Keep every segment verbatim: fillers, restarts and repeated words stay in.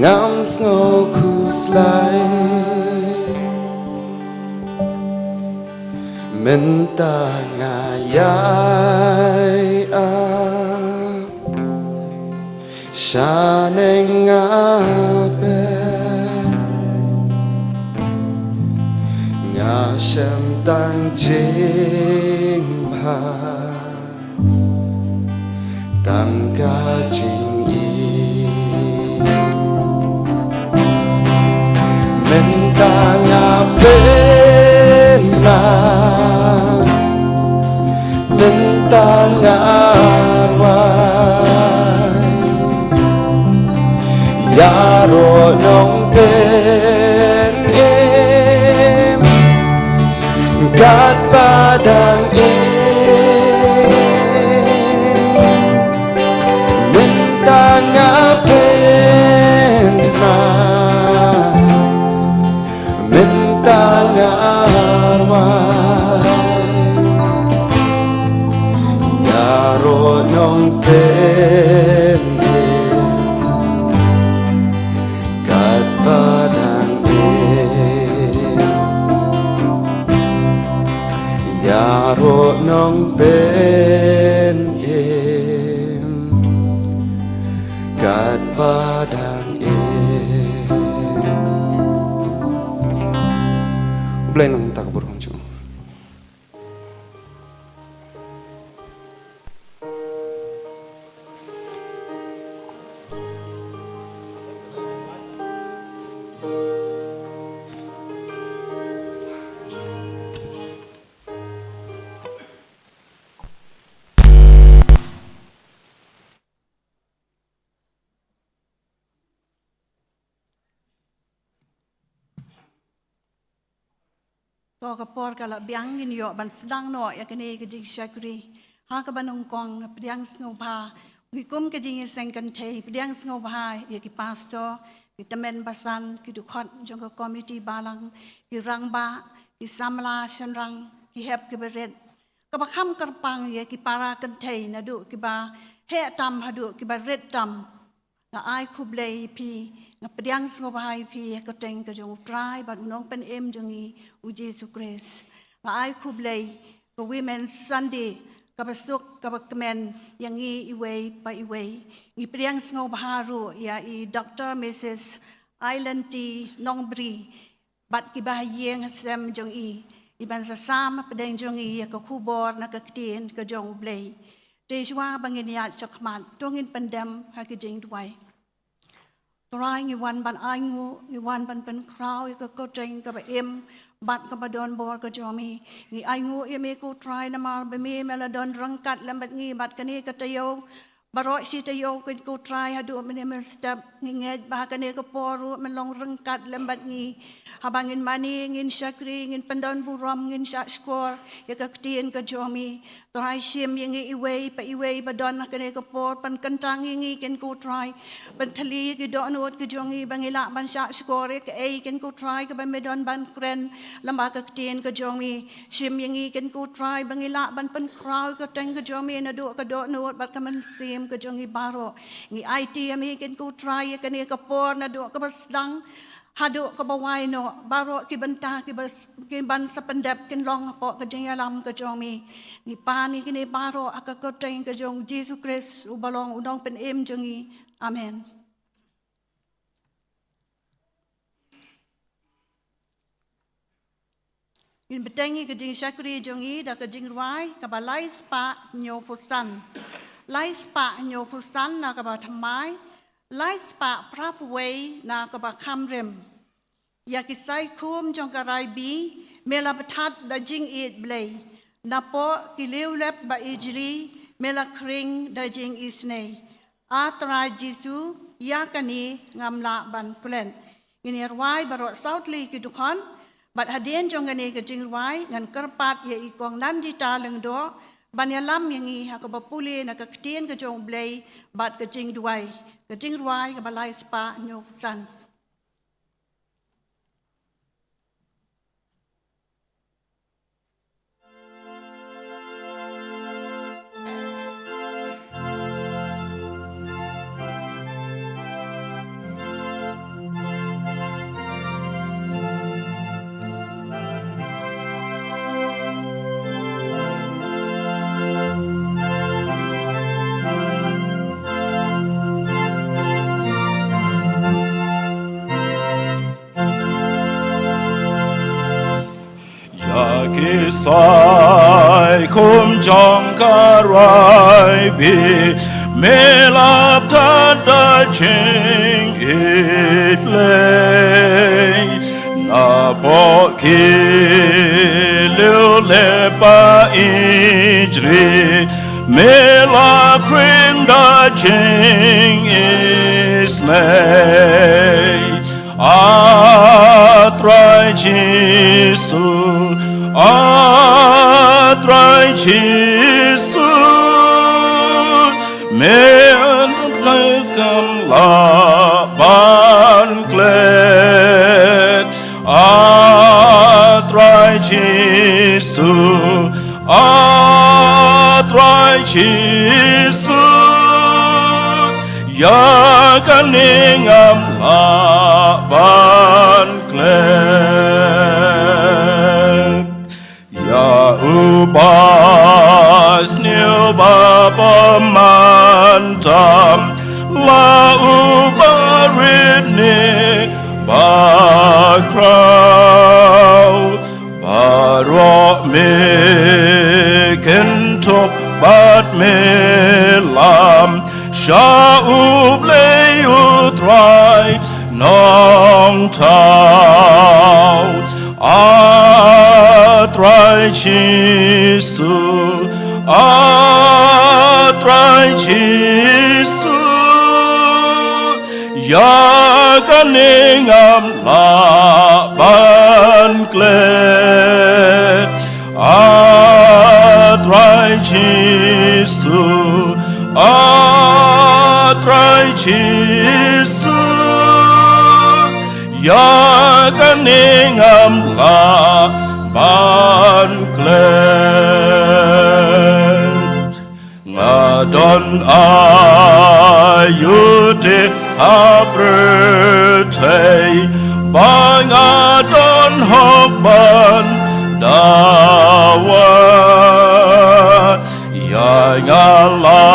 Ngam sngew khuslai mynta nga ïai ap shaneng nga pep, nga shem tang jingbha tang ka jingim. Mynta nga pynman, mynta nga rwai, ïaroh nongpynim katba dang im. Mynta nga pynman, mynta nga rwai, ïaroh nongpynim katba dang im. Ïaroh nongpynim katba dang im. Blei nang tak burung jong. To ka por ka la biang, ngin ïoh ban sdang noh ïa kane ka jingshakri ha kaba nyngkong. Pdiang sngewbha ngi kum ka jingïaseng kynthei, pdiang sngewbha ïa ki pastor, ki tymmen basan, ki dkhot jong ka komiti balang, ki rangbah, ki samla shynrang, ki hep ki barit, kaba kham kyrpang ïa ki para kynthei naduh kiba heh tam haduh kiba rit tam. Nga ai khublei ïa phi, nga pdiang sngewbha ïa phi ha ka kyrteng ka jong U Trai bad U Nongpynim jong ngi U Jisu Khrist. Nga ai khublei ka Women's Sunday kaba suk kaba kmen ïa ngi iwei pa iwei. Ngi pdiang sngewbha ruh ïa i Doctor Missus Ailanti Nongbri bad kiba ha ïing ha sem jong i, i ban sa sam hapdeng jong i ïa ka khubor na ka ktien ka jong U Blei. Te shuwa ba ngin ïaid shakhmat, to ngin pyndem ha ki jingduwai. Trai, ngi wan ban ainguh, ngi wan ban pynkhraw ïa ka kyrteng kaba im bad kaba don bor ka jong me. Ngi ainguh ïa me ko Trai namar ba me, me la don ryngkat lem bad ngi bad kane ka taïew baroh shi taïew, ko Trai, haduh mynne mynstep. Ngi ngeit ba ha kane ka por ruh men long ryngkat lem bad ngi. Haba ngin mane, ngin shakri, ngin pyndon burom, ngin shahshkor ïa ka ktien ka jong me. Trai, shim ïa ngi iwei pa iwei ba don ha kane ka por, pynkyntang ïa ngi, ko Trai. Pynthylli ïa ki dohnud ka jong ngi ba ngi lah ban shahshkor ïa kaei, ko Trai, kaba me don ban kren lyngba ka ktien ka jong me. Shim ïa ngi, ko Trai, ba ngi lah ban pynkhraw ïa ka kyrteng ka jong me naduh ka dohnud bad ka mynsiem ka jong ngi baroh. Ngi aiti ïa me, ko Trai, ïa kane ka por naduh kaba sdang haduh kaba wai noh, baroh ki bynta kiba s-, ki ban sa pyndep kin long hapoh ka jingïalam ka jong me. Ngi pan ïa kine baroh ha ka kyrteng ka jong U Jisu Khrist uba long U Nongpynim jong ngi. Amen. Ngin bteng ïa ka jingshakri jong ngi da ka jingrwai kaba lai spah hynñiew phew san. Lai spah hynñiew phew san na kaba thymmai, lai spah phra phew wei na kaba kham rim. Ïa ki saikhum jong ka rai bi me la bthat da jingïeit Blei, napoh ki liewlep ba ijli me la khring da jingisynei. A Trai Jisu, ïa kane ngam lah ban klet. Ngin ïa rwai baroh saw tylli ki dkhot, bad hadien jong kane ka jingrwai ngan kyrpad ïa i Kong Nandita Lyngdoh ban ïalam ïa ngi ha kaba pule na ka ktien ka jong U Blei bad ka jingduwai. Ka jingrwai kaba lai spah hynñiew phew san. Sai kum jong ka rai bi me lap ta da jingïeit Blei. Na pok ki liu le pa ijri me la kring da jingïeit. A Trai Jisu, a Trai Jisu, me an kam la ban klet. A Trai Jisu, a Trai Jisu, ïa kane ngam lah ban klet. Ïa u ba sniew ba bymman tam, la u ba rit ne ba khraw, baroh me kynthup bad me lam sha U Blei U Trai Nongthaw. A Trai Jisu, a Trai Jisu, ïa kane ngam lah ban klet. A Trai Jisu, a Trai Jisu, ïa kane ngam lah ban klet. Nga don aiu te ha pyrthei ba nga don hok ban dawa. Ïa nga la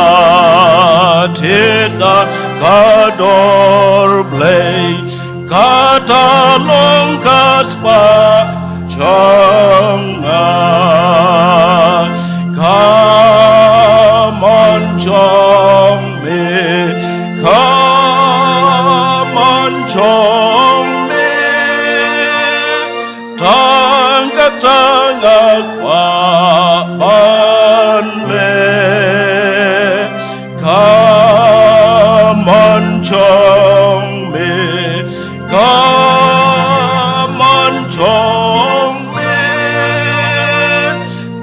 thied da ka dor Blei, kata long ka spah jong nga. Ka mon jong me, ka mon jong me, tang kata nga kwah ban leh. Ka mon jong me, ka mon jong me,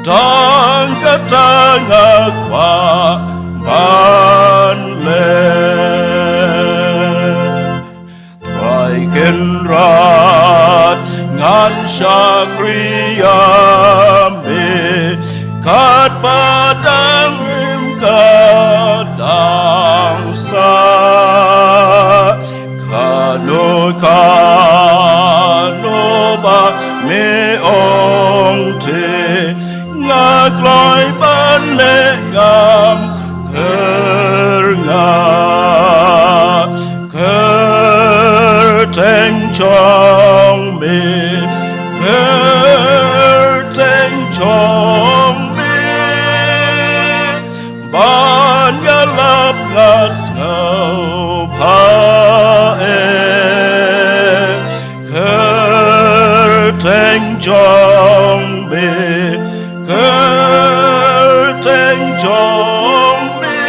tang kata nga kwah ban leh. Trai Kynrad, ngan shakri ïa me katba dang im ka dang sah. Kano kano ba me ong te, nga kloi ban leh, ngam kyrngah. Kyrteng jong me, kyrteng jong me, ban ïalap nga sngewbha eh. Kyrteng jong me, kyrteng jong me,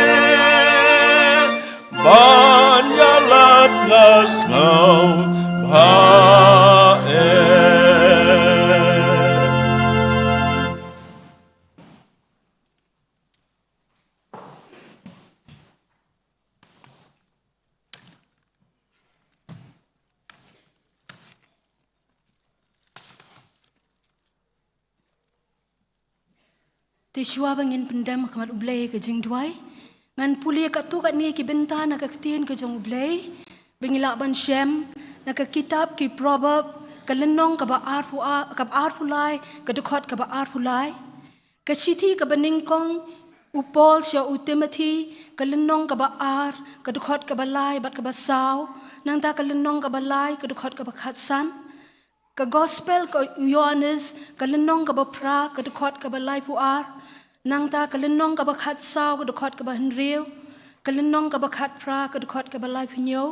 ban ïalap nga sngewbha eh. Te shuwa ba ngin pyndem ha khmat U Blei ka jingduwai, ngan pule katto katne ki bynta na ka ktien ka jong U Blei ba ngi lah ban shem na ka kitab ki Proverb, ka lynnong kaba arphew a-, kaba arphew lai, ka dkhot kaba arphew lai. Ka shithi kaba nyngkong u Paul sha u Timothi, ka lynnong kaba ar, ka dkhot kaba lai bad kaba saw, nangta ka lynnong kaba lai, ka dkhot kaba khatsan. Ka Gospel ka u Ïoannis, ka lynnong kaba phra, ka dkhot kaba laiphew ar, nangta ka lynnong kaba khatsaw, ka dkhot kaba hynriew, ka lynnong kaba khatphra, ka dkhot kaba laiphew hynñiew.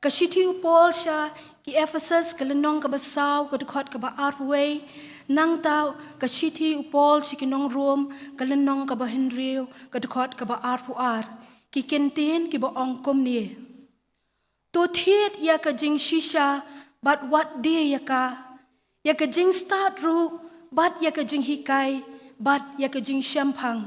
Ka shithi u Paul sha ki Ephesus, ka lynnong kaba saw, ka dkhot kaba arphew wei, nangta ka shithi u Paul sha ki nong Rom, ka lynnong kaba hynriew, ka dkhot kaba arphew ar. Ki kyntien kiba ong kumne: To thied ïa ka jingshisha bad wat die ïa ka, ïa ka jingstad ruh bad ïa ka jinghikai bad ïa ka jingshemphang.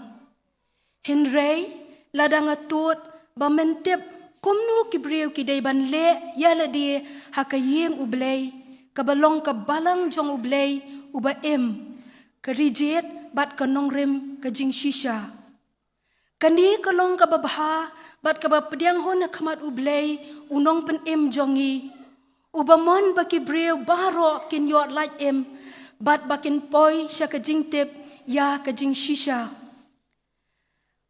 Hynrei lada nga tut ba men tip kumno ki briew ki dei ban leh ïa lade ha ka ïing U Blei, kaba long ka balang jong U Blei uba im, ka ri jied bad ka nongrim ka jingshisha. Kane ka long kaba bha bad kaba pdiang hun ha khmat U Blei, U Nongpynim jong ngi, uba mon ba ki briew baroh kin ïoh lait im bad ba kin poi sha ka jingtip ïa ka jingshisha.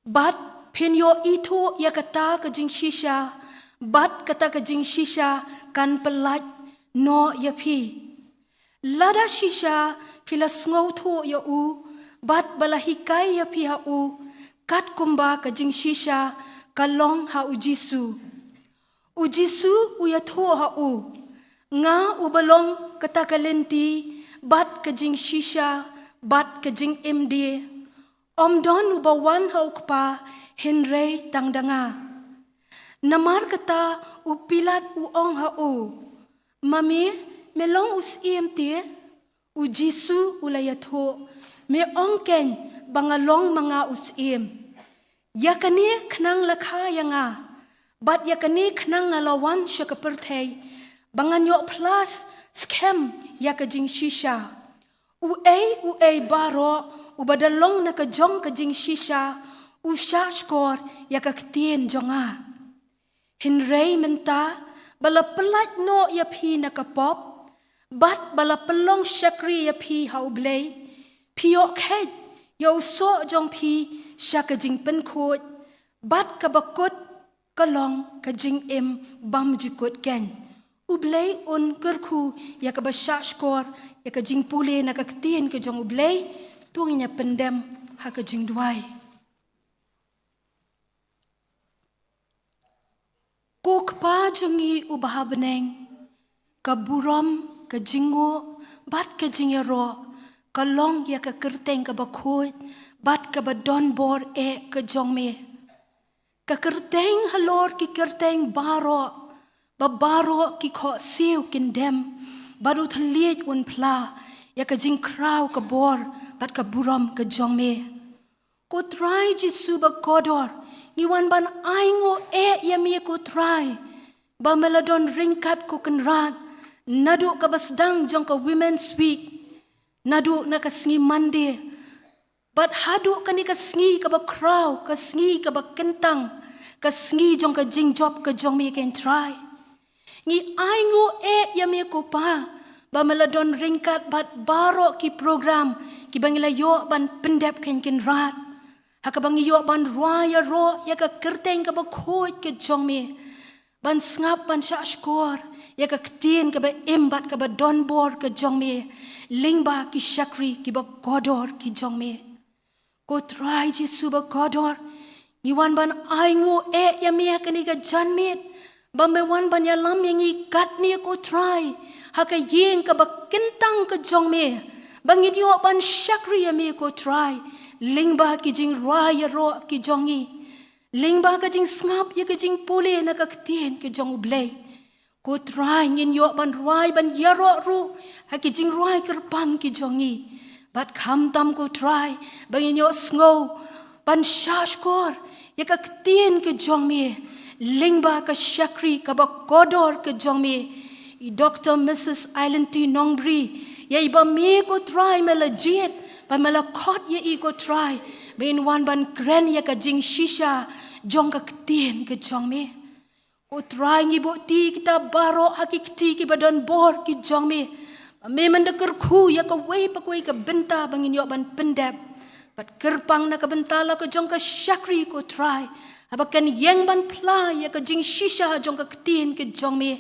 Bad phin ïoh ithuh ïa kata ka jingshisha, bad kata ka jingshisha kan pyllait noh ïa phi. Lada shisha phi la sngewthuh ïa u bad ba la hikai ïa phi ha u, katkumba ka jingshisha ka long ha U Jisu. U Jisu u ïathuh ha u: Nga uba long kata ka lynti bad ka jingshisha bad ka jingim die. Ym don uba wan ha U Kpa hynrei tang da nga. Namar kata u Pilat u ong ha u: Ma me, me long u syiem te? U Jisu u la ïathuh: Me ong keiñ ba nga long ma nga u syiem. Ïa kane khnang la kha ïa nga, bad ïa kane khnang nga la wan sha ka pyrthei, ba ngan ïoh phla skhem ïa ka jingshisha. Uei uei baroh uba da long na ka jong ka jingshisha, u shahshkor ïa ka ktien jong nga. Hynrei mynta ba la pyllait noh ïa phi na ka pop, bad ba la pynlong shakri ïa phi ha U Blei, phi ïoh kheit ïa u soh jong phi sha ka jingpynkhuid, bad kaba kut ka long ka jingim bymjukut keiñ. U Blei un kyrkhu ïa kaba shahshkor ïa ka jingpule na ka ktien ka jong U Blei. To ngin ïa pyndem ha ka jingduwai. Ko Kpa jong ngi uba ha bneng, ka burom, ka jingnguh bad ka jingïaroh ka long ïa ka kyrteng kaba khuid bad kaba donbor eh ka jong me. Ka kyrteng halor ki kyrteng baroh, ba baroh ki khohsiew kin dem, bad u thylliej un phla ïa ka jingkhraw ka bor bad ka burom ka jong me. Ko Trai Jisu ba kordor, ngi wan ban ainguh eh ïa me ko Trai, ba me la don ryngkat ko Kynrad naduh kaba sdang jong ka Women's Week, naduh na ka sngi Monday bad haduh kane ka sngi kaba khraw, ka sngi kaba kyntang, ka sngi jong ka jingjop ka jong me ko Trai. Ngi ainguh eh ïa me ko Pa, ba me la don ryngkat bad baroh ki program kiba ngi la ïoh ban pyndep ko Kynrad, ha kaba ngi ïoh ban rwai ïaroh ïa ka kyrteng kaba khuid ka jong me, ban sngap ban shahshkor ïa ka ktien kaba im bad kaba donbor ka jong me lyngba ki shakri kiba kordor ki jong me. Ko Trai Jisu ba kordor, ngi wan ban ainguh eh ïa me ha kane ka janmiet, ba me wan ban ïalam ïa ngi katne ko Trai, ha ka ïing kaba kyntang ka jong me, ba ngin ïoh ban shakri ïa me ko Trai lyngba ki jingrwai ïaroh ki jong ngi, lyngba ka jingsngap ïa ka jingpule na ka ktien ka jong U Blei. Ko Trai, ngin ïoh ban rwai ban ïaroh ruh ha ki jingrwai kyrpang ki jong ngi. Bad khamtam ko Trai, ba ngin ïoh sngew ban shahshkor ïa ka ktien ka jong me lyngba ka shakri kaba kordor ka jong me, i Doctor Missus Aileen T. Nongbri, ïa iba me ko Trai me la jied, ba me la khot ïa i ko Trai, ba in wan ban kren ïa ka jingshisha jong ka ktien ka jong me. Ko Trai, ngi buh ti kita baroh ha ki kti kiba donbor ki jong me, ba me mynta kyrkhu ïa kawei pa kawei ka bynta ba ngin ïoh ban pyndep. Bad kyrpang na ka bynta la ka jong ka shakri ko Trai, haba kan ïeng ban phla ïa ka jingshisha jong ka ktien ka jong me.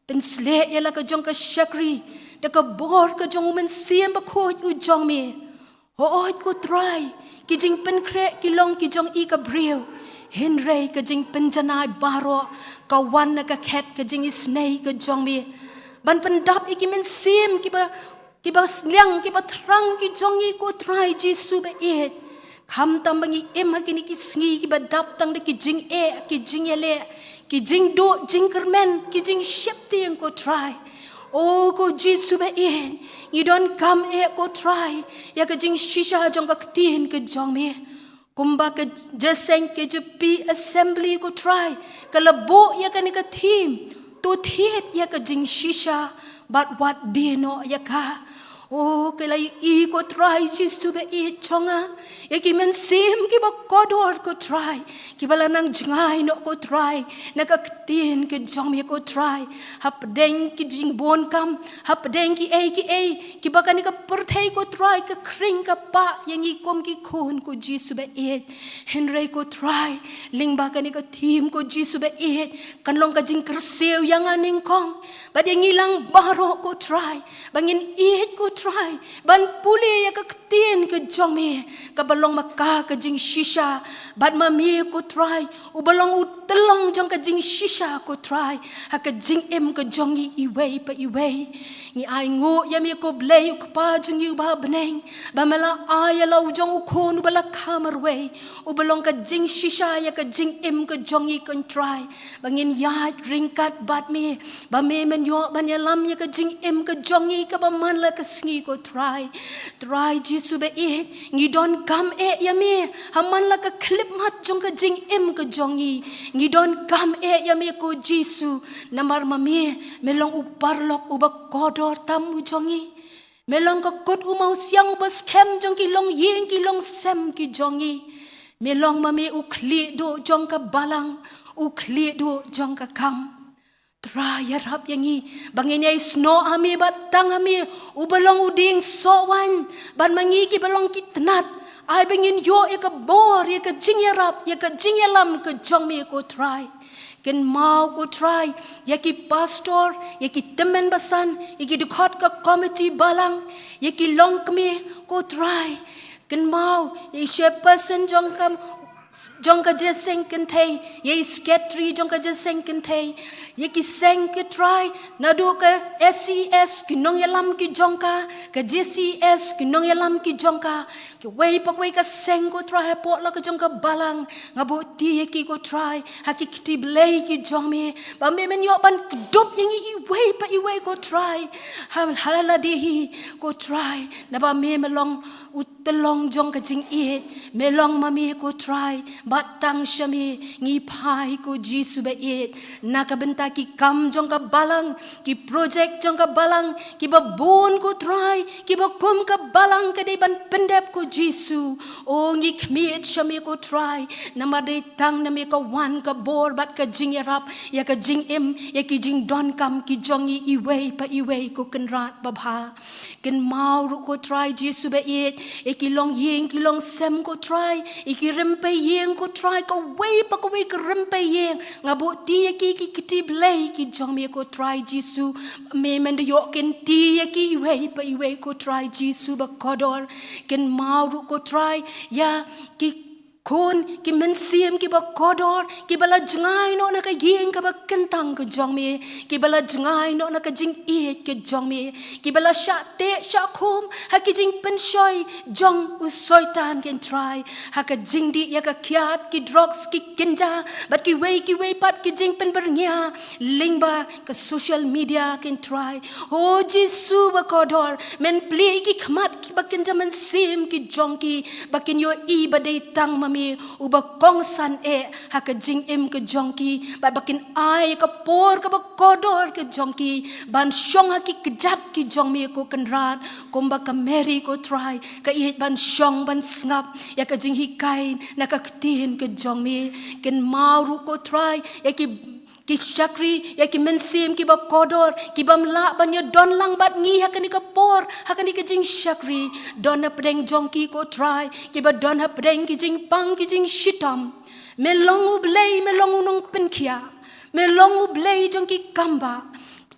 Pynshlei ïa la ka jong ka shakri da ka bor ka jong u Mynsiem Bakhuid u jong me. Hooid ko Trai, ki jingpynkhreh ki long ki jong i ka briew, hynrei ka jingpynjanai baroh ka wan na ka khet ka jingisynei ka jong me, ban pyndap ïa ki mynsiem kiba, kiba sliang, kiba thrang ki jong i ko Trai Jisu baieit. Khamtam ba ngi im ha kine ki sngi kiba dap tang da ki jingeh, ki jingïaleh, ki jingduh, jingkyrmen, ki jingsheptieng ko Trai. O ko Jisu baieit, ngi donkam eh ko Trai ïa ka jingshisha jong ka ktien ka jong me. Kumba ka jingïaseng ka J P Assembly ko Trai ka la buh ïa kane ka theme, to thied ïa ka jingshisha bad wat die noh ïa ka. O ka la ïohi ko Trai Jisu baieit jong nga ïa ki mynsiem kiba kordor ko Trai, kiba la nang jngai noh ko Trai na ka ktien ka jong me ko Trai. Hapdeng ki jingbun kam, hapdeng kiei kiei kiba kane ka pyrthei ko Trai ka khring ka pah ïa ngi kum ki khun ko Jisu baieit. Hynrei ko Trai, lyngba kane ka theme ko Jisu baieit, kan long ka jingkyrsiew ïa nga nyngkong bad ïa ngi lang baroh ko Trai, ba ngin ïeit ko Trai ban pule ïa ka ktien ka jong me, kaba long ma ka ka jingshisha, bad ma me ko Trai uba long u tyllong jong ka jingshisha ko Trai ha ka jingim ka jong ngi iwei pa iwei. Ngi ainguh ïa me ko Blei u Kpa jong ngi uba ha bneng, ba me la ai ïa la u jong u Khun uba la kha marwei, uba long ka jingshisha ïa ka jingim ka jong ngi ko Trai, ba ngin ïaid ryngkat bad me, ba me men ïoh ban ïalam ïa ka jingim ka jong ngi kaba man la ka sngi ko Trai. Trai Jisu baieit, ngi donkam eh ïa me ha man la ka khyllipmat jong ka jingim ka jong ngi. Ngi donkam eh ïa me ko Jisu, namar ma me, me long u paralok uba kordor tam u jong ngi. Me long ka kut u mawsiang uba skhem jong ki longïing ki longsem ki jong ngi. Me long ma me u khlieh duh jong ka balang, u khlieh duh jong ka kam. Trai, ïarap ïa ngi ba ngin ïai snoh ha me bad tang ha me, uba long u dieng soh waiñ, bad ma ngi kiba long ki tnat, ai ba ngin ïoh ïa ka bor, ïa ka jingïarap, ïa ka jingïalam ka jong me ko Trai. Kynmaw ko Trai ïa ki pastor, ïa ki tymmen basan, ïa ki dkhot ka komiti balang, ïa ki longkmie ko Trai. Kynmaw ïa i chairperson jong ka, jong ka jingïaseng kynthei, ïa i secretary jong ka jingïaseng kynthei, ïa ki seng ko Trai, naduh ka S E S ki nongïalam ki jong ka, ka J C S ki nongïalam ki jong ka, kiwei pa kiwei ka seng ko Trai hapoh la ka jong ka balang. Nga buh kti ïa ki ko Trai ha ki kti blei ki jong me, ba me men ïoh ban kdup ïa ngi iwei pa iwei ko Trai, ha, ha lade hi ko Trai, naba me, me long u tyllong jong ka jingïeit. Me long ma me ko Trai, bad tang sha me ngi phai ko Jisu baieit, na ka bynta ki kam jong ka balang, ki project jong ka balang, kiba bun ko Trai, kiba kum ka balang ka dei ban pyndep ko Jisu. O ngi khmied sha me ko Trai, namar dei tang na me ka wan ka bor bad ka jingïarap ïa ka jingim, ïa ki jingdonkam ki jong ngi iwei pa iwei ko Kynrad babha. Kynmaw ruh ko Trai Jisu baieit ïa ki longïing ki longsem ko Trai, ïa ki rympei ïing ko Trai, kawei pa kawei ka rympei ïing. Nga buh kti ïa ki, ki kti blei ki jong me ko Trai Jisu. Me men da ïoh kynti ïa ki iwei pa iwei ko Trai Jisu bakordor. Kynmaw ruh ko Trai ïa ki khun, ki mynsiem kiba kordor, kiba la jngai noh na ka ïing kaba kyntang ka jong me, kiba la jngai noh na ka jingïeit ka jong me, kiba la shah teh shah khum ha ki jingpynshoi jong u Soitan ko Trai, ha ka jingdih ïa ka kiad, ki drugs, ki kynja, bad kiwei kiwei pat ki jingpynbyrngia lyngba ka social media ko Trai. O Jisu bakordor, men plie ki khmat kiba kynja mynsiem ki jong ki, ba kin ïohi ba dei tang ma me uba kongsan eh ha ka jingim ka jong ki, bad ba kin ai ka por kaba kordor ka jong ki ban shong ha ki kjat ki jong me ko Kynrad, kumba ka Mary ko Trai ka ïeit ban shong ban sngap ïa ka jinghikai na ka ktien ka jong me. Kynmaw ruh ko Trai ïa ki ki shakri, ïa ki mynsiem kiba kordor, ki bym lah ban ïadon lang bad ngi ha kane ka por, ha kane ka jingshakri. Don hapdeng jong ki ko Trai kiba don hapdeng ki jingpang ki jingshitom. Me long U Blei, me long U Nongpynkhiah, me long U Blei jong ki kambah.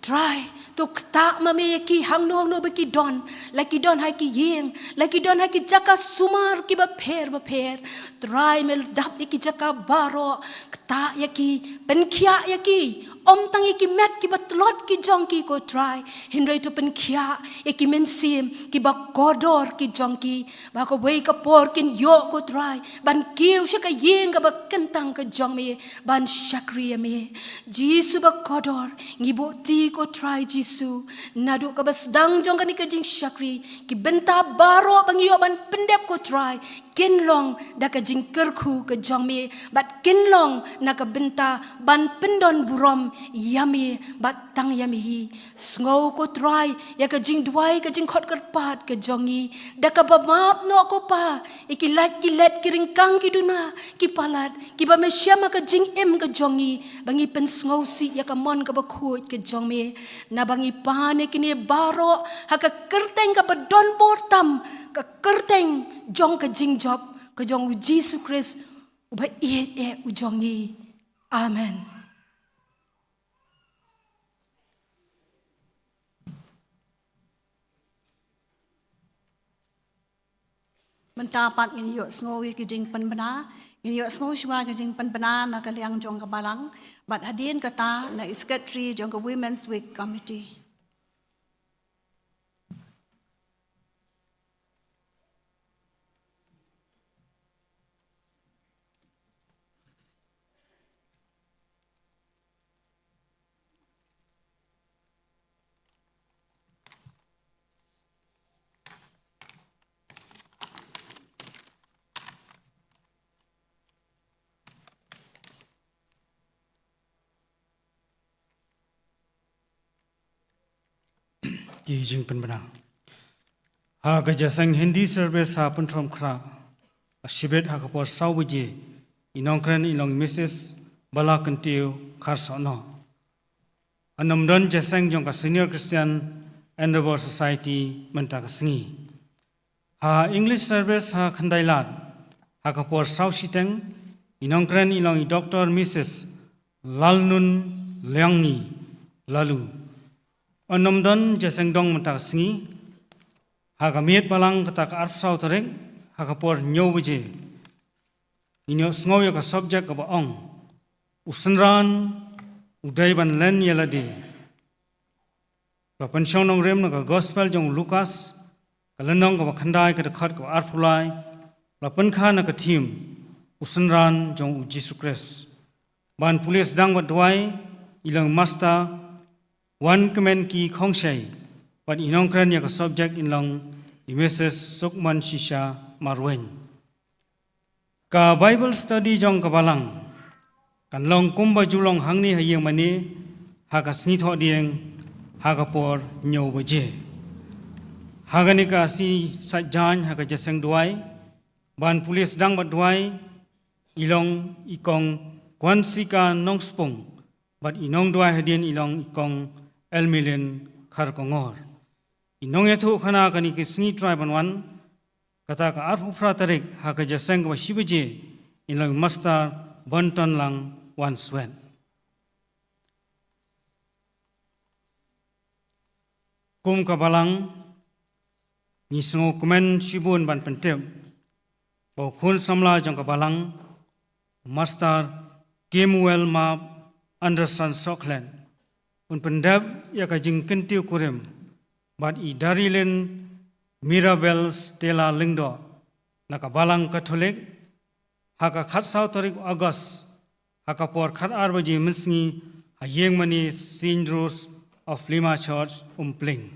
Trai, To ktah ma me ïa ki hangno hangno ba ki don, la ki don ha ki ïing, la ki don ha ki jaka sumar kiba pher ba pher. Trai me dap ïa ki jaka baroh, ktah ïa ki, pynkhiah ïa ki. Ym tang ïa ki met kiba tlot ki jong ki ko Trai, hynrei to pynkhiah ïa ki mynsiem kiba kordor ki jong ki, ba kawei ka por kin ïoh ko Trai ban kiew sha ka ïing kaba kyntang ka jong me, ban shakri ïa me. Jisu ba kordor, ngi buh ti ko Trai Jisu, naduh kaba sdang jong kane ka jingshakri, ki bynta baroh ba ngi ïoh ban pyndep ko Trai, kin long da ka jingkyrkhu ka jong me, bad kin long na ka bynta ban pyndon burom ïa me bad tang ïa me hi. Sngew ko Trai ïa ka jingduwai, ka jingkhot kyrpad ka jong ngi, da kaba map noh ko Pa ïa ki lait ki let, ki ryngkang ki duna, ki palat, kiba me shem ha ka jingim ka jong ngi, ba ngi pynsngewsih ïa ka mon kaba khuid ka jong me, naba ngi pan ïa kine baroh ha ka kyrteng kaba don bor tam, ka kyrteng jong ka jingjop ka jong u Jisu Khrist, uba ïeit eh u jong ngi. Amen. Mynta pat ngin ïohsngew ïa ki jingpynbna, ngin ïohsngew shuwa ki jingpynbna na ka liang jong ka balang, bad hadien kata na i secretary jong ka Women's Week Committee. Ki jingpynbna. Ha ka jingïaseng Hindi service ha Pynthorumkhrah, shibit ha ka por saw baje, i nongkren i long Missus Balakyntiew Kharsohnoh. Yn ym don jingïaseng jong ka Senior Christian Endeavour Society mynta ka sngi. Ha English service ha Khyndailad, ha ka por saw shiteng, i nongkren i long i Doctor Missus Lalnunliangi Lalu. Yn ym don jingïaseng dong mynta ka sngi. Ha ka miet balang kata ka arphew saw tarik, ha ka por hynñiew baje, ngin ïohsngew ïa ka subject kaba ong, U Synran u dei ban len ïa lade. Ba pynshong nongrim na ka Gospel jong u Lukas, ka lynnong kaba khyndai, ka dkhot kaba arphew lai, la pynkha na ka theme, U Synran jong u Jisu Khrist. Ban pule sdang bad duwai, i long Master Wankmenki Khongshei, bad i nongkren ïa ka subject in long i Missus Sukmanshisha Marwein. Ka Bible study jong ka balang kan long kumba ju long hangne ha ïing mane, ha ka sngi Thohdieng, ha ka por hynñiew baje. Ha kane ka sngi Saitjaiñ, ha ka jingïaseng duwai, ban pule sdang bad duwai, i long i Kong Kwansika Nongspung, bad i nongduwai hadien i long i Kong Elmilin Kharkongor. I nongïathuhkhana kane ka sngi trai ban wan, kata ka arphew phra tarik, ha ka jingïaseng kaba shi baje, in long Master Bontonlang Wanswet. Kum ka balang, ngi sngewkmen shibun ban pyntip ba u khun samla jong ka balang, Master Kemuel Map Anderson Sohkhlet, un pyndep ïa ka jingkyntiew kurim bad i Darilin Mirabel Stella Lyngdoh, na ka Balang Katholik, ha ka khatsaw tarik August, ha ka por khatar baje mynsngi, ha ïing mane Saint Rose of Lima Church, Umpling.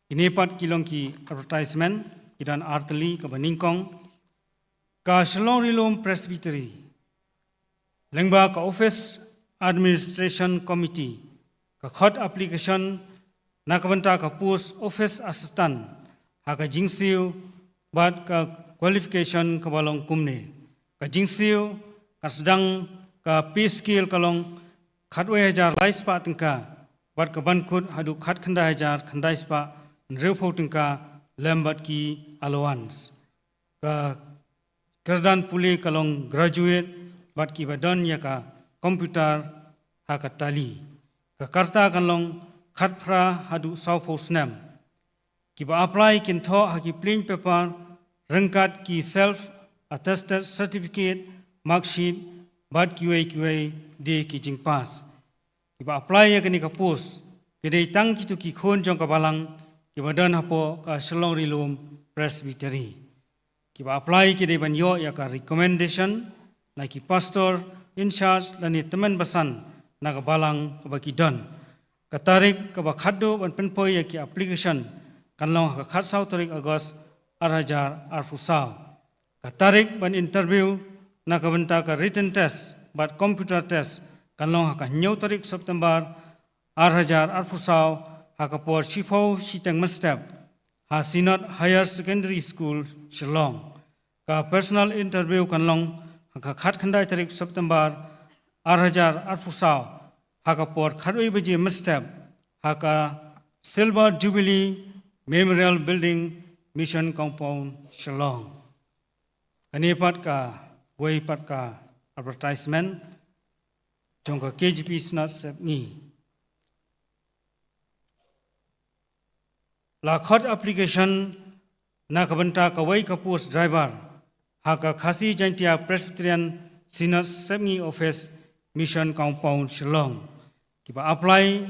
Kine pat ki long ki advertisement, ki don artylli. Kaba nyngkong, ka Shillong Ri-lum Presbytery, lyngba ka Office Administration Committee, ka khot application na ka bynta ka post Office Assistant, ha ka jingsiew bad ka qualification kaba long kumne. Ka jingsiew ka sdang, ka pay scale ka long khatwei hajar lai spah tyngka, bad ka ban kut haduh khatkhyndai hajar khyndai spah hynriewphew tyngka, lem bad ki allowance. Ka kyrdan pule ka long graduate, bad kiba don ïa ka computer ha ka Tally. Ka karta kan long khatphra haduh sawphew snem. Kiba apply kin thoh ha ki plain paper ryngkat ki self attested certificate, marksheet bad kiwei kiwei de ki jingpass. Kiba apply ïa kane ka post ki dei tang kito ki khun jong ka balang kiba don hapoh ka Shillong Ri Lum Presbytery. Kiba apply ki dei ban ïoh ïa ka recommendation na ki pastor in charge lane tymmen basan na ka balang kaba ki don. Ka tarik kaba khatduh ban pynpoi ïa ki application kan long ha ka khatsaw tarik August ar hajar arphew saw. Ka tarik ban interview na ka bynta ka written test bad computer test kan long ha ka hynñiew tarik September ar hajar arphew saw ha ka por shiphew shiteng mynstep ha Synod Higher Secondary School, Shillong. Ka personal interview kan long ha ka khatkhyndai tarik September ar hajar arphew saw ha ka por khatwei baje mynstep ha ka Silver Jubilee Memorial Building, Mission Compound, Shillong. Kane pat kawei pat ka advertisement jong ka K J P Synod Sepngi. La khot application na ka bynta kawei ka post driver ha ka Khasi Jaintia Presbyterian Synod Sepngi Office, Mission Compound, Shillong. Kiba apply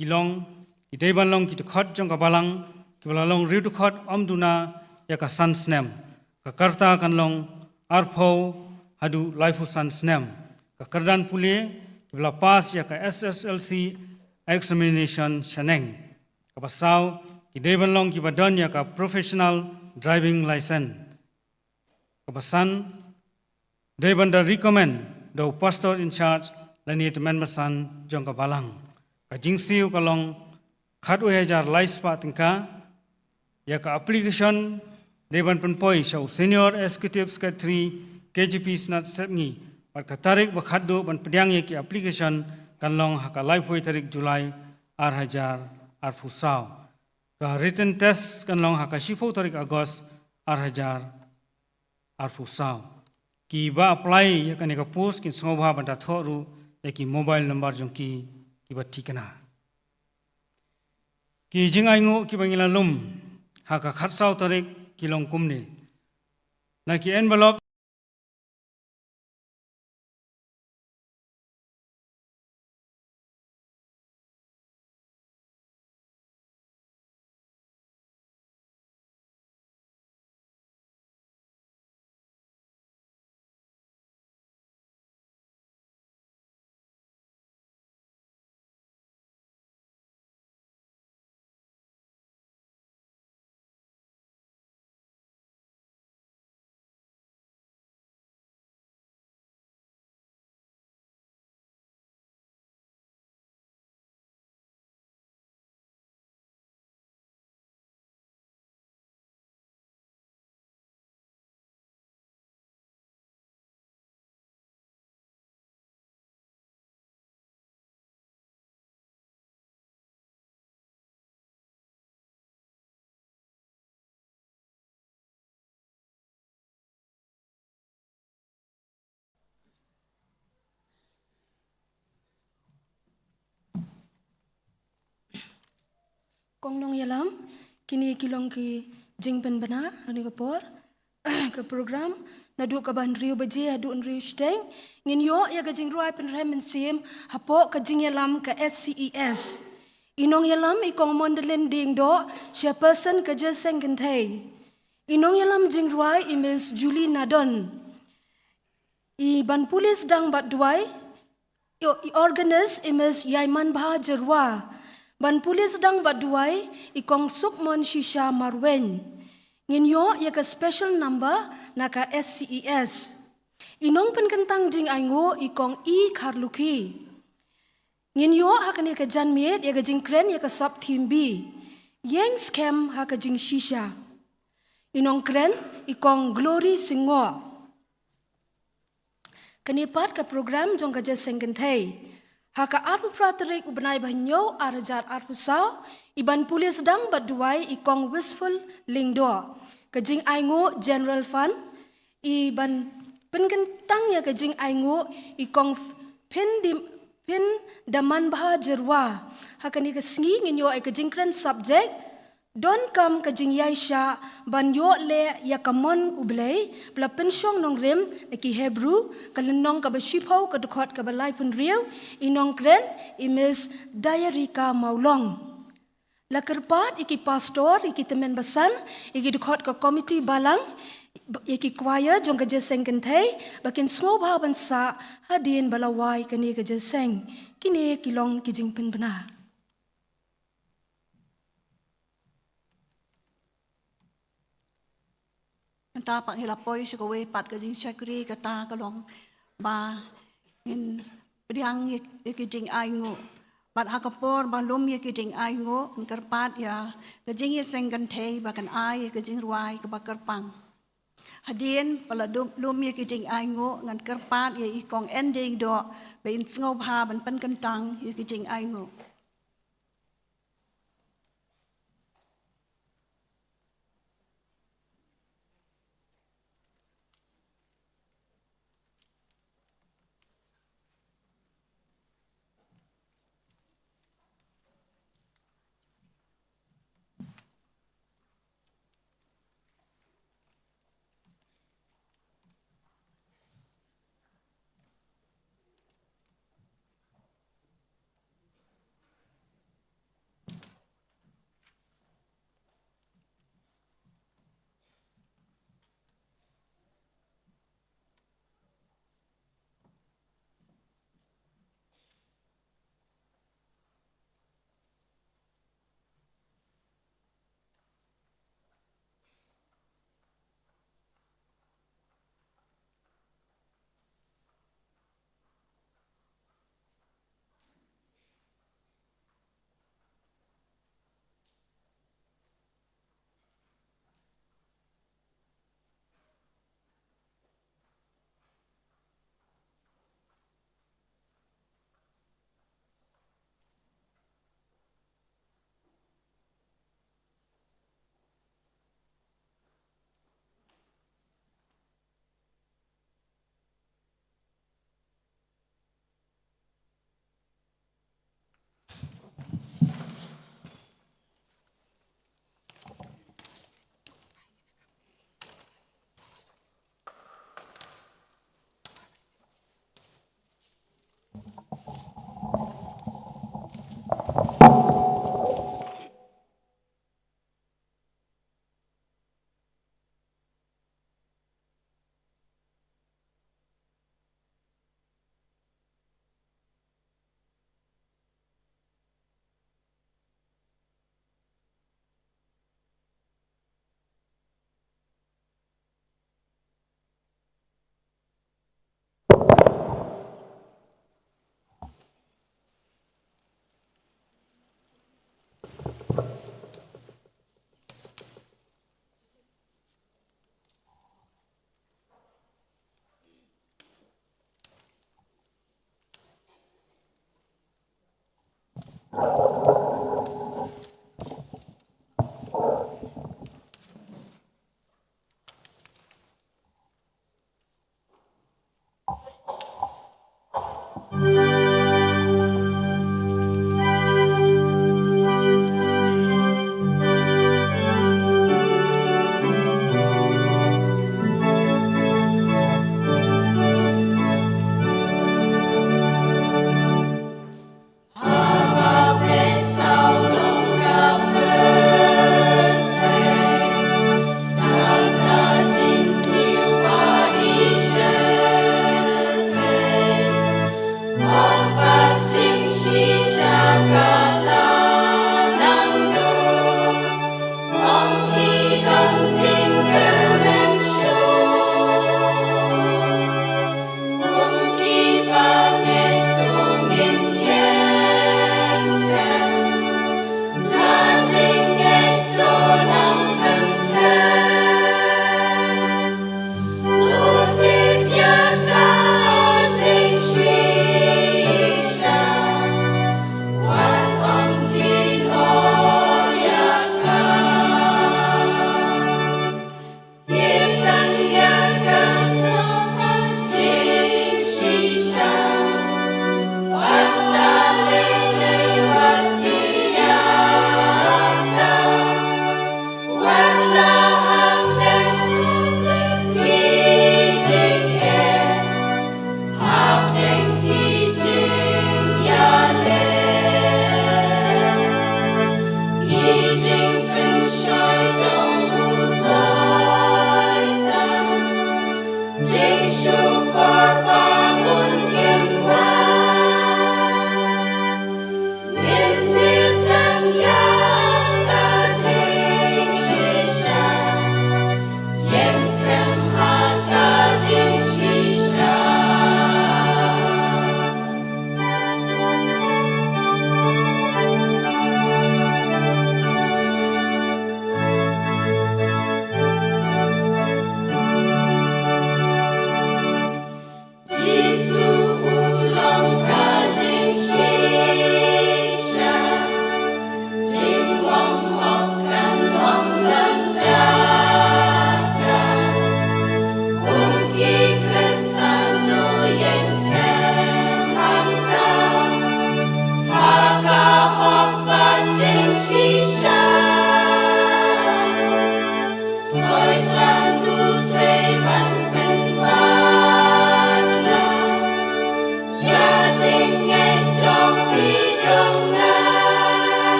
ki long, ki dei ban long ki dkhot jong ka balang kiba la long riewdkhot ym duna ïa ka san snem. Ka karta kan long arphew haduh laiphew san snem. Ka kyrdan pule kiba la pass ïa ka S S L C examination shaneng. Kaba saw, ki dei ban long kiba don ïa ka professional driving license. Kaba san, dei ban da recommend da u pastor in charge lane tymmen basan jong ka balang. Ka jingsiew ka long khatwei hajar lai spah tyngka. Ïa ka application dei ban pynpoi sha u Senior Executive Secretary K J P Synod Sepngi. Bad ka tarik ba khatduh ban pdiang ïa ki application kan long ha ka laiphew tarik July ar hajar arphew saw. Ka written test kan long ha ka shiphew tarik August ar hajar arphew saw. Kiba apply ïa kane ka post kin sngewbha ban da thoh ruh ïa ki mobile number jong ki kiba thikna. Ki jingainguh kiba ngi la lum ha ka khatsaw tarik ki long kumne. Na ki envelope Kong nongïalam, kine ki long ki jingpynbna ha kane ka por. Ka program naduh kaba hynriew baje haduh hynriew shiteng ngin ïoh ïa ka jingrwai pynrem mynsiem hapoh ka jingïalam ka S C E S. I nongïalam i Kong Mondalin Diengdoh, chairperson ka Jingïaseng Kynthei. I nongïalam jingrwai i Miss Julie Nadon. I ban pule sdang bad duwai, i, i organist i Miss Ïaimanbha Jyrwa. Ban pule sdang bad duwai i Kong Sukmon Shisha Marwein. Ngin ïoh ïa ka special number na ka S C E S. I nongpynkyntang jingainguh i Kong E Kharlukhi. Ngin ïoh ha kane ka janmiet ïa ka jingkren ïa ka sop theme B, Ïeng Skhem ha ka Jingshisha. I nongkren i Kong Glory Singnoh. Kane pat ka program jong ka Jingïaseng Kynthei. Ha ka arphew phra tarik u bnai ba hynñiew ar hajar arphew saw, i ban pule sdang bad duwai i Kong Wistful Lyngdoh. Ka jingainguh General Fund, i ban pynkyntang ïa ka jingainguh i Kong Pyndim, Phin da man bha jyrwa. Ha kane ka sngi ngin ïoh ïa ka jingkren subject, donkam ka jingïaishah ban ïoh leh ïa ka mon U Blei, ba la pynshong nongrim na ki Hebru, ka lynnong kaba shiphew, ka dkhot kaba laiphew hynriew. I nongkren i Miss Diarika Mawlong. La kyrpad ïa ki pastor, ïa ki tymmen basan, ïa ki dkhot ka komiti balang, ïa ki choir jong ka jingïaseng kynthei, ba kin sngewbha ban sah hadien ba la wai kane ka jingïaseng. Kine ki long ki jingpynbna. Mynta pat ngi la poi sha kawei pat ka jingshakri, kata ka long ba ngin pdiang ïa, ïa ki jingainguh. Bad ha ka por ba lum ïa ki jingainguh, ngin kyrpad ïa ka jingïaseng kynthei ba kan ai ïa ka jingrwai kaba kyrpang. Hadien ba la lum, lum ïa ki jingainguh, ngan kyrpad ïa i Kong N. Diengdoh ba in sngewbha ban pynkyntang ïa ki jingainguh.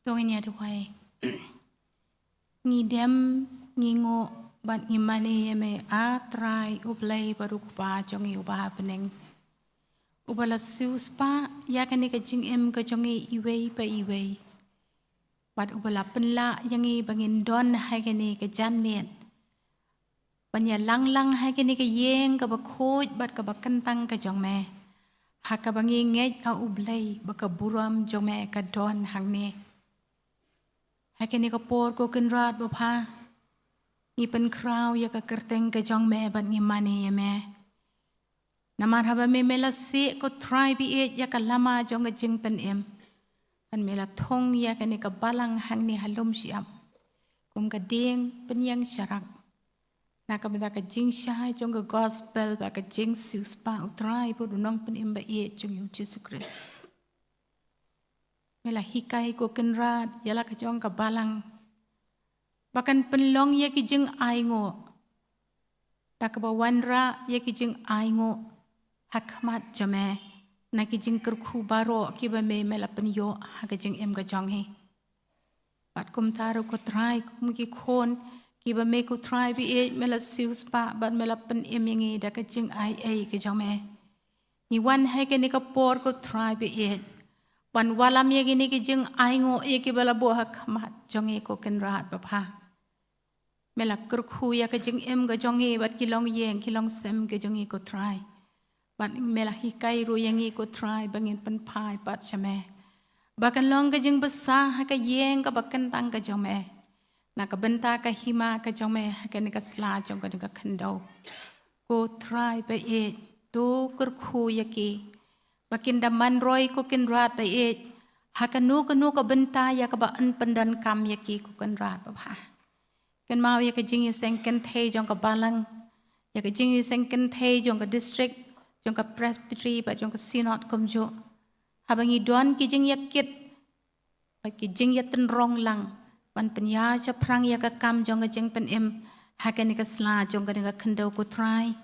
To ngin ïa duwai. Ngi dem, ngi nguh bad ngi mane ïa me, A Trai U Blei bad U Kpa jong ngi uba ha bneng, uba la siewspah ïa kane ka jingim ka jong ngi iwei pa iwei, bad uba la pynlah ïa ngi ba ngin don ha kane ka janmiet ban ïalang lang ha kane ka ïing kaba khuid bad kaba kyntang ka jong me, ha kaba ngi ngeit, A U Blei, ba ka burom jong me ka don hangne. Ha kane ka por, ko Kynrad babha, ngi pynkhraw ïa ka kyrteng ka jong me bad ngi mane ïa me. Namar haba me, me la sieh, ko Trai baieit, ïa ka lama jong ka jingpynim, bad me la thung ïa kane ka balang hangne ha lum shyiap kum ka dieng pynïeng sharak, na ka bynta ka jingshai jong ka gospel bad ka jingsiewspah U Trai bad U Nongpynim baieit jong ngi U Jisu Khrist. Me la hikai, ko Kynrad, ïa la ka jong ka balang ba kan pynlong ïa ki jingainguh, da kaba wanrah ïa ki jingainguh ha khmat jong me na ki jingkyrkhu baroh kiba me, me la pynïoh ha ka jingim ka jong ngi. Bad kumta ruh, ko Trai, kum ki khun kiba me, ko Trai baieit, me la siewspah bad me la pynim ïa ngi da ka jingaiei ka jong me, ngi wan ha kane ka por, ko Trai baieit, ban wallam ïa kine ki jingainguh ïa kiba la buh ha khmat jong ngi, ko Kynrad babha. Me la kyrkhu ïa ka jingim ka jong ngi bad ki longïing ki longsem ka jong ngi, ko Trai, bad me la hikai ruh ïa ngi, ko Trai, ba ngin pynphai pat sha me, ba kan long ka jingbsa ha ka ïing kaba kyntang ka jong me, na ka bynta ka hima ka jong me ha kane ka sla jong kane ka khyndew. Ko Trai baieit, to kyrkhu ïa ki ba kin da man roi, ko Kynrad baieit, ha kano kano ka bynta ïa kaba yn pyndonkam ïa ki, ko Kynrad babha. Kynmaw ïa ka jingïaseng kynthei jong ka balang, ïa ka jingïaseng kynthei jong ka district, jong ka presbytery bad jong ka synod kumjuh, haba ngi don ki jingïakit bad ki jingïatynrong lang ban pynïaid shaphrang ïa ka kam jong ka jingpynim ha kane ka sla jong kane ka khyndew, ko Trai,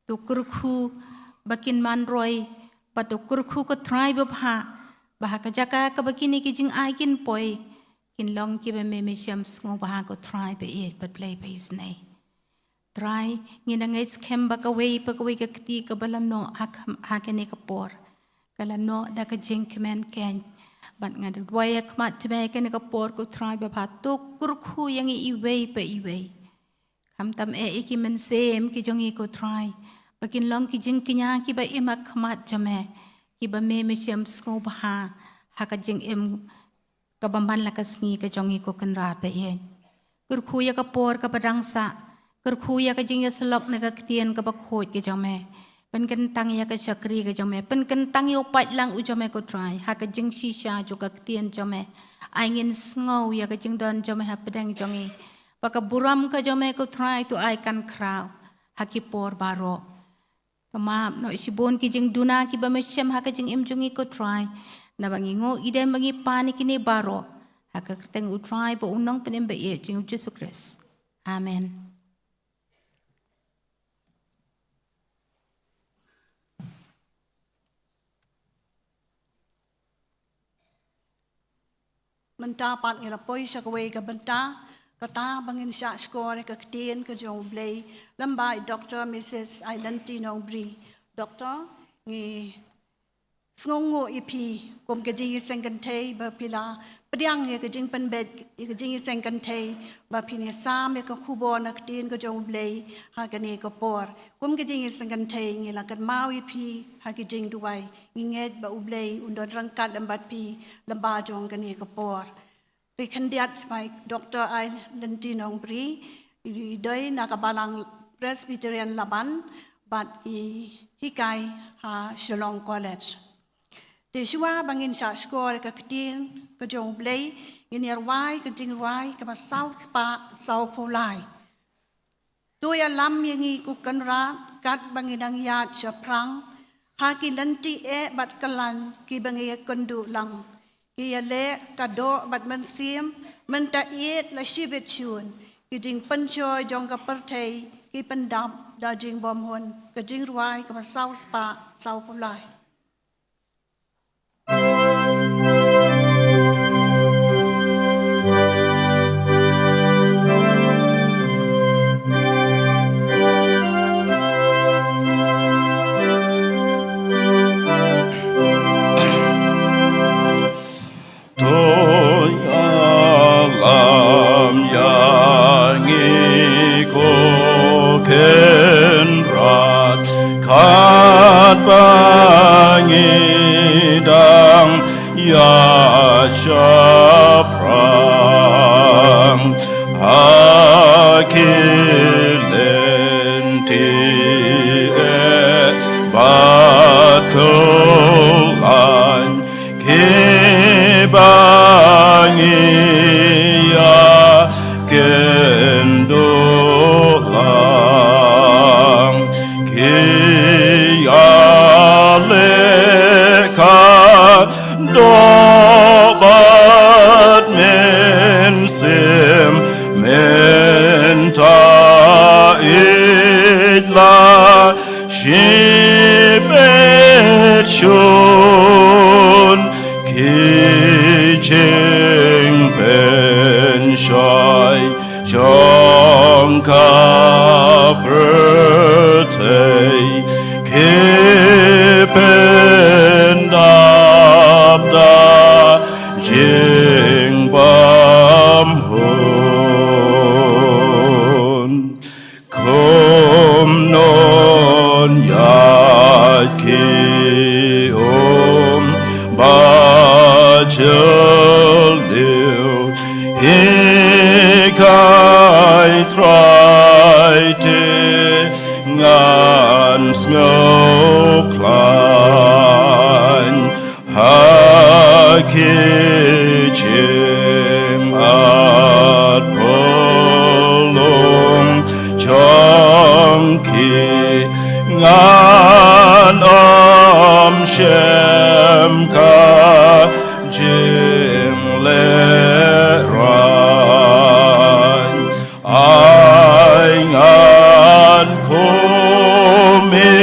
to kyrkhu ba kin man roi, bad to kyrkhu, ko Trai babha, ba ha ka jaka kaba kine ki jingai kin poi, kin long kiba me, me shem sngewbha, ko Trai baieit bad Blei ba isynei. Trai, ngi nang ngeit skhem ba kawei pa kawei ka kti kaba la noh ha kham-, ha kane ka por, ka la noh da ka jingkmen keiñ. Bad nga duwai ha khmat jong me ha kane ka por, ko Trai babha, to kyrkhu ïa ngi iwei pa iwei, khamtam eh ïa ki mynsiem ki jong ngi, ko Trai, ba kin long ki jingkñia kiba im ha khmat jong me, kiba me, me shem sngewbha ha ka jingim kaba man la ka sngi ka jong ngi, ko Kynrad baieit. Kyrkhu ïa ka por kaba dang sah, kyrkhu ïa ka jingïasyllok na ka ktien kaba khuid ka jong me, pynkyntang ïa ka shakri ka jong me, pynkyntang ïa u paidlang u jong me, ko Trai, ha ka jingshisha jong ka ktien jong me. Ai ngin sngew ïa ka jingdon jong me hapdeng jong ngi, ba ka burom ka jong me, ko Trai, to ai kan khraw ha ki por baroh. To map noh shibun ki jingduna kiba me shem ha ka jingim jong ngi, ko Trai, naba ngi nguh, ngi dem bad ngi pan ïa kine baroh ha ka kyrteng U Trai bad U Nongpynim baieit jong ngi U Jisu Khrist. Amen. Mynta pat ngi la poi sha kawei ka bynta, kata ba ngin shah shkor ïa ka ktien ka jong U Blei lyngba i Doktor Mrs Ailanti Nongbri. Doktor, ngi sngewnguh ïa phi kum ka jingïaseng kynthei ba phi la pdiang ïa ka jingpynbeit ïa ka jingïaseng kynthei, ba phin ïasam ïa ka khubor na ka ktien ka jong U Blei ha kane ka por. Kum ka jingïaseng kynthei, ngi la kynmaw ïa phi ha ki jingduwai. Ngi ngeit ba U Blei un don ryngkat lem bad phi lyngba jong kane ka por. Te khyndiat, ba i Doktor Ailanti Nongbri, i dei na ka Balang Presbyterian Laban bad i hikai ha Shillong College. Te shuwa ba ngin shah shkor ïa ka ktien ka jong U Blei, ngin ïa rwai ka jingrwai kaba saw spah saw phew lai. To ïalam ïa ngi, ko Kynrad, katba ngi dang ïaid shaphrang ha ki lynti eh bad kyllaiñ kiba ngi ïakynduh lang. Ki ïaleh ka doh bad mynsiem, mynta ïeit la shibit shun, ki jingpynshoi jong ka pyrthei ki pyndap da jingbymhun. Ka jingrwai kaba saw spah saw phew lai. Sim mynta ïeit la shibit shun ki jingpynshoi jong ka pyrthei, ki pyndap da jingbymhun. Kumno ïa ki um ba jylliew, hikai Trai, te ngan sngewkhlaiñ ha ki jingatphyllung jong ki. Ngan ym shem ka jinglehrain. Ai ngan kumne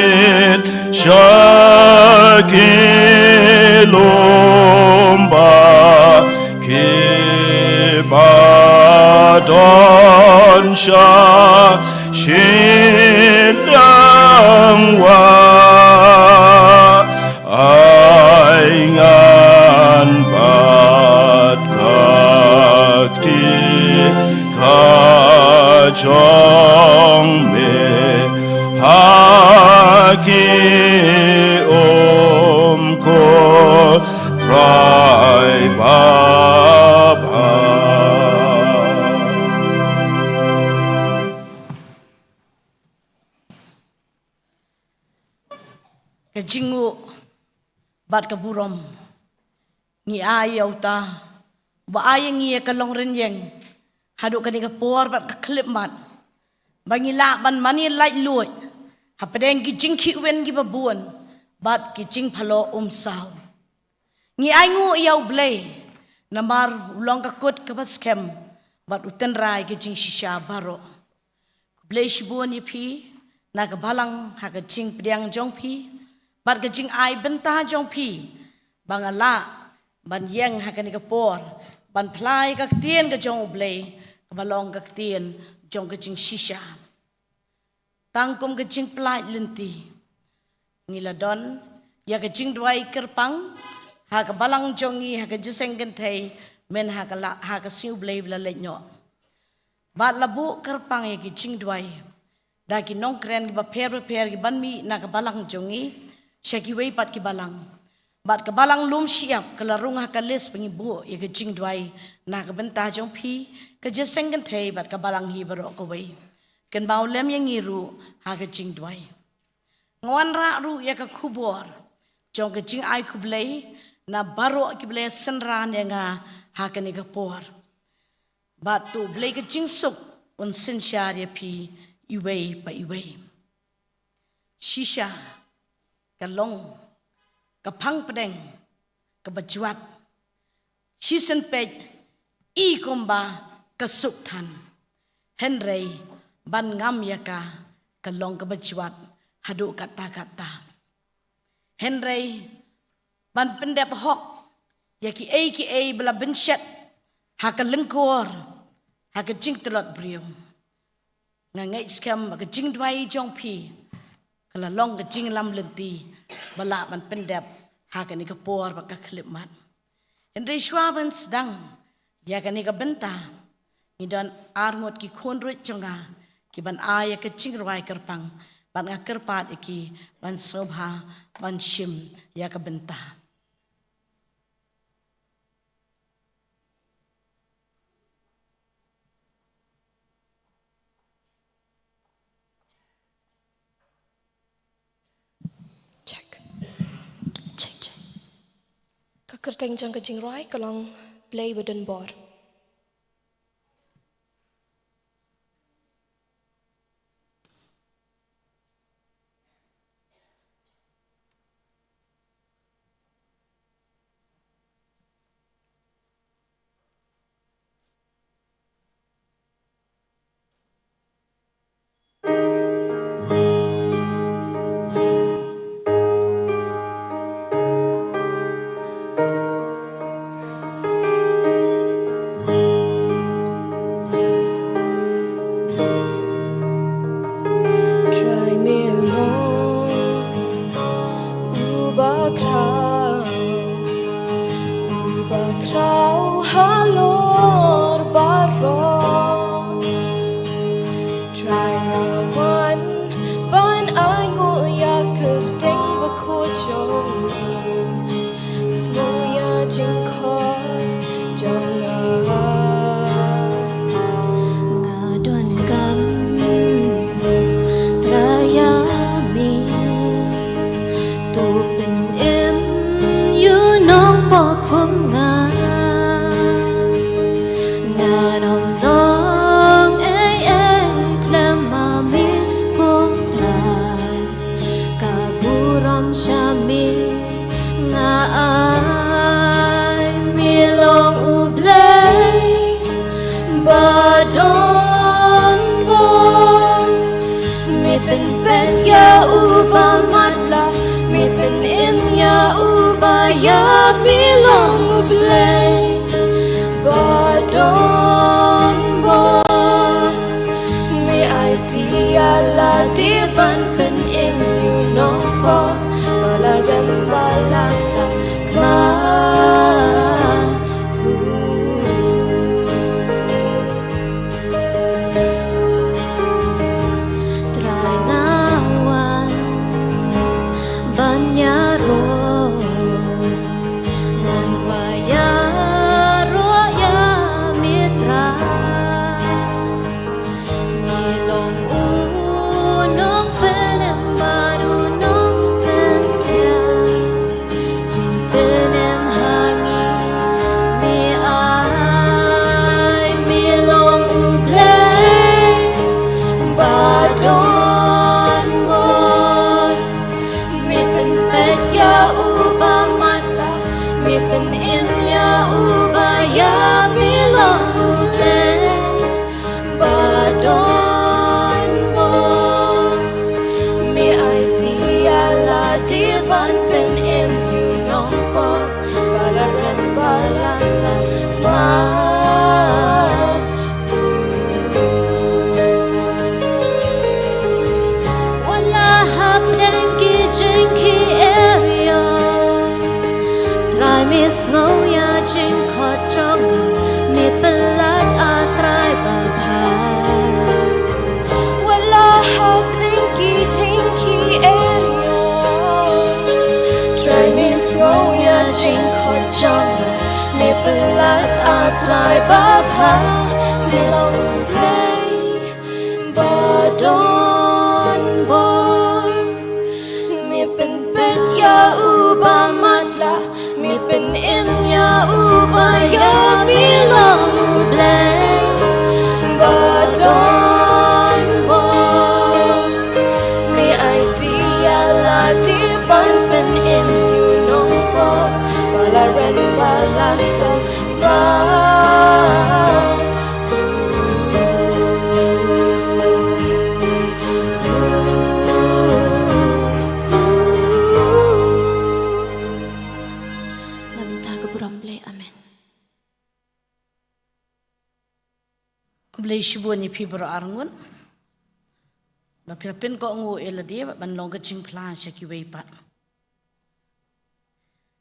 sha ki lum ba kiba don sha shiliang wah. Ai ngan bat ka kti ka jong me ha ki um, ko Trai babha. Ka jingnguh bad ka burom ngi ai ïa uta uba ai ïa ngi ïa ka longrynieng haduh kane ka por bad ka khyllipmat, ba ngi lah ban mane laitluid hapdeng ki jingkhihwin kiba bun bad ki jingphalor umsaw. Ngi ainguh ïa U Blei namar u long ka kut kaba skhem bad u tynrai ki jingshisha baroh. Khublei shibun ïa phi na ka balang ha ka jingpdiang jong phi bad ka jingai bynta jong phi, ba nga lah ban ïeng ha kane ka por ban phla ïa ka ktien ka jong U Blei, kaba long ka ktien jong ka jingshisha. Tang kum ka jingpyllait lynti, ngi la don ïa ka jingduwai kyrpang ha ka balang jong ngi ha ka jingïaseng kynthei, myn ha ka la, ha ka sngi U Blei ba la leit noh. Bad la buh kyrpang ïa ki jingduwai da ki nongkren kiba pher bapher kiban mih na ka balang jong ngi sha kiwei pat ki balang. Bad ka balang lum shyiap ka la rung ha ka list ba ngi buh ïa ka jingduwai na ka bynta jong phi, ka jingïaseng kynthei bad ka balang hi baroh kawei. Kynmaw lem ïa ngi ruh ha ka jingduwai. Nga wanrah ruh ïa ka khubor jong ka jingai khublei na baroh kiba la synran ïa nga ha kane ka por. Bad to U Blei ka jingsuk un synshar ïa phi iwei pa iwei. Shisha ka long ka phang pdeng kaba jwat. Shisien peit i kumba ka suk than, hynrei ban ngam ïa ka ka long kaba jwat haduh katta katta. Hynrei ban pyndep hok ïa kiei kiei ba la bynshet ha ka lyngkor, ha ka jingtlot briew. Nga ngeit skhem ba ka jingduwai jong phi ka la long ka jinglam lynti ba lah ban pyndep ha kane ka por bad ka khyllipmat. Hynrei shuwa ban sdang ïa kane ka bynta, ngi don arngut ki khun ruh jong nga kiban ai ïa ka jingrwai kyrpang, bad nga kyrpad ïa ki ban sngewbha ban shim ïa ka bynta. Check. Check, check. Ka kyrteng jong ka jingrwai ka long Blei ba don bor. Don bor, me pynpeit ïa uba matlah, me pynim ïa uba ïap, me long U Blei ba don bor. Me aiti ïa lade ban pynim ïa u nongpop ba la rem ba la sakma. Trai, nga wan ban ïaroh, ngan wan ïaroh ïa me Trai. Me long u nongpynim bad u nongpynkhiah. Jingpynim ha ngi me ai, me long U Blei ba don bor. Me pynpeit ïa uba matlah, me pynim ïa uba ïap, me long U Blei ba don bor. Me aiti ïa lade ban pynim ïa u nongpop ba la rem ba la sakma. Wat la hapdeng ki jingkhih eriong, Trai, me sngew ïa jingkhot jong nga, me pyllait, A Trai babha. Wat la hapdeng ki jingkhih eriong, Trai, me sngew ïa jingkhot jong nga, me pyllait, A Trai babha. Me long U Blei ba don bor. Me pynpeit ïa uba matlah, me pynim ïa uba ïap, me long U Blei ba don bor. Me aiti ïa lade ban pynim ïa u nongpop ba la rem ba la sakma. Na bynta ka burom Blei, amen. Khublei shibun ïa phi baroh arngut ba phi la pynkohnguh ïa lade ban long ka jingphla sha kiwei pat.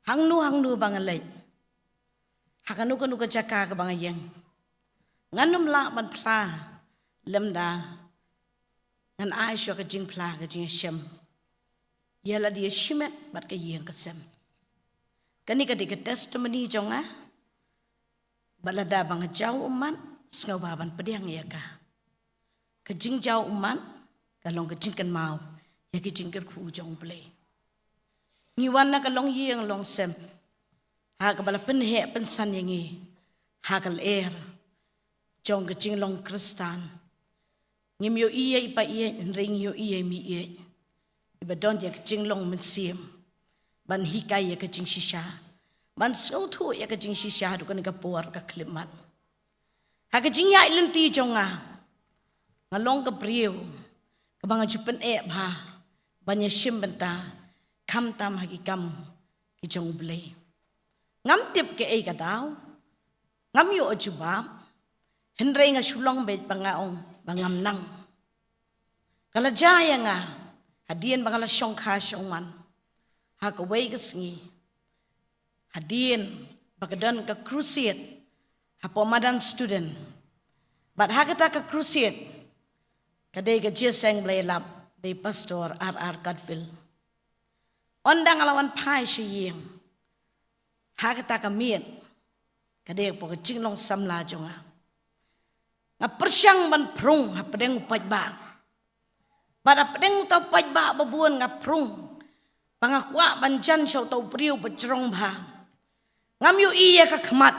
Hangno hangno ba nga leit, ha kano kano ka jaka kaba nga ïeng, ngan ym lah ban phla lymda ngan ai shuwa ka jingphla, ka jingïashem ïa lade shimet bad ka ïing ka sem. Kane ka dei ka testimony jong nga. Bad lada ba nga jaw ummat, sngewbha ban pdiang ïa ka. Ka jingjaw ummat ka long ka jingkynmaw ïa ki jingkyrkhu jong U Blei. Ngi wan na ka longïing longsem ha kaba la pynheh pynsan ïa ngi ha ka lyer jong ka jinglong Khristan. Ngim ïohi ïa i ba ïeit, hynrei ngi ïohi ïa i ba ïeit, i ba don ïa ka jinglong mynsiem ban hikai ïa ka jingshisha, ban sngewthuh ïa ka jingshisha haduh kane ka por ka khyllipmat. Ha ka jingïaid lynti jong nga, nga long ka briew kaba nga ju pyneh bha ban ïashim bynta khamtam ha ki kam ki jong U Blei. Ngam tip kaei ka daw, ngam ïoh jubab, hynrei nga shu long beit ba nga ong ba ngam nang. Ka la jia ïa nga hadien ba nga la shongkha shongman ha kawei ka sngi, hadien ba ka don ka crusade hapoh madan student. Bad ha kata ka crusade ka dei ka jingïaseng Blei lap da i Pastor R R Katfield. Ynda nga la wan phai sha ïing ha kata ka miet, ka dei hapoh ka jinglong samla jong nga, nga pyrshang ban prung hapdeng u paidbah. Bad hapdeng uta u paidbah ba bun nga prung ba nga kwah ban jan sha uta u briew ba jrong bha. Ngam ïohi ïa ka khmat.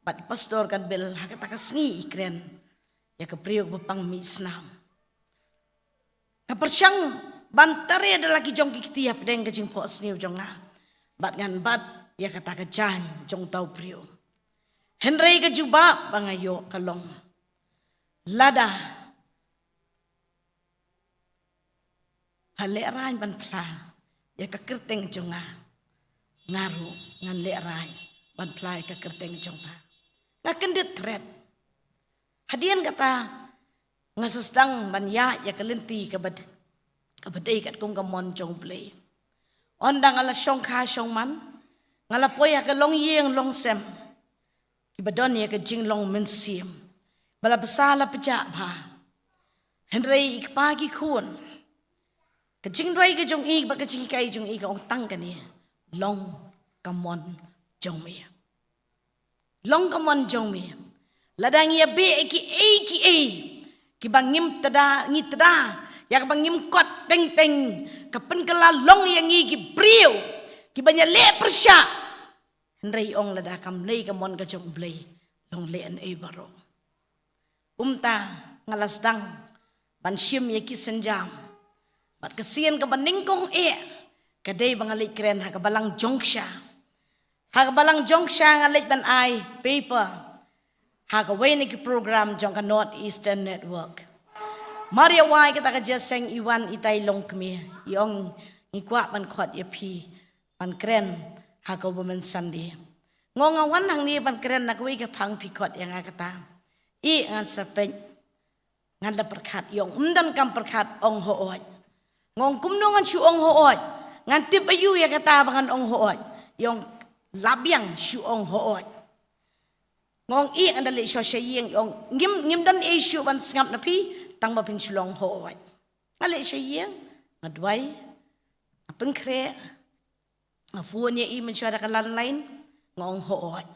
Bad Pastor Katfield ha kata ka sngi i kren ïa ka briew ba pang mih snam. Nga pyrshang ban tare da la ki jong ki kti hapdeng ka jingphohsniew jong nga bad ngan bat ïa kata ka jaiñ jong uta u briew. Hynrei ka jubab ba nga ïoh ka long Lada pha lehraiñ ban phla ïa ka kyrteng jong nga, nga ruh ngan lehraiñ ban phla ïa ka kyrteng jong pha. Nga kyndit thret. Hadien kata nga sa sdang ban ïaid ïa ka lynti kaba, kaba dei katkum ka mon jong U Blei. Ynda nga la shongkha shongman, nga la poi ha ka longïing longsem kiba don ïa ka jinglong mynsiem, ba la bsa la pjah bha. Hynrei i kpa ki khun, ka jingduwai ka jong i bad ka jinghikai jong i ka ong tang kane: Long ka mon jong me. Long ka mon jong me. Lada ngi ïa beh ïa kiei kiei kiba ngim tda, ngi tda ïa kaba ngim kot teng teng, ka pynkylla long ïa ngi ki briew kiba ngi ïaleh pyrshah. Hynrei ong lada kam lei ka mon ka jong U Blei, long leh ei ei baroh. Kumta nga la sdang ban shim ïa ki sienjam. Bad ka sien kaba nyngkong eh ka dei ba nga leit kren ha ka balang jong ksha. Ha ka balang jong ksha nga leit ban ai paper ha kawei na ki program jong ka North Eastern Network. Mar ïa wai kata ka jingïaseng i wan itai longkmie, i ong ngi kwah ban khot ïa phi ban kren ha ka Women Sunday. Nga ong nga wan hangne ban kren na kawei ka phang, phi khot ïa nga kata. I ngan sa peit, ngan da pyrkhat. I ong ym don kam pyrkhat, ong hooid. Nga ong kumno ngan shu ong hooid? Ngan tip aïu ïa kata ba ngan ong hooid? I ong la biang shu ong hooid. Nga ong i ngan da leit shuwa sha ïing. I ong ngim, ngim don ei shuh ban sngap na phi tang ba phin shu long hooid. Nga leit sha ïing, nga duwai, nga pynkhreh, nga phone ïa i mynshuwa da ka landline, nga ong hooid.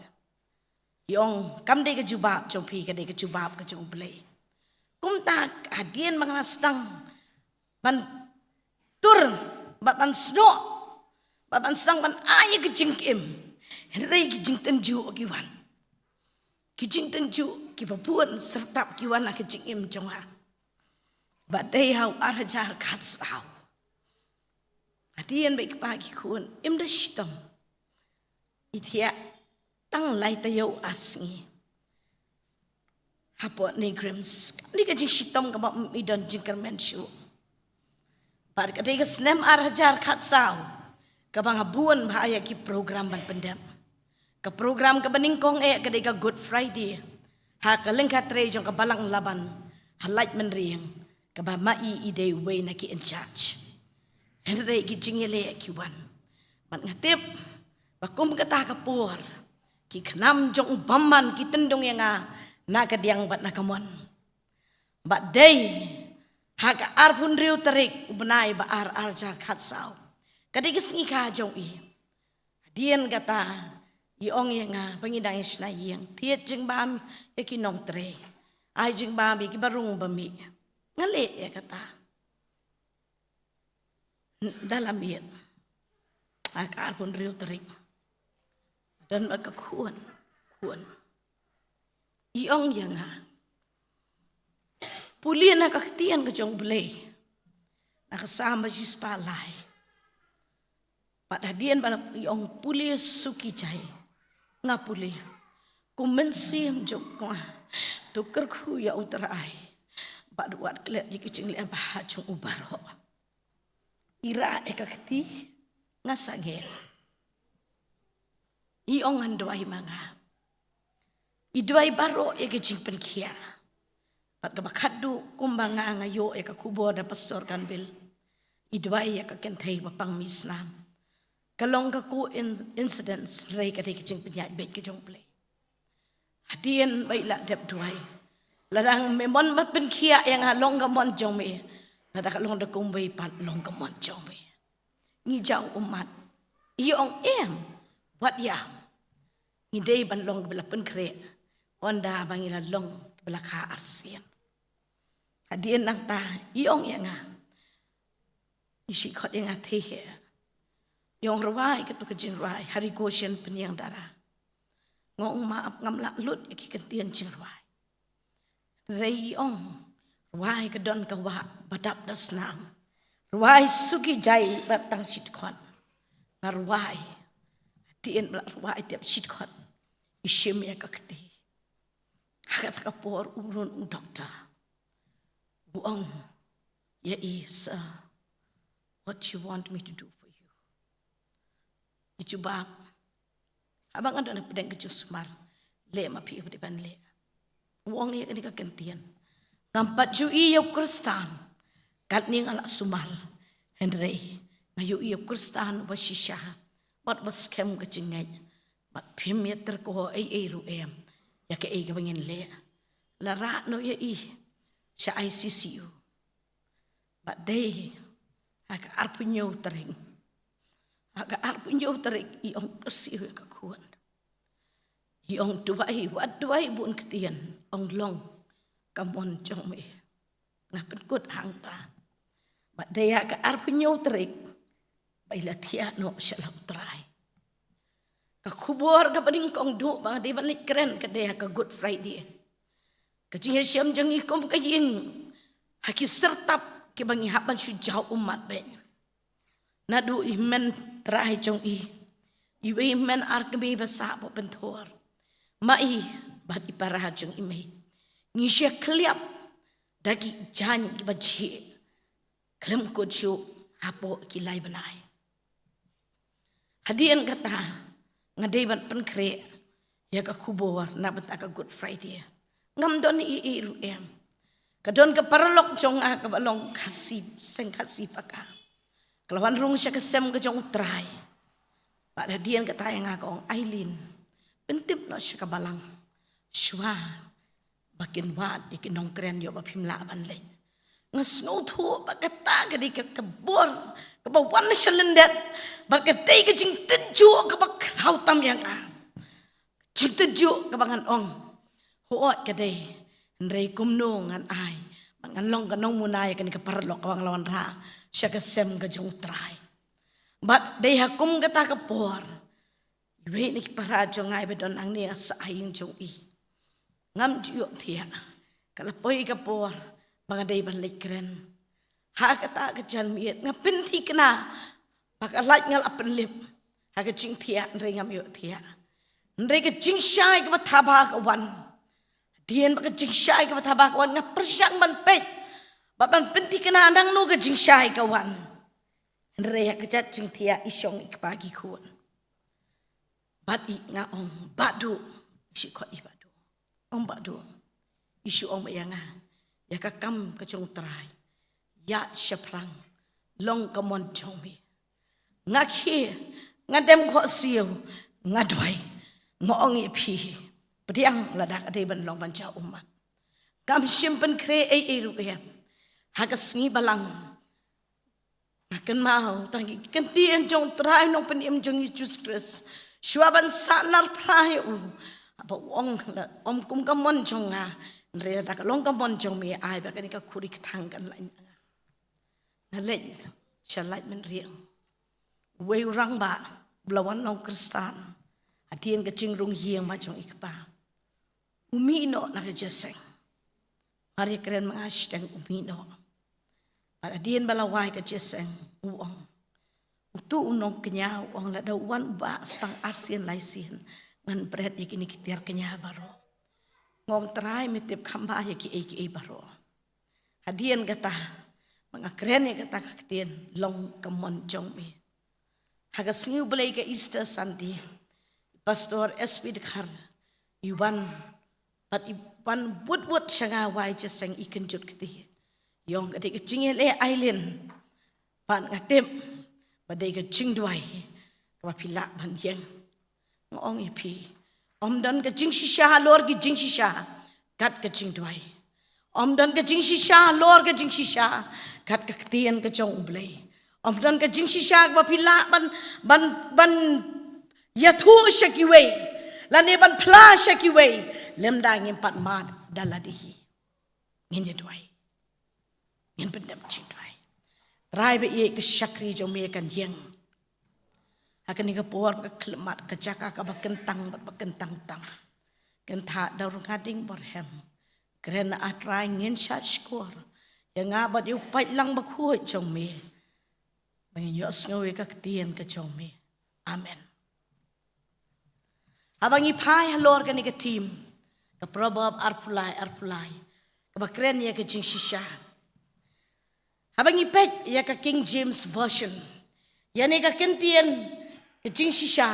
I ong kam dei ka jubab jong phi, ka dei ka jubab ka jong U Blei. Kumta hadien ba nga la sdang ban tur bad ban snoh bad ban sdang ban ai ïa ka jingim, hynrei ki jingtynjuh ki wan. Ki jingtynjuh kiba bun syrtap ki wan ha ka jingim jong nga. Ba dei ha u ar hajar khatsaw, hadien ba i kpa ki khun im da shitom, i thiah tang lai taïew ar sngi hapoh NEIGRIHMS. Kane ka jingshitom kaba ym i don jingkyrmen shuh. Bad ka dei ka snem ar hajar khatsaw kaba nga bun bha ïa ki program ban pyndep. Ka program kaba nyngkong eh ka dei ka Good Friday ha ka lyngkha trei jong ka Balang Laban ha Laitumkhrah, kaba ma i i dei uwei na ki in charge. Hynrei ki jingïaleh ki wan. Bad nga tip ba kum kata ka por ki khnam jong u bymman ki tyndong ïa nga na ka diang bad na ka mon. Bad dei ha ka arphew hynriew tarik u bnai ba ar, ar hajar khatsaw, ka dei ka sngi kha jong i. Hadien kata i ong ïa nga ba ngi dang ïa shna ïing, thied jingbam ïa ki nongtrei, ai jingbam ïa kiba rung ba mih. Nga leh ïa kata. Da la miet ha ka arphew hynriew tarik, don bad ka khun, khun. I ong ïa nga, pule na ka ktien ka jong U Blei, na ka Salm ba shispah lai. Bad hadien ba la i ong pule suki jai, nga pule. Kum mynsiem jong nga to kyrkhu ïa U Trai bad wat klet ïa ki jingleh bha jong u baroh. I rah ïa ka kti, nga sangeh. I ong ngan duwai ma nga. I duwai baroh ïa ka jingpynkhiah. Bad kaba khatduh kumba nga, nga ïoh ïa ka khubor da Pastor Kanbil, i duwai ïa ka kynthei ba pang mih snam. Ka long ka coincidence, hynrei ka dei ka jingpynïaid beit ka jong U Blei. Hadien ba i la dep duwai, la dang, me mon bad pynkhiah ïa nga, long ka mon jong me. Lada ka long da kumwei pat, long ka mon jong me. Ngi jaw ummat. I ong em, wat ïa, ngi dei ban long kiba la pynkhreh ynda ba ngi la long kiba la kha arsien. Hadien nangta i ong ïa nga, i shi khot ïa nga thei he. I ong rwai kato ka jingrwai, Hari Goshen Pynïeng Dara. Nga ong ma ap, ngam lah lut ïa ki kyntien jingrwai. Hynrei i ong rwai ka don ka wah ba dap da snam, rwai suki jai bad tang shi dkhot. Nga rwai, hadien ba la rwai tep shi dkhot, i shim ïa ka kti. Ha kata ka por u run u doktor u ong ïa i, "Sir, what you want me to do for you?" I jubab, "Haba nga don hapdeng ka jingsumar, leh ma phi kaba dei ban leh." U ong ïa kane ka kyntien, "Ngam pat ju ïohi ïa u Khristan katne nga la sumar, hynrei nga ïohi ïa u Khristan uba shisha bad uba skhem ka jingngeit, bad phim ïatyrkhong ei ei ruh em ïa kaei kaba ngin leh." La rah noh ïa i sha I C C U. Bad dei ha ka arphew hynñiew tarik, ha ka arphew hynñiew tarik i ong kyrsiew ïa ka khun, i ong, "Duwai, wat duwai bun ktien, ong long ka mon jong me." Nga pynkut hangta. Bad dei ha ka arphew hynñiew tarik ba i la thiah noh sha la u Trai. Ka khubor kaba nyngkong duh ba nga dei ban leit kren ka dei ha ka Good Friday. Ka jingïashem jong i kum ka ïing ha ki syrtap kiba ngi hap ban shu jaw ummat beit. Naduh i hynmen trai jong i, iwei i hynmen ar kmie ba sah bad pynthor, ma i bad i para jong i mei, ngi shu khliap da ki jaiñ kiba jhieh khlem kut shuh hapoh ki lai bnai. Hadien kata nga dei ban pynkhreh ïa ka khubor na bynta ka Good Friday. Ngam don ei ei ruh em. Ka don ka paralok jong nga kaba long Khasi, seng Khasi Paka, ka la wan rung sha ka sem ka jong u Trai. Bad hadien kata ïa nga ka ong, "Aileen, pyntip noh sha ka balang shuwa ba kin wad ïa ki nongkren ïoh ba phim lah ban leit." Nga sngewthuh ba kata ka dei ka khubor kaba wan na sha lyndet, bad ka dei ka jingtynjuh kaba khraw tam ïa nga. Jingtynjuh kaba ngan ong, hooid ka dei, hynrei kumno ngan ai ba ngan long ka nongmuna ïa kane ka paralok kaba nga la wanrah sha ka sem ka jong u Trai. Bad dei ha kum kata ka por, iwei na ki para jong nga iba don hangne ha sah ha ïing jong i, ngam ju ïohthiah. Ka la poi ka por ba nga dei ban leit kren. Ha kata ka janmiet nga pynthikna ba ka lait nga la pynlip ha ka jingthiah, hynrei ngam ïohthiah. Hynrei ka jingshai kaba thaba ka wan. Hadien ba ka jingshai kaba thaba ka wan, nga pyrshang ban peit bad ban pynthikna nangno ka jingshai ka wan. Hynrei ha ka jait jingthiah i shong i kpa ki khun. Bad i nga ong, "Bah Duh." I shu khot i Bah Duh. Ong, "Bah Duh." I shu ong bad ïa nga, "Ïa ka kam ka jong u Trai, ïaid shaphrang, long ka mon jong me." Nga khie, nga dem khohsiew, nga duwai, nga ong ïa phi, pdiang lada ka dei ban long ban jaw ummat. Ngam shym pynkhreh ei ei ruh em. Ha ka sngi balang nga kynmaw tang ki kyntien jong u Trai Nongpynim jong ngi Jisu Khrist, shuwa ban sahnarphna ïa u, haba u ong, "Ym kum ka mon jong nga, hynrei lada ka long ka mon jong me, ai ba kane ka khuri kthang kan lait na nga." Nga leit sha Laitumkhrah, uwei u rangbah uba la wan long Khristan hadien ka jingrung ïing ma jong i kpa, u mih noh na ka jingïaseng. Mar ïakren ma nga shiteng, u mih noh. Bad hadien ba la wai ka jingïaseng, u ong, utu u nongkñia u ong, "Lada u wan u bah sa tang arsien laisien, ngan bret ïa kine ki tiar kñia baroh." Nga ong, "Trai, me tip kham bha ïa kiei kiei baroh." Hadien kata ba nga kren ïa kata ka ktien, "Long ka mon jong me." Ha ka sngi U Blei, ka Easter Sunday, Pastor S P Dkhar i wan, bad i wan wut wut sha nga, wai jingïaseng, i kynjut kti. I ong, "Ka dei ka jingïaleh, Aileen, bad nga tip ba dei ka jingduwai kaba phi lah ban ïeng." Nga ong ïa phi, ym don ka jingshisha halor ki jingshisha kat ka jingduwai. Ym don ka jingshisha halor ka jingshisha kat ka ktien ka jong U Blei. Ym don ka jingshisha kaba phi lah ban, ban, ban ïathuh sha kiwei lane ban phla sha kiwei lymda ngim pat mad da lade hi. Ngin ïa duwai. Ngin pyndep jingduwai. Trai, ba ïa ka shakri jong me kan ïeng ha kane ka por ba ka khlem mad, ka jaka kaba kyntang bad ba kyntang tam. Kynthah da u Rngading Borhem. Kren, A Trai, ngin shah shkor ïa nga bad ïa u paidlang bakhuid jong me ba ngin ïohsngew ïa ka ktien ka jong me. Amen. Haba ngi phai halor kane ka theme, Ka Proverb arphew lai, arphew lai. Kaba kren ïa ka jingshisha. Haba ngi peit ïa ka King James Version, ïa kane ka ktien ka jingshisha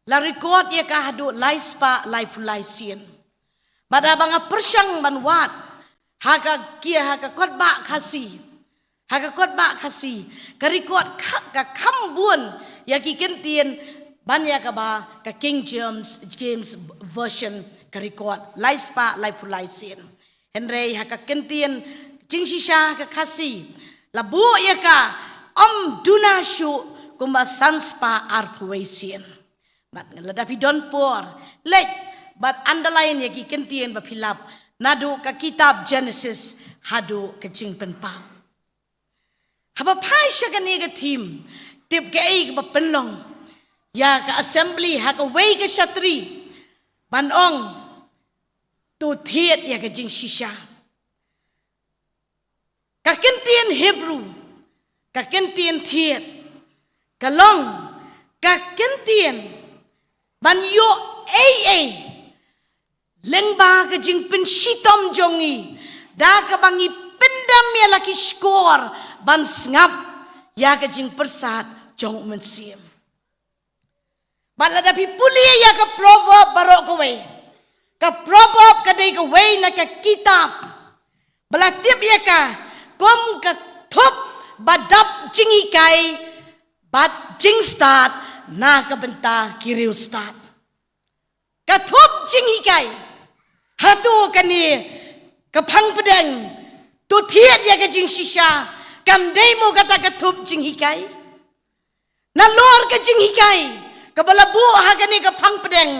la record ïa ka haduh lai spah laiphew lai sien. Bad haba nga pyrshang ban wad ha ka, ki, ha ka kot ba Khasi, ha ka kot ba Khasi, ka record ka, ka kham bun ïa ki ktien ban ïa kaba ka King James, James Version ka record lai spah laiphew lai sien. Hynrei ha ka ktien jingshisha ka Khasi la buh ïa ka ym duna shuh kumba san spah arphew wei sien. Bad lada phi don por, leit bad underline ïa ki ktien ba phi lap naduh ka kitab Genesis haduh ka Jingpynpaw. Haba phai sha kane ka theme, tip kaei kaba pynlong ïa ka assembly ha kawei ka shatri ban ong, to thied ïa ka jingshisha. Ka ktien Hebrew, ka ktien thied, ka long ka ktien ban ïoh ei ei lyngba ka jingpynshitom jong ngi, da kaba ngi pyndem ïa la ki shkor ban sngap ïa ka jingpyrsad jong u Mynsiem. Bad lada phi pule ïa ka Proverb baroh kawei, ka Proverb ka dei kawei na ka kitab ba la tip ïa ka kum ka thup ba dap jinghikai bad jingstad na ka bynta ki riewstad. Ka thup jinghikai. Hato kane ka phang pdeng, to thied ïa ka jingshisha, kam dei mo kata ka thup jinghikai? Nalor ka jinghikai kaba la buh ha kane ka phang pdeng,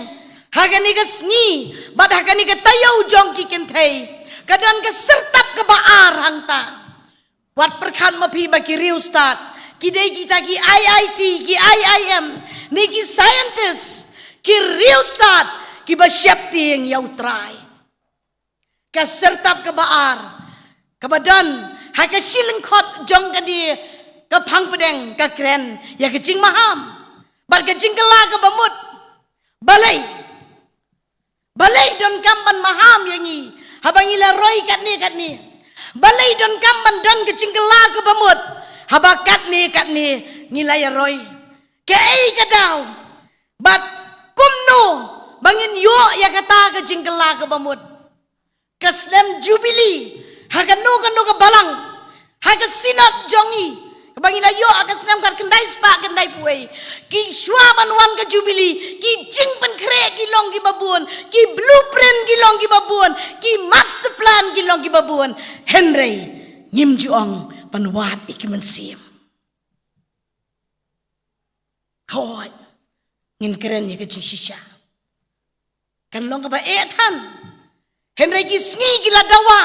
ha kane ka sngi bad ha kane ka taïew jong ki kynthei, ka don ka syrtap kaba ar hangta. Wat pyrkhat ma phi ba ki riewstad ki dei kita ki I I T, ki I I M, ne ki scientist, ki riewstad kiba sheptieng ïa U Trai. Ka syrtap kaba ar kaba don ha ka shi lyngkhot jong kane ka phang pdeng ka kren ïa ka jingmaham bad ka jingkylla kaba mut. Balei? Balei donkam ban maham ïa ngi haba ngi la roi katne katne? Balei donkam ban don ka jingkylla kaba mut haba katne katne ngi la ïa roi? Kaei ka daw? Bad kumno ba ngin ïoh ïa kata ka jingkylla kaba mut? Ka snem Jubili ha kano kano ka balang, ha ka Synod jong ngi kaba ngi la ïoh ha ka snem khatkhyndai spah khyndaiphew wei, ki shuwa ban wan ka Jubili, ki jingpynkhreh ki long kiba bun, ki blueprint ki long kiba bun, ki master plan ki long kiba bun. Hynrei ngim ju ong ban wad ïa ki mynsiem. Hooid, ngin kren ïa ka jingshisha. Kan long kaba eh than. Hynrei ki sngi ki la dawa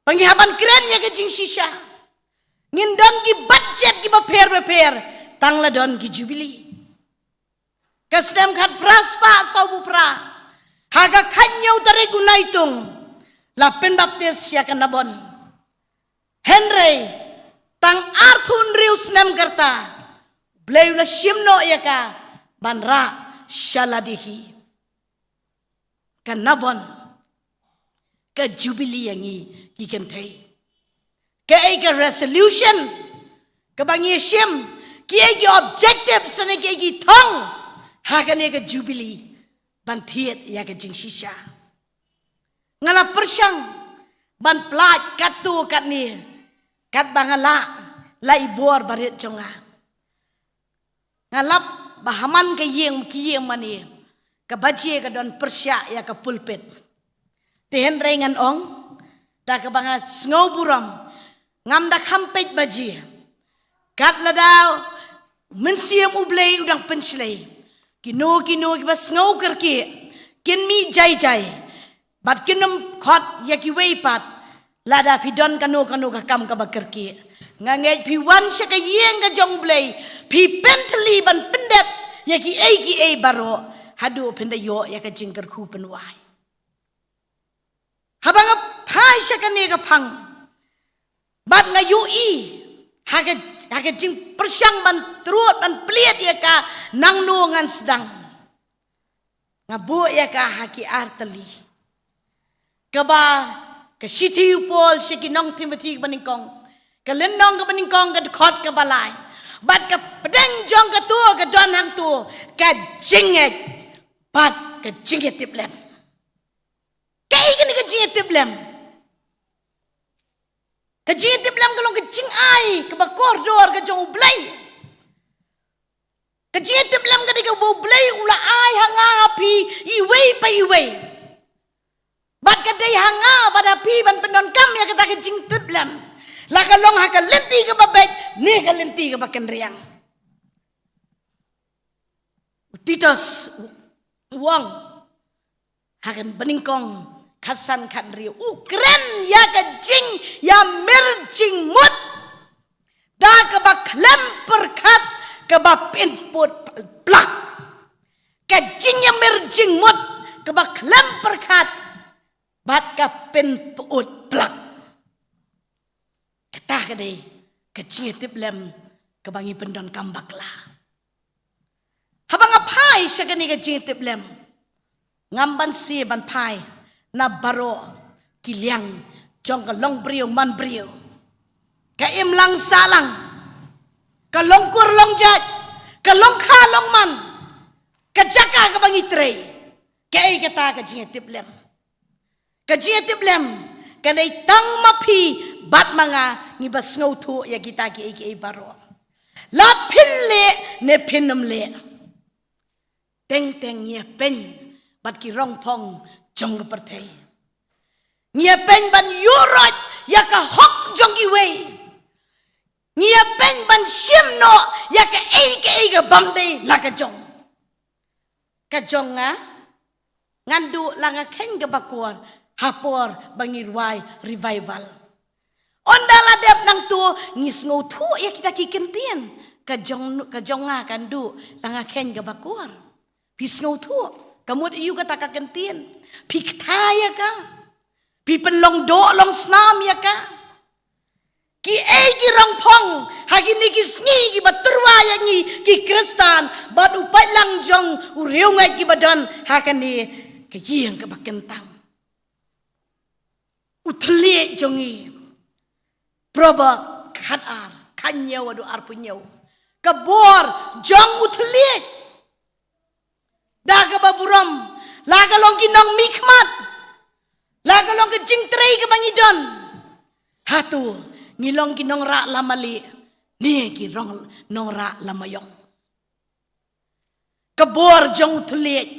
ba ngi hap ban kren ïa ka jingshisha. Ngin don ki budget kiba pher bapher tang la don ki Jubili. Ka snem khatphra spah sawphew phra, ha ka khathynñiew tarik u Naitung, la pynbaptis ïa ka Nabon. Hynrei tang arphew hynriew snem ka rta, Blei u la shim noh ïa ka ban rah sha lade hi. Ka Nabon, ka Jubili ïa ngi ki kynthei. Kaei ka resolution kaba ngi shim, kiei ki objectives ne kiei ki thong ha kane ka Jubili ban thied ïa ka jingshisha? Nga la pyrshang ban pynlait katto katne katba nga lah, la i bor barit jong nga. Nga lap ba ha man ka ïing, ki ïing mane, ka baje ka don pyrshah ïa ka pulpit. Te hynrei ngan ong, da kaba nga sngew burom, ngam da kham peit baje. Kat lada Mynsiem U Blei u dang pynshlei, kino kino kiba sngew kyrkieh kin mih jai jai. Bad kin ym khot ïa kiwei pat lada phi don kano kano ka kam kaba kyrkieh. Nga ngeit phi wan sha ka ïing ka jong U Blei, phi pynthylli ban pyndep ïa kiei kiei baroh haduh phin da ïoh ïa ka jingkyrkhu pynwai. Haba nga phai sha kane ka phang bad nga ïohi ha ka, ha ka jingpyrshang ban trud ban plied ïa ka nangno ngan sdang, nga buh ïa ka ha ki ar tylli. Kaba ka shithi u Paul sha ki nong Timothi kaba nyngkong, ka lynnong kaba nyngkong, ka dkhot kaba lai. Bad ka pdeng jong kato ka don hangto ka jingngeit bad ka jingïatiplem. Kaei kane ka jingïatiplem? Ka jingïatiplem ka long ka jingai kaba kordor ka jong U Blei. Ka jingïatiplem ka dei kaba U Blei u la ai ha nga ha phi iwei pa iwei. Bad ka dei ha nga bad ha phi ban pyndonkam ïa kata ka jingtiplem, la ka long ha ka lynti kaba beit ne ka lynti kaba kynriang. U Titus u ong ha ka banyngkong khatsan khathynriew, u kren ïa ka jingïamir jingmut da kaba khlem pyrkhat, kaba pynput plak. Ka jingïamir jingmut kaba khlem pyrkhat bad ka pynput plak. Kata ka dei ka jingïatiplem kaba ngi pyndonkam bakla. Haba nga phai sha kane ka jingïatiplem, ngam banse ban phai na baroh ki liang jong ka longbriew manbriew, ka imlang sahlang, ka longkur longjait, ka longkha longman, ka jaka kaba ngi trei. Kaei kata ka jingïatiplem? Ka jingïatiplem ka dei tang ma phi bad ma nga ngi ba sngewthuh ïa kita kiei kiei baroh, la phin leh ne phin ym leh. Teng teng ngi ïapeiñ bad ki rongphong jong ka pyrthei. Ngi ïapeiñ ban ïuhroit ïa ka hok jong kiwei. Ngi ïapeiñ ban shim noh ïa kaei kaei ka bym dei la ka jong. Ka jong nga, ngan duh la nga kheiñ kaba kur ha por ba ngi rwai revival. Ynda la dep nangto ngi sngewthuh ïa kita ki kyntien. Ka jong, ka jong nga kan duh la nga kheiñ kaba kur. Phi sngewthuh ka mut aïu kata ka kyntien? Phi kthai ïa ka? Phi pynlong doh long snam ïa ka? Kiei ki rongphong ha kine ki sngi kiba tyrwa ïa ngi ki Khristan bad u paidlang jong u riewngeit kiba don ha kane ka ïing kaba kyntang. U thylliej jong ngi. Proverb khatar, khathynñiew haduh arphew hynñiew. Ka bor jong u thylliej. Da kaba burom, la ka long ki nongmihkhmat, la ka long ka jingtrei kaba ngi don. Hato ngi long ki nongrah lama lieh ne ki rong nongrah lama ïong? Ka bor jong u thylliej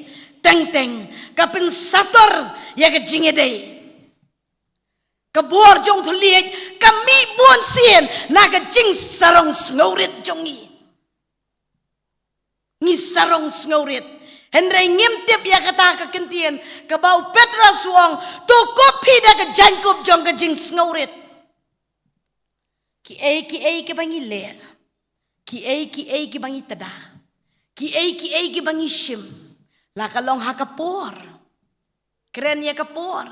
teng teng ka pynsator ïa ka jingïadei. Ka bor jong u thylliej ka mih bun sien na ka jingsarong sngewrit jong ngi. Ngi sarong sngewrit. Hynrei ngim tip ïa kata ka kyntien kaba u Petros u ong, to kup phi da ka jaiñkup jong ka jingsngewrit. Kiei kiei kiba ngi leh, kiei kiei kiba ngi tda, kiei kiei kiba ngi shim, la ka long ha ka por. Kren ïa ka por.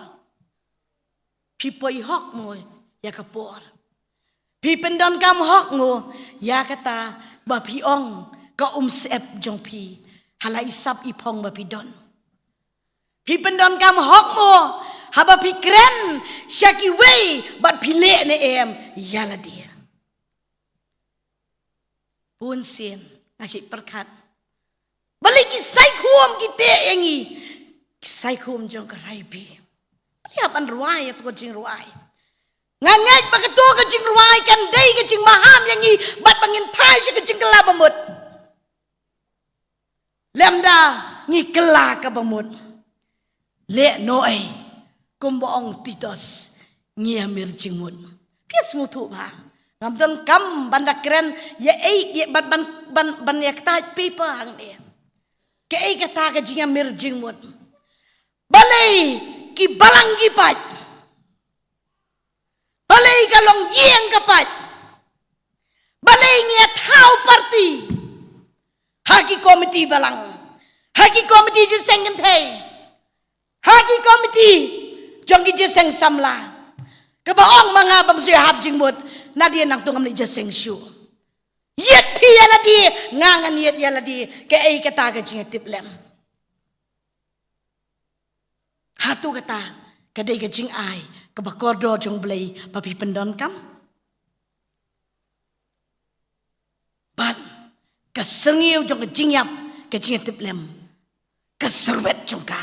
Phi poi hok mo ïa ka por? Phi pyndonkam hok mo ïa kata ba phi ong ka umsyep jong phi ha la i sap i phong ba phi don? Phi pyndonkam hok mo haba phi kren sha kiwei bad phi leh ne em ïa lade? Bun sien nga shu pyrkhat, balei ki saikhum ki teh ïa ngi, ki saikhum jong ka Raibi? Balei hap ban rwai ïa to ka jingrwai? Nga ngeit ba kato ka jingrwai kan dei ka jingmaham ïa ngi bad ba ngin phai sha ka jingkylla bamut. Lymda ngi kylla kaba mut, leh noh ei, kumba ong Titus, ngi ïamir jingmut. Phi sngewthuh ba ngam donkam ban da kren ïa ei, ïa ban, ban, ban, ban ïa kata paper hangne. Kaei kata ka jingïamir jingmut? Balei ki balang ki pait? Balei ka longïing ka pait? Balei ngi ïa thaw party ha ki komiti balang, ha ki komiti jingïaseng kynthei, ha ki komiti jong ki jingïaseng samla? Kaba ong ma nga bym shu hap jingmut, naduh nangta ngam leit jingïaseng shuh. Ïit phi ïa lade, nga ngan ïit ïa lade. Kaei kata ka jingïatiplem? Hato kata ka dei ka jingai kaba kordor jong Blei ba phi pyndonkam. Bad ka syrngiew jong ka jingïap, ka jingïatiplem, ka syrwet jong ka,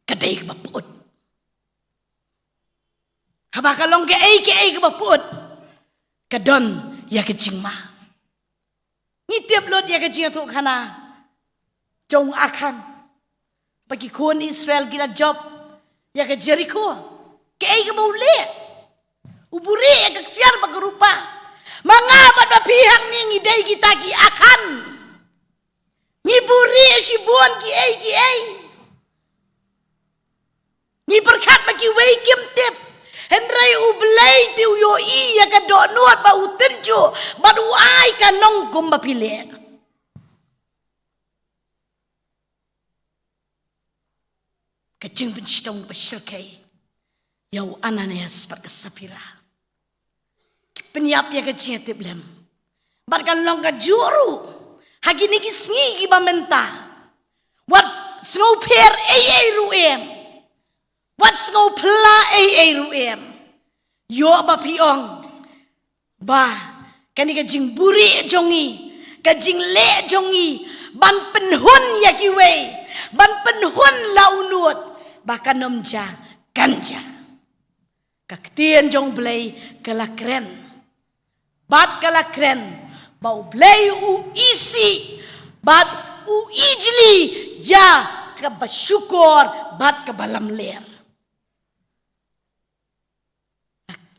ka dei kaba pyut. Haba ka long kaei kaei kaba pyut, ka don ïa ka jingma. Ngi tip lut ïa ka jingïathuhkhana jong Akhan, ba ki khun Israel ki la jop ïa ka Jeriko. Kaei kaba u leh? U buhrieh ïa ka ksiar bad ka rupa. Ma nga bad ma phi hangne ngi dei kita ki Akhan. Ngi buhrieh shibun kiei kiei. Ngi pyrkhat ba kiwei kim tip. Hynrei U Blei te u ïohi ïa ka dohnud ba u tynjuh bad u ai ka nongkum ba phi leh. Ka jingpynshitom ba shyrkhei ïa u Ananias bad ka Saphira. Ki pynïap ïa ka jingïatiplem. Bad ka long kajuh ruh ha kine ki sngi kiba mynta. Wat sngewpher ei ei ruh em. Wat sngewphylla ei ei ruh em. Ïoh ba phi ong ba kane ka jingbuhrieh jong ngi, ka jingleh jong ngi ban pynhun ïa kiwei, ban pynhun la u nud, ba kan ym jia, kan jia. Ka ktien jong U Blei ka la kren. Bad ka la kren ba U Blei u isih bad u ijli ïa kaba shukor bad kaba lamler.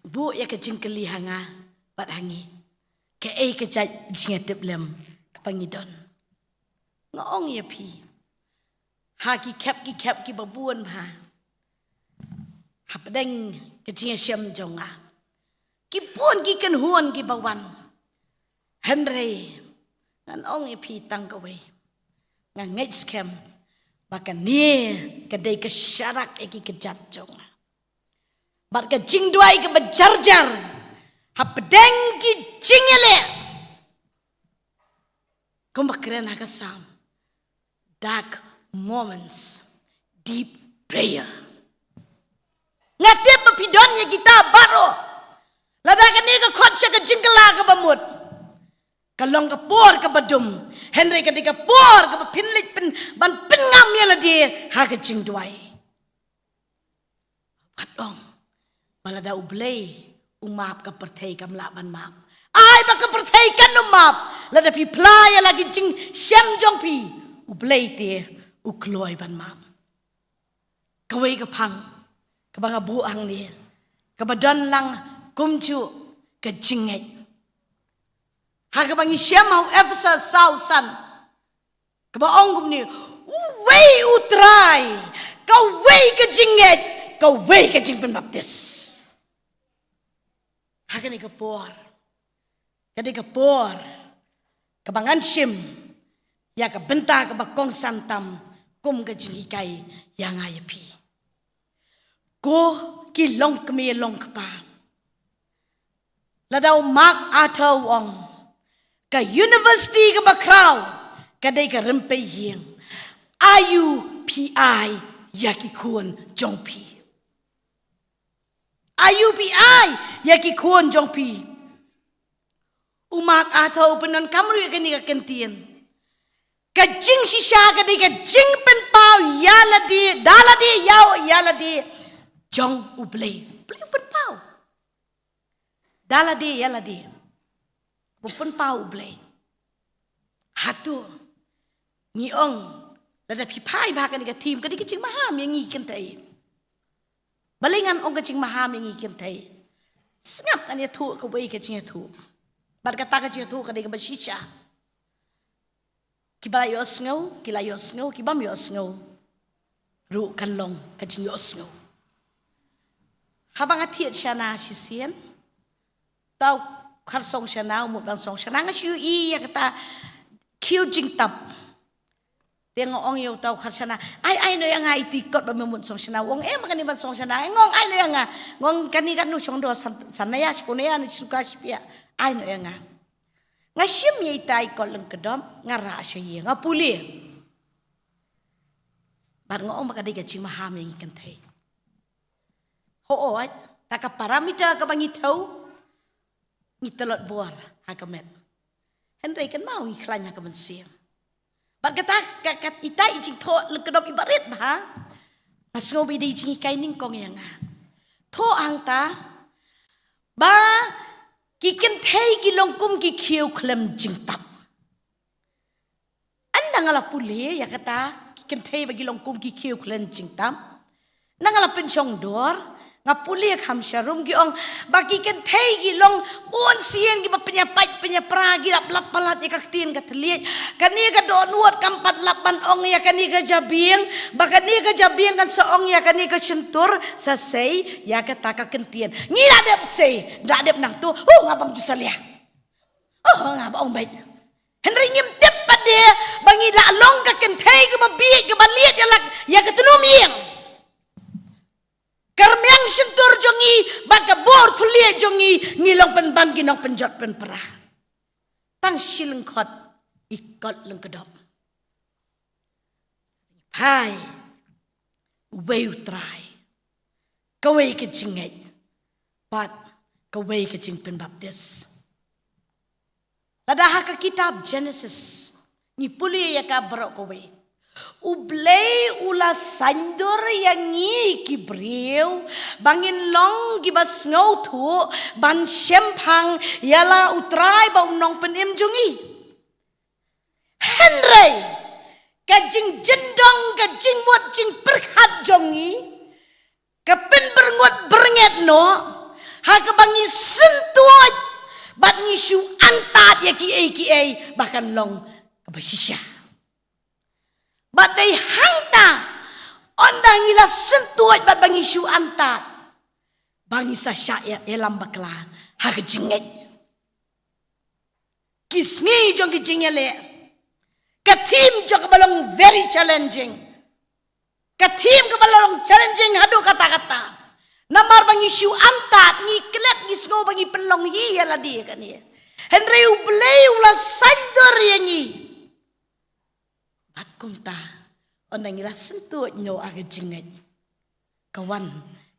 Buh ïa ka jingkylli ha nga bad ha ngi, kaei ka jait jingïatiplem kaba ngi don? Nga ong ïa phi, ha ki khep ki khep kiba bun bha hapdeng ka jingïashem jong nga, ki bun ki kynhun kiba wan. Hynrei ngan ong ïa phi tang kawei, nga ngeit skhem ba kane ka dei ka sharak ïa ki kjat jong nga. Bad ka jingduwai kaba jarjar hapdeng ki jingïaleh, kumba kren ha ka Salm, dark moments, deep prayer. Nga tip ba phi don ïa kita baroh. Lada kane ka khot sha ka jingkylla kaba mut, ka long ka por kaba dum, hynrei ka dei ka por kaba phin leit pyn, ban pynngam ïa lade ha ka jingduwai. Wat ong ba lada U Blei u map, ka pyrthei kam lah ban map. Ai ba ka pyrthei kan ym map, lada phi phla ïa la ki jingshem jong phi, U Blei te u kloi ban map. Kawei ka phang kaba nga buh hangne, kaba don lang kumjuh ka jingngeit. Ha kaba ngi shem ha u Ephesos saw san, kaba ong kumne, uwei U Trai, kawei ka jingngeit, kawei ka jingpynbaptis. Ha kane ka por, ka dei ka por kaba ngan shim ïa ka bynta kaba kongsan tam kum ka jinghikai ïa nga ïa phi. Ko ki longkmie longkpa, lada u Mark Arthur u ong, ka university kaba khraw ka dei ka rympei ïing. Aïu phi ai ïa ki khun jong phi? Aïu phi ai ïa ki khun jong phi? U Mark Arthur u pyndonkam ruh ïa kane ka kyntien. Ka jingshisha ka dei ka jingpynpaw ïa lade, da lade ïa, ïa lade jong U Blei. U Blei u pynpaw. Da lade ïa lade. U pynpaw U Blei. Hato ngi ong, lada phi phai bha kane ka theme, ka dei ka jingmaham ïa ngi kynthei. Balei ngan ong ka jingmaham ïa ngi kynthei? Sngap, ngan ïathuh kawei ka jingïathuh. Bad kata ka jingïathuh ka dei kaba shisha. Kiba la ïohsngew, ki la ïohsngew, ki bym ïohsngew ruh kan long ka jingïohsngew. Haba nga thied shana shisien, uta u kharsong shana u mut ban song shana, nga shu ïohi ïa kata khiew jingtap. Te nga ong ïa uta u kharshana, ai, ai noh ïa nga ito i kot ba me mut song shana. U ong, em, kane ban song shana. Nga ong, ai noh ïa nga. Nga ong, kane katno, shong doh, san, san naia, shiphew naia ne shisuka shipia. Ai noh ïa nga. Nga shim ïa ita i kot lyngkdom, nga rah sha ïing, nga pule. Bad nga ong ba ka dei ka jingmaham ïa ngi kynthei. Hooid, ta ka parameter kaba ngi thew, ngi tlot bor ha ka met. Hynrei kynmaw ngi khlaiñ ha ka mynsiem. Bad kata ka, ka, ita i jingthoh lyngkdop iba rit bha. Nga sngew ba i dei i jinghikai nyngkong ïa nga. Thoh hangta ba ki kynthei ki long kum ki khiew khlem jingtap. Ynda nga la pule ïa kata, ki kynthei ba ki long kum ki khiew khlem jingtap, ynda nga la pynshong dor, nga pule kham sharum, ki ong ba ki kynthei ki long bun sien kiba pynïapait pynïapra, ki lap lap palat ïa ka ktien ka thylliej. Kane ka dohnud kam pat lap ban ong ïa kane ka jabieng, ba kane ka jabieng kan sa ong ïa kane ka shyntur, sa sei ïa kata ka kyntien. Ngi la dep sei, la dep nangto, hu, nga bam ju salia. Oh, nga ba ong beit. Hynrei ngim tip pat de ba ngi la long ka kynthei kaba bieit kaba liat ïa la, ïa ka tnum ïing. Ka rmiang shyntur jong ngi bad ka bor thylliej jong ngi, ngi long pynban ki nongpynjot pynpra. Tang shi lyngkhot i kot lyngkdop. Phai, uwei U Trai, kawei ka jingngeit bad kawei ka jingpynbaptis. Lada ha ka kitab Genesis ngi pule ïa ka baroh kawei, U Blei u la saiñdur ïa ngi ki briew ba ngin long kiba sngewthuh ban shemphang ïa la U Trai bad U Nongpynim jong ngi. Hynrei ka jingjiedong, ka jingmut jingpyrkhat jong ngi ka pynbyrngut byrnget noh ha kaba ngi syntuid bad ngi shu antad ïa kiei kiei ba kan long kaba shisha. Bad dei hangta, ynda ngi la syntuid bad ba ngi shu antad, ba ngi sa shah ïa, ïalam bakla ha ka jingngeit. Ki sngi jong ki jingïaleh, ka theme jong kaba long very challenging. Ka theme kaba long challenging haduh katta katta. Namar ba ngi shu antad, ngi klet, ngi sngew ba ngi pynlong hi ïa lade kane. Hynrei U Blei u la saiñdur ïa ngi. Bad kumta, ynda ngi la syntuid noh ha ka jingngeit, ka wan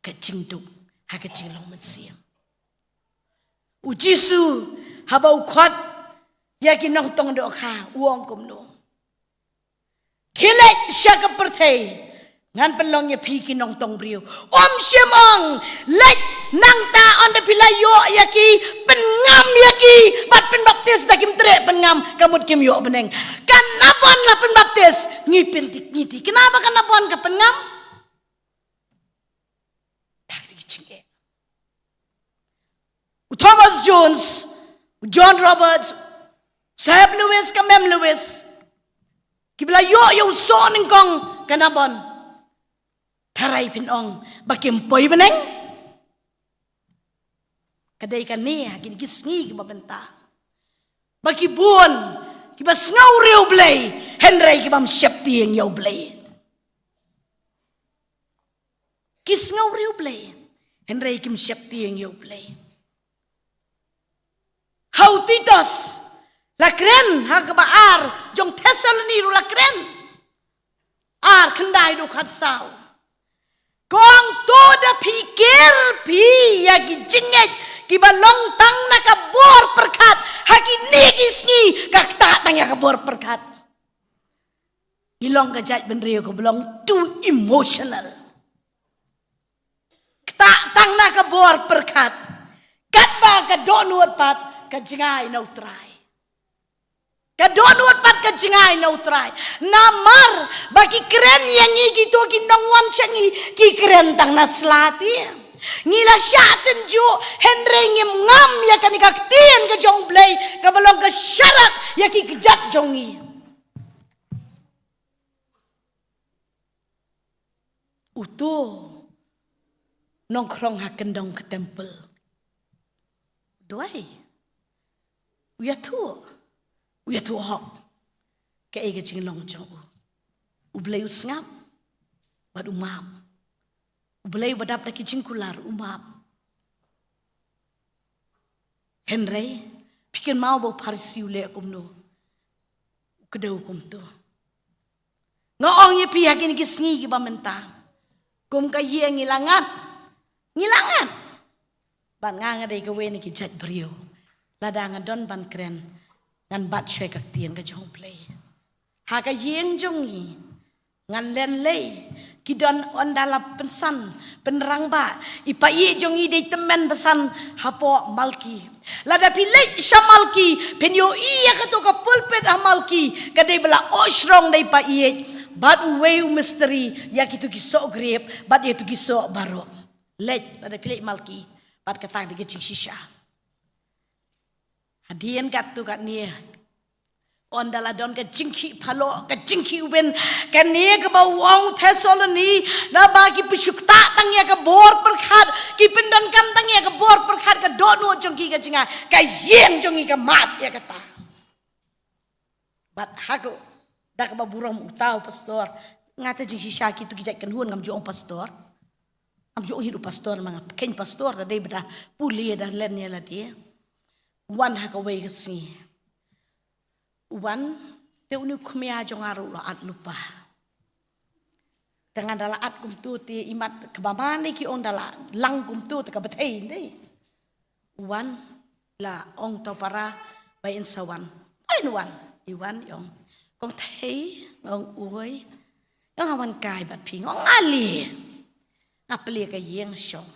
ka jingduk ha ka jinglong mynsiem. U Jisu haba u khot ïa ki nongtong dohkha, u ong kumno? Khie leit sha ka pyrthei, ngan pynlong ïa phi ki nongtong briew. Um shym ong, leit nangta, ynda phi la ïoh ïa ki, pynngam ïa ki bad pynbaptis da, kim treh pynngam, ka mut kim ïoh bneng. Ka Nabon la pynbaptis, ngi pynthikna, ngi thikna ba ka Nabon ka pynngam? Dak ri jingeh. U Thomas Jones, u John Roberts, Saheb Lewis, ka Mem Lewis, kiba la ïoh ïa u soh nyngkong ka Nabon, tharai phin ong ba kim poi bneng? Ka dei kane ha kine ki sngi kiba mynta, ba ki bun kiba sngewriewblei, hynrei ki bym sheptieng ïa U Blei. Ki sngewriewblei, U Blei, hynrei kim sheptieng ïa U Blei. Ha u Titus la kren, ha kaba ar jong Thessaloni ruh la kren. Ar khyndai haduh khatsaw. Kong, to da phi ker phi ïa ki jingngeit kiba long tang na ka bor pyrkhat. Ha kine ki sngi ka ktah tang ïa ka bor pyrkhat. Ngi long ka jaitbynriew kaba long too emotional. Ktah tang na ka bor pyrkhat. Katba ka dohnud pat ka jngai na U Trai. Ka dohnud pat ka jngai na U Trai. Namar ba ki kren ïa ngi kito ki nongwan sha ngi, ki kren tang na sla te. Ngi la shah tynjuh, hynrei ngim ngam ïa kane ka ktien ka jong U Blei kaba long ka sharak ïa ki kjat jong ngi. Uto nongkhrong ha kyndong ka temple, u duwai, u ïathuh, u ïathuh hok kaei ka jinglong jong u. U Blei u sngap bad u map. U Blei uba dap da ki jingkular u map. Hynrei phi kynmaw ba u Pharisi u leh kumno? U kdew kumto. Nga ong ïa phi, ha kine ki sngi kiba mynta, kum ka ïing ngi la ngat, Ngi la ngat. Bad nga nga dei kawei na ki jait briew. Lada nga don ban kren, ngan bat shuwa ka ktien ka jong U Blei. Ha ka ïing jong ngi, ngan len lei, ki don ynda la pynsan, pynrangbah, i paid jong ngi dei tymmen basan hapoh Malki. Lada phi leit sha Malki, phin ïohi ïa kato ka pulpit ha Malki, ka dei ba la ong shrong da i paid, bad uwei u mistri, ïa kito ki soh grep, bad ïa kito ki soh baroh. Leit, lada phi leit Malki, bad kata ka dei ka jingshisha. Hadien katto katne, ynda la don ka jingkhih paloh, ka jingkhih win, kane kaba u ong u Thessaloni, naba ki pynshukta tang ïa ka bor pyrkhat, ki pyndonkam tang ïa ka bor pyrkhat, ka dohnud jong ki ka jngai, ka ïing jong ngi ka mad ïa kata. Bad ha ka, da kaba burom uta u pastor, nga te jingshisha kito ki jait kynhun ngam ju ong pastor. Ngam ju ong hi u pastor, ma nga pyrkhat pastor, da dei ba da pule da len ïa lade. Wan ha kawei ka sngi. Wan, te une u khmia jong nga ruh la at lypa. Te nga da la at kumto te i mat kaba mane ki ong da la lang kumto te kaba thei dei. Wan, la ong to para, ba in sa wan. Ai nu wan, i wan i ong. Kong thei, nga ong oi. Nga ong ha wan kai bad phi, nga ong ale. Nga plie ka ïing shong.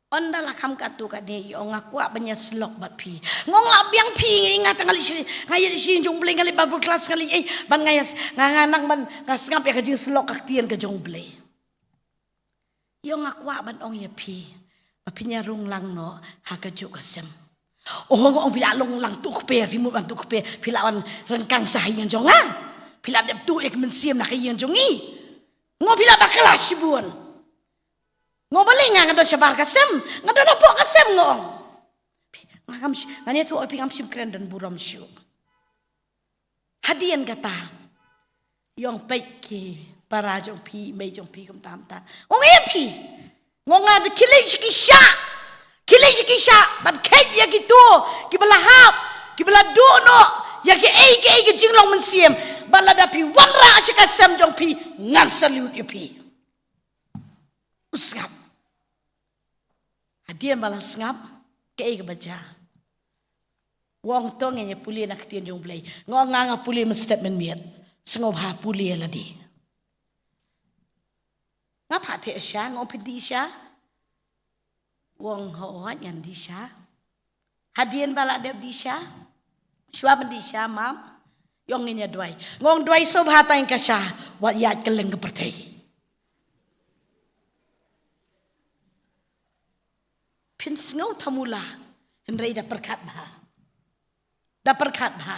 Ynda la kham katto katne i ong nga kwah ban ïa syllok bad phi. Nga ong la biang phi, nga tang nga leit shi, nga ïa leit shi jong Blei, nga leit Bible class, nga leit, eh, ban nga ïa, nga, nga nang ban, nga sngap ïa ka jingsyllok ka ktien ka jong Blei. I ong nga kwah ban ong ïa phi, ba phin ïa rung lang noh ha kajuh ka sem. Oh, nga ong phi la long lang tuh kper, phi mut lang tuh kper, phi la wan ryngkang sha ha ïing jong nga. Phi la dep tuh ïa ka mynsiem na ka ïing jong ngi. Nga ong phi la bakla shibun. Nga ong balei nga, nga don shabar ka sem, nga don hapoh ka sem nga ong. Nga ngam shi, nga ne tu ol phi ngam shim kren don burom shuh. Hadien kata, i ong peit ki para jong phi, mei jong phi kumta kumta. Ong ïa phi. Nga ong nga da khie leit sha ki shah. Khie leit sha ki shah, bad kheit ïa kito kiba la hap, kiba la duh noh ïa kiei kiei ki jinglong mynsiem. Bad lada phi wanrah sha ka sem jong phi, ngan salute ïa phi. U sngap. Hadien ba la sngap, kaei kaba jia. U ong to ngin ïa pule na ka ktien jong U Blei. Nga ong nga nga pule mynstep mynmiet. Sngewbha pule lade. Nga phah theh sha, nga ong phi dih sha. U ong hooid ngan dih sha. Hadien ba la dep dih sha. Shuwa ban dih sha map. I ong ngin ïa duwai. Nga ong duwai sngewbha tang ka sha. Wat ïaid kylleng ka pyrthei. Phin sngew thamula, hynrei da pyrkhat bha. Da pyrkhat bha.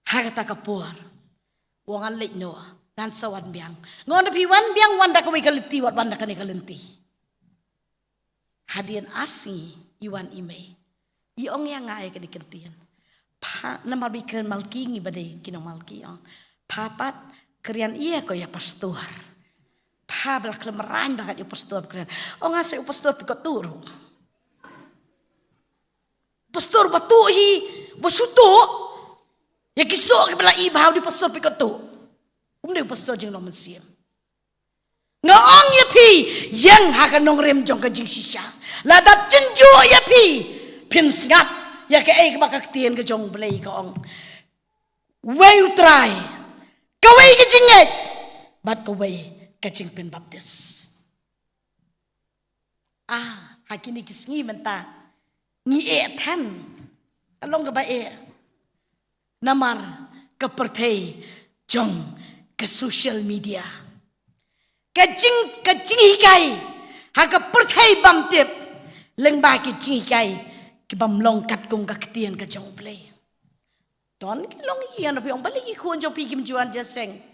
Ha kata ka por. U ong ngan leit noh, ngan sa wan biang. Nga ong da phi wan biang, wan da kawei ka lynti, wat wan da kane ka lynti. Hadien ar sngi, i wan i mei. I ong ïa nga ïa kane ka ktien. Pha, namar ba i kren Malki ngi ba dei ki nong Malki i ong. Pha pat, kren ïa ko ïa pastor. Pha ba la khlem rang ba kat ïa u pastor kren. Ong nga sa ïa u pastor phi kot tu ruh. Pastor ba tu hi, ba shu tu. Ïa ki soh kiba la i bha u dei pastor phi kot tu. Um dei u pastor jinglong mynsiem. Nga ong ïa phi, ïeng ha ka nongrim jong ka jingshisha. Lada tynjuh ïa phi, phin sngap ïa kaei kaba ka ktien ka jong U Blei ka ong. Wei U Trai, kawei ka jingngeit, bad kawei ka jingpynbaptis. Ah, ha kine ki sngi mynta ngi eh than. Ka long kaba eh. Namar ka pyrthei jong ka social media. Ka jing, ka jinghikai ha ka pyrthei bym tip. Lyngba ki jinghikai ki bym long katkum ka ktien ka jong U Blei. Don ki longïing na phi ong balei ki khun jong phi kim ju wan jingïaseng.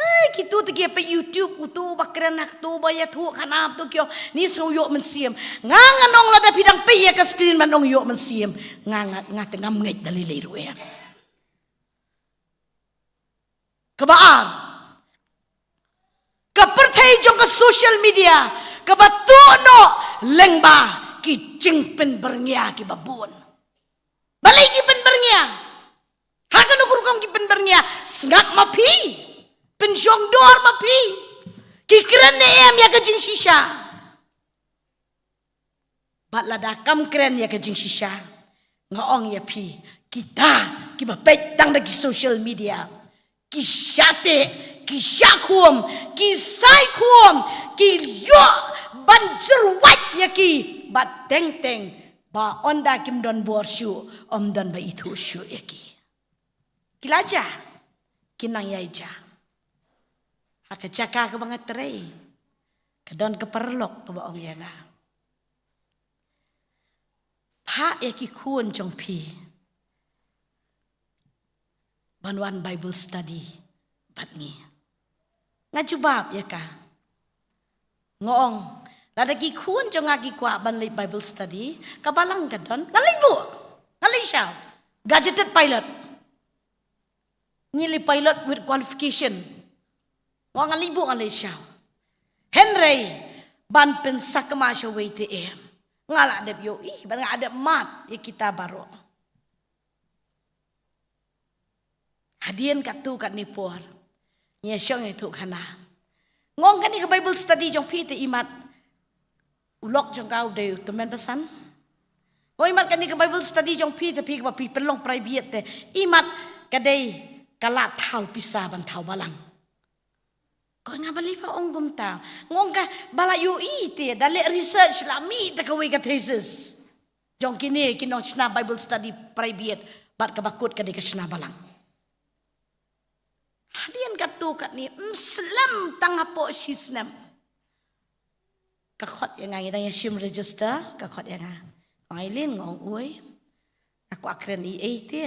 Ai, kito te ki peit YouTube, uto ba kren ha kato ba ïathuh khana uto ki ong ni sngew ïoh mynsiem. Nga ngan ong lada phi dang peit ïa ka screen ban ong ïoh mynsiem. Nga, nga, nga te ngam ngeit da lei lei ruh eh. Kaba ar. Ka pyrthei jong ka social media kaba tuh noh lyngba ki jingpynbyrngia kiba bun. Balei ki pynbyrngia? Ha kano ka rukom ki pynbyrngia? Sngap ma phi. Pynshong dor ma phi. Ki kren ne em ïa ka jingshisha? Bad lada kam kren ïa ka jingshisha, nga ong ïa phi, kita kiba peit tang da ki social media, ki shah teh, ki shah khum, ki sai khum, ki ïoh ban jyrwat ïa ki, bad teng teng ba ynda kim don bor shuh, ym don ba ithuh shuh ïa ki. Ki la jia, ki nang ïai jia. Ha ka jaka kaba nga trei, ka don ka paralok kaba ong ïa nga, phah ïa ki khun jong phi ban wan Bible study bad ngi. Nga jubab ïa ka, nga ong, lada ki khun jong nga ki kwah ban leit Bible study, ka balang ka don, nga leit buh, nga leit shaw. Gazetted pilot. Ngi leit pilot with qualification. Nga ong nga leit buh, nga leit shaw. Hynrei ban pynsakma shawei te em, nga la dep ïohi, ban nga dep mad ïa kita baroh. Hadien katto katne por, ngi ïa shong ïathuh khana. Nga ong kane ka Bible study jong phi te imat u lok jong ka u dei u tymmen basan. Nga ong imat kane ka Bible study jong phi te phi kaba phi pynlong private te, imat ka dei ka la thaw pisa ban thaw balang. Ka ong nga balei pha ong kumta? Nga ong ka ba la ïohi te, da leh research la mih da kawei ka thesis jong kine ki nongshna Bible study private, bad kaba kut ka dei ka shna balang. Hadien katto katne, ym slem tang hapoh shi snem, ka khot ïa nga, ngi dang ïa shim register, ka khot ïa nga. Nga ong Eileen, nga ong oi, nga kwah kren ei ei te.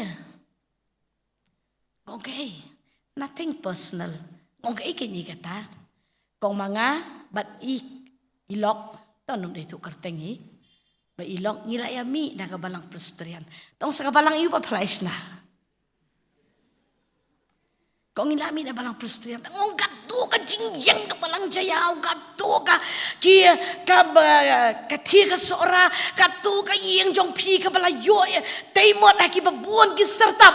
Nga ong kaei? Nothing personal. Nga ong kaei kane kata? Ka ong ma nga bad i, i lok, to nym dei tu kyrteng hi, bad i lok ngi la ïa mih na ka balang Presbyterian. Tang sa ka balang ïa u ba pha la ïa shna. Ka ong ngi la mih na balang Presbyterian. Nga ong katto ka jingïeng ka balang Jaïaw, katto ka, ki, ka ba, ka thie ka Sohra, katto ka ïing jong phi kaba la ïoh ïa, tei mot ha kiba bun ki syrtap.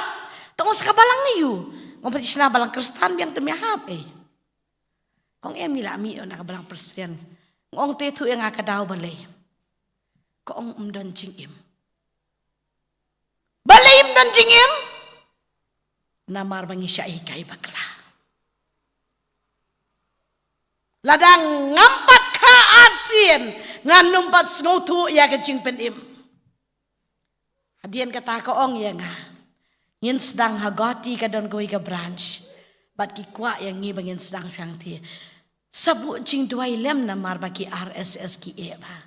Tang sa ka balang ne ïa u? Nga ong pha shna balang Khristan biang te me hap eh. Ka ong em ngi la mih na ka balang Presbyterian. Nga ong te thuh ïa nga ka daw balei? Ka ong ym don jingim. Balei ym don jingim? Namar ba ngi shah hikai bakla. Lada ngam pat kha arsien, ngan ym pat sngewthuh ïa ka jingpynim. Hadien kata ka ong ïa nga, ngin sdang ha Guwahati, ka don kawei ka branch, bad ki kwah ïa ngi ba ngin sdang shang te. Sa buh jingduwai lem namar ba ki R S S ki eh bha.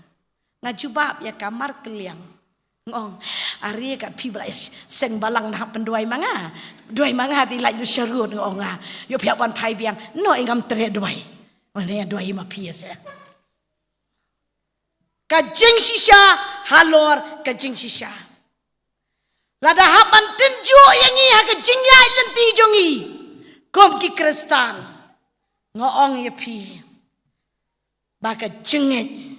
Nga jubab ïa ka markylliang. Nga ong, are kat phi ba la seng balang na hap pynduwai ma nga. Duwai ma nga te lait lut sharud, nga ong nga. Ïoh phi hap wan phai biang. No, i ngam treh duwai. Nga ong ïa duwai ma phi ïa se. Ka jingshisha halor ka jingshisha. Lada hap ban tynjuh ïa ngi ha ka jingïaid lynti jong ngi kum ki Khristan, nga ong ïa phi ba ka jingngeit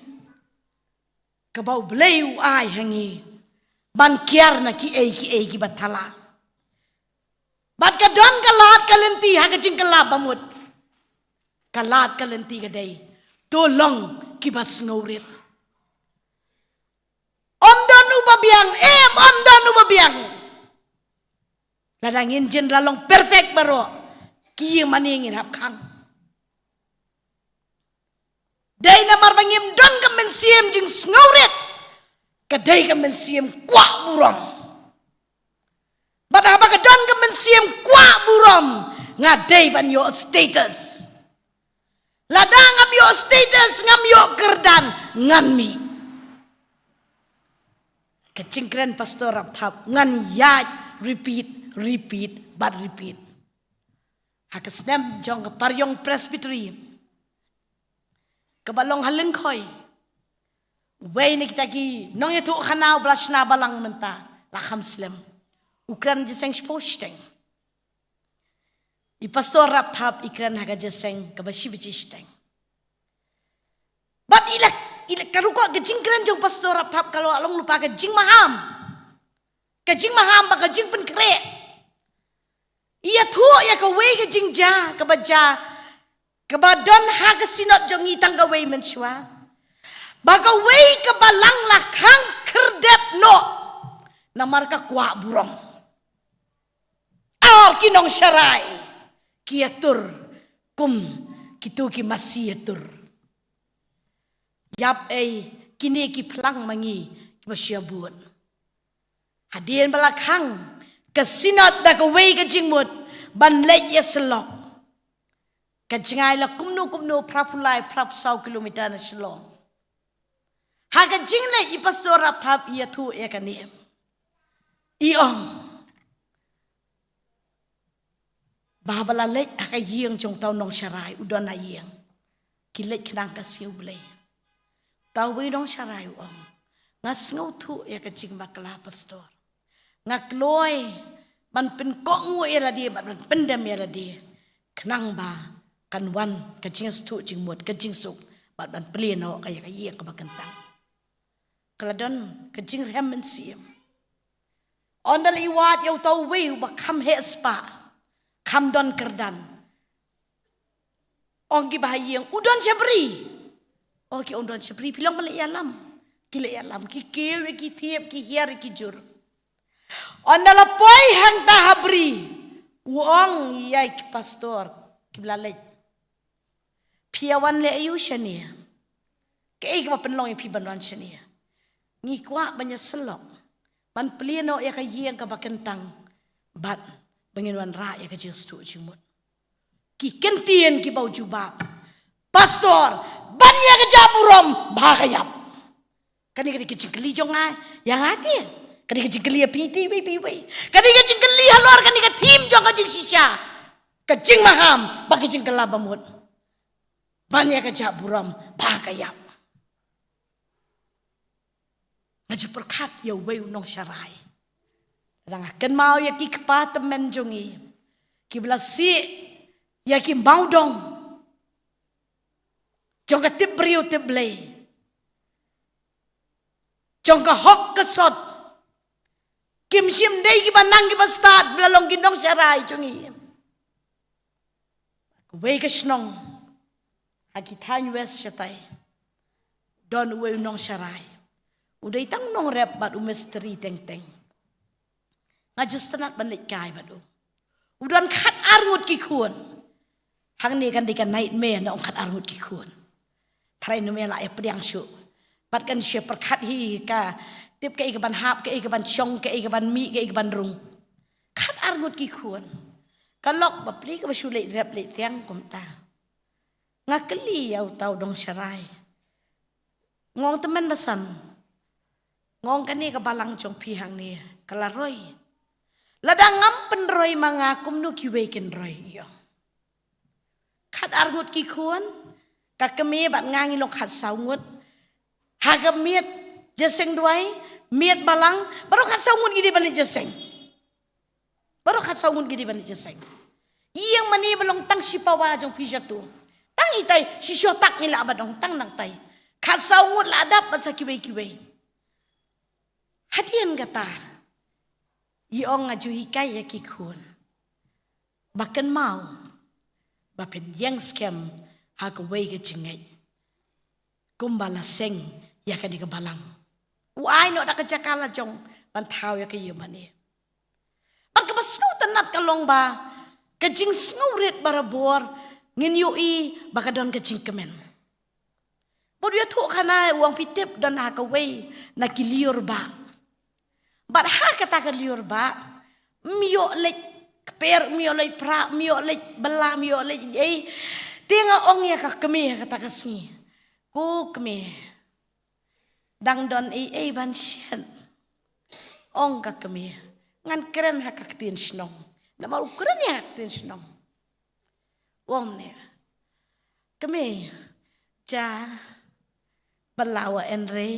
kaba U Blei u ai ha ngi ban kiar na kiei kiei kiba thala. Bad ka don ka lad ka lynti ha ka jingkylla bamut. Ka lad ka lynti ka dei, to long kiba sngewrit. Ym don uba biang, em, ym don uba biang. Lada ngin jin la long perfect baroh, ki ïing mane ngin hap khang. Dei namar ba ngim don ka mynsiem jingsngewrit, ka dei ka mynsiem kwah burom. Bad haba ka don ka mynsiem kwah burom, nga dei ban ïoh status. Lada ngam ïoh status, ngam ïoh kyrdan, ngan mih. Ka jingkren Pastor Rapthap ngan ïaid repeat, repeat bad repeat. Ha ka snem jong ka Pariong Presbytery kaba long ha Lyngkhoi, uwei na kita ki nongïathuh khana uba la shna balang mynta, la kham slem, u kren jingïaseng shiphew shiteng. I Pastor Rapthap i kren ha ka jingïaseng kaba shi baje shiteng. Bad i la, i la, ka rukom ka jingkren jong Pastor Rapthap ka la long lypa ka jingmaham. Ka jingmaham bad ka jingpynkhreh. I ïathuh ïa kawei ka jingjia kaba jia, kaba don ha ka synod jong ngi tang kawei mynshuwa, ba kawei ka balang la khang khyrdep noh, namar ka kwah burom. Ar ki nongsharai ki atur kum kito ki masi atur. Ïap ei kine ki phlang ma ngi kiba shu bud. Hadien ba la khang ka synod da kawei ka jingmut ban leit ïasyllok. Ka jngai la kumno kumno, phra phew lai phra phew saw kilometer na Shillong. Ha ka jingleit i pastor Rapthap i ïathuh ïa kane, i ong ba haba la leit ha ka ïing jong uta u nongsharai, u don ha ïing, ki leit khnang ka sngi U Blei. Uta uwei u nongsharai u ong, nga sngewthuh ïa ka jingbakla pastor. Nga kloi ban pynkohnguh ïa lade bad ban pyndem ïa lade, khnang ba kan wan ka jingsngewthuh jingmut, ka jingsuk, bad ban plie noh ka ïa ka ïing kaba kyntang. Ka la don ka jingrhem mynsiem. Ynda la wad ïa uta uwei uba kham heh spah, kham don kyrdan, ong kiba ha ïing, u don sha bri. O, ki ong u don sha bri, phi long ban leit ïalam. Ki leit ïalam, ki kiew ïa ki thiep, ki hiar ïa ki jur. Ynda la poi hangta ha bri, u ong ïa ki pastor kiba la leit, phi ïa wan leh aïu shane? Kaei kaba pynlong ïa phi ban wan shane? Ngi kwah ban ïasyllok, ban plie noh ïa ka ïing kaba kyntang, bad ba ngin wanrah ïa ka jingsngewthuh jingmut. Ki kyntien kiba u jubab, pastor, ban ïa ka jingburom bha ka ïap. Kane ka dei ka jingkylli jong nga ïa nga te. Kane ka jingkylli ïa phi te iwei pa iwei. Kane ka jingkylli halor kane ka theme jong ka jingshisha, ka jingmaham bad ka jingkylla bamut. Ban ïa ka jingburom bha ka ïap. Nga ju pyrkhat ïa uwei u nongsharai. Lada nga kynmaw ïa ki kpa tymmen jong ngi kiba la sih ïa ki mawdong jong ka tip briew tip Blei, jong ka hok ka sot, kim shym dei kiba nang kiba stad, ba la long ki nongsharai jong ngi. Kawei ka shnong ha ki thaiñ West shatai, don uwei u nongsharai. U dei tang u nongrep bad u mistri teng teng. Nga ju sngewtynnat ban leit kai bad u. U don khat ar ngut ki khun. Hangne kan dei ka nightmare, na ong khat ar ngut ki khun. Tharai ym lah ïa pdiang shuh. Bad kan shu pyrkhat hi ka tip kaei kaban hap, kaei kaban shong, kaei kaban mih, kaei kaban rung. Khat ar ngut ki khun. Ka lok bapli kaba shu leit rep leit riang kumta. Nga kylli ïa uta u nongsharai, nga ong, tymmen basan, nga ong, kane ka balang jong phi hangne ka la roi. Lada ngam pynroi ma nga, kumno kiwei kin roi ïa? Khat ar ngut ki khun, ka kmie bad nga ngi long khat saw ngut. Ha ka miet jingïaseng duwai, miet balang, baroh khat saw ngut ngi dei ban leit jingïaseng. Baroh khat saw ngut ngi dei ban leit jingïaseng. Ïing mane ba long tang shi pawa jong phi shato, tang itai shisha tak ngi lah ban ong, tang nangtai. Khat saw ngut la dap bad sa kiwei kiwei. Hadien kata, i ong, nga ju hikai ïa ki khun ba kynmaw ba phin ïeng skhem ha kawei ka jingngeit kumba la seng ïa kane ka balang. U ai noh da ka jaka la jong ban thaw ïa ka ïing mane. Bad kaba sngewtynnat ka long ba ka jingsngewrit barabor ngin ïohi ba ka don ka jingkmen. Bad u ïathuh khana, u ong, phi tip, don ha kawei na ki lyiur bah. Bad ha kata ka lyiur bah, ym ïoh leit kper, ym ïoh leit pra, ym ïoh leit bylla, ym ïoh leit ei. Te nga ong ïa ka kmie ha kata ka sngi, ko kmie, dang don ei ei ban shet? Ong ka kmie, ngan kren ha ka ktien shnong. Namar u kren ïa ka ktien shnong. U ong ne, kmie, ja, bylla wa en re,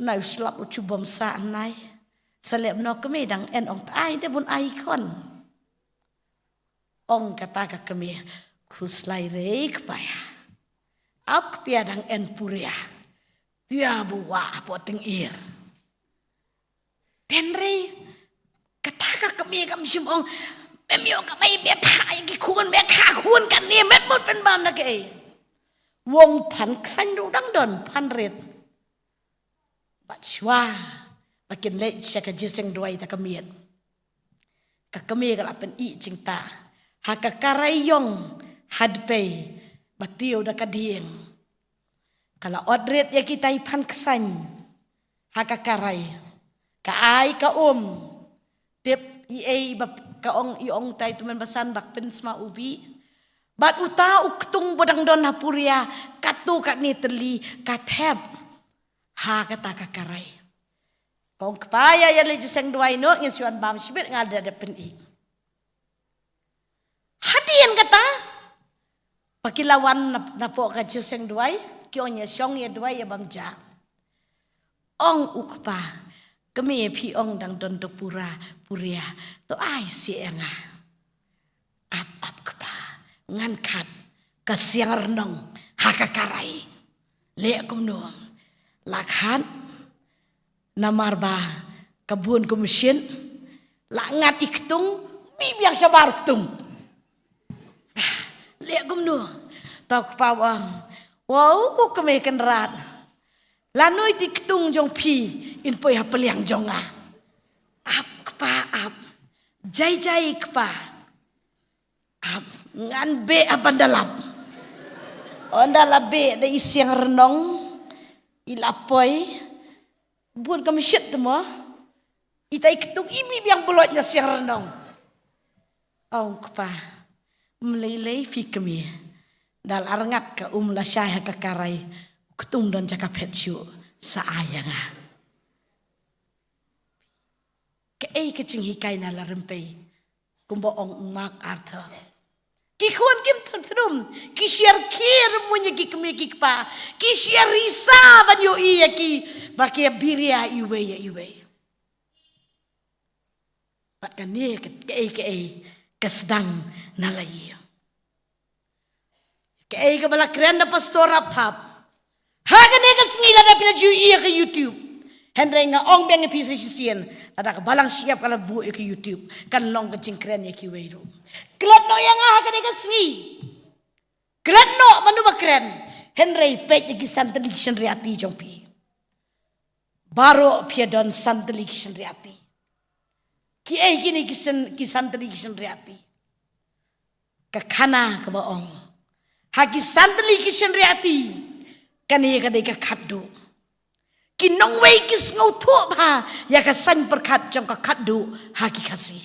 nai u slap u chu bom sa nai. Sa leh noh kmie, dang en, ong, tai de bun ai khun. Ong kata ka kmie, khuslai re kpa ïa. Ap kpia dang en puria. Tia bu wa apo teng ir. Tenrei kata ka kmie kam shym ong, Mem ïoh kamai, me pha ïa ki khun, me kha khun kane, met mut pynbam na kaei. Wong phan ksain ruh dang don, phan rit. Bad shuwa ba kin leit sha ka jingïaseng duwai ta ka miet, ka kmie ka la pyn-i jingtah ha ka karai ïong hadpei ba tiew da ka dieng. Ka la ot rit ïa kitai phan ksain ha ka karai. Ka ai ka um. Tip i ei ba ka ong, i ong tai tymmen basan ba pynsma u bih. Bad uta u ktung ba dang don ha puria, katto katne tylli ka thep ha kata ka karai. Ka ong, kpa, ïa, ïa leit jingïaseng duwai noh, ngin sa wan bam shibit, nga la dep pyn-i. Hadien kata, ba ki la wan na, napoh ka jingïaseng duwai, ki ong, ïa shong ïa duwai ïa bam ja. Ong u kpa, kmie, phi ong dang don da pura, puria, to ai seh ïa nga. Ap, ap kpa, ngan khat ka siang rnong ha ka karai. Leh kumno? La khat, namar ba ka bun ka mynsiem, la ngat i ktung, bih biang shabar ktung. Leh kumno? To kpa u ong, wow, ko kmie kynrad. Lano iti ktung jong phi, in poi ha pliang jong nga. Ap kpa, ap. Jai jai kpa. Ap, ngan beh ha ban da lap. Ynda la beh da i siang rnong, i la poi. Bun ka mynsiem te mo. Itai ktung i bih biang bloit na siang rnong. Ong kpa, ym lei lei phi kmie. Da la arngat ka um, la shai ha ka karai, ktung don sha ka phet shuh, sa ai ïa nga. Kaei ka jinghikai na la rympei, kumba ong u MacArthur. Ki khun kim tun trum, ki sher khie rymmui ïa ki kmie ki kpa, ki sher risa ban ïohi ïa ki, ba ki biria iwei ïa iwei. Bad kane ka, kaei kaei ka sdang na la ïing. Kaei kaba la kren da Pastor Rapthap. Ha kane ka sngi lada phi la ju ïohi ïa ka YouTube. Hynrei nga ong biang ïa phi sa shisien, lada ka Balang Shyiap ka la buh ïa ka YouTube, kan long ka jingkren ïa kiwei ruh. Klet noh ïa nga ha kane ka sngi. Klet noh mano ba kren. Hynrei peit ïa ki san tylli ki shynriati jong phi. Baroh phi ïa don san tylli ki shynriati. Kiei kine ki san, ki san tylli ki shynriati? Ka khana kaba ong, ha ki san tylli ki shynriati, kane ka dei ka khatduh. Ki nongwei ki sngewthuh bha ïa ka saiñ pyrkhat jong ka khatduh ha ki Khasi.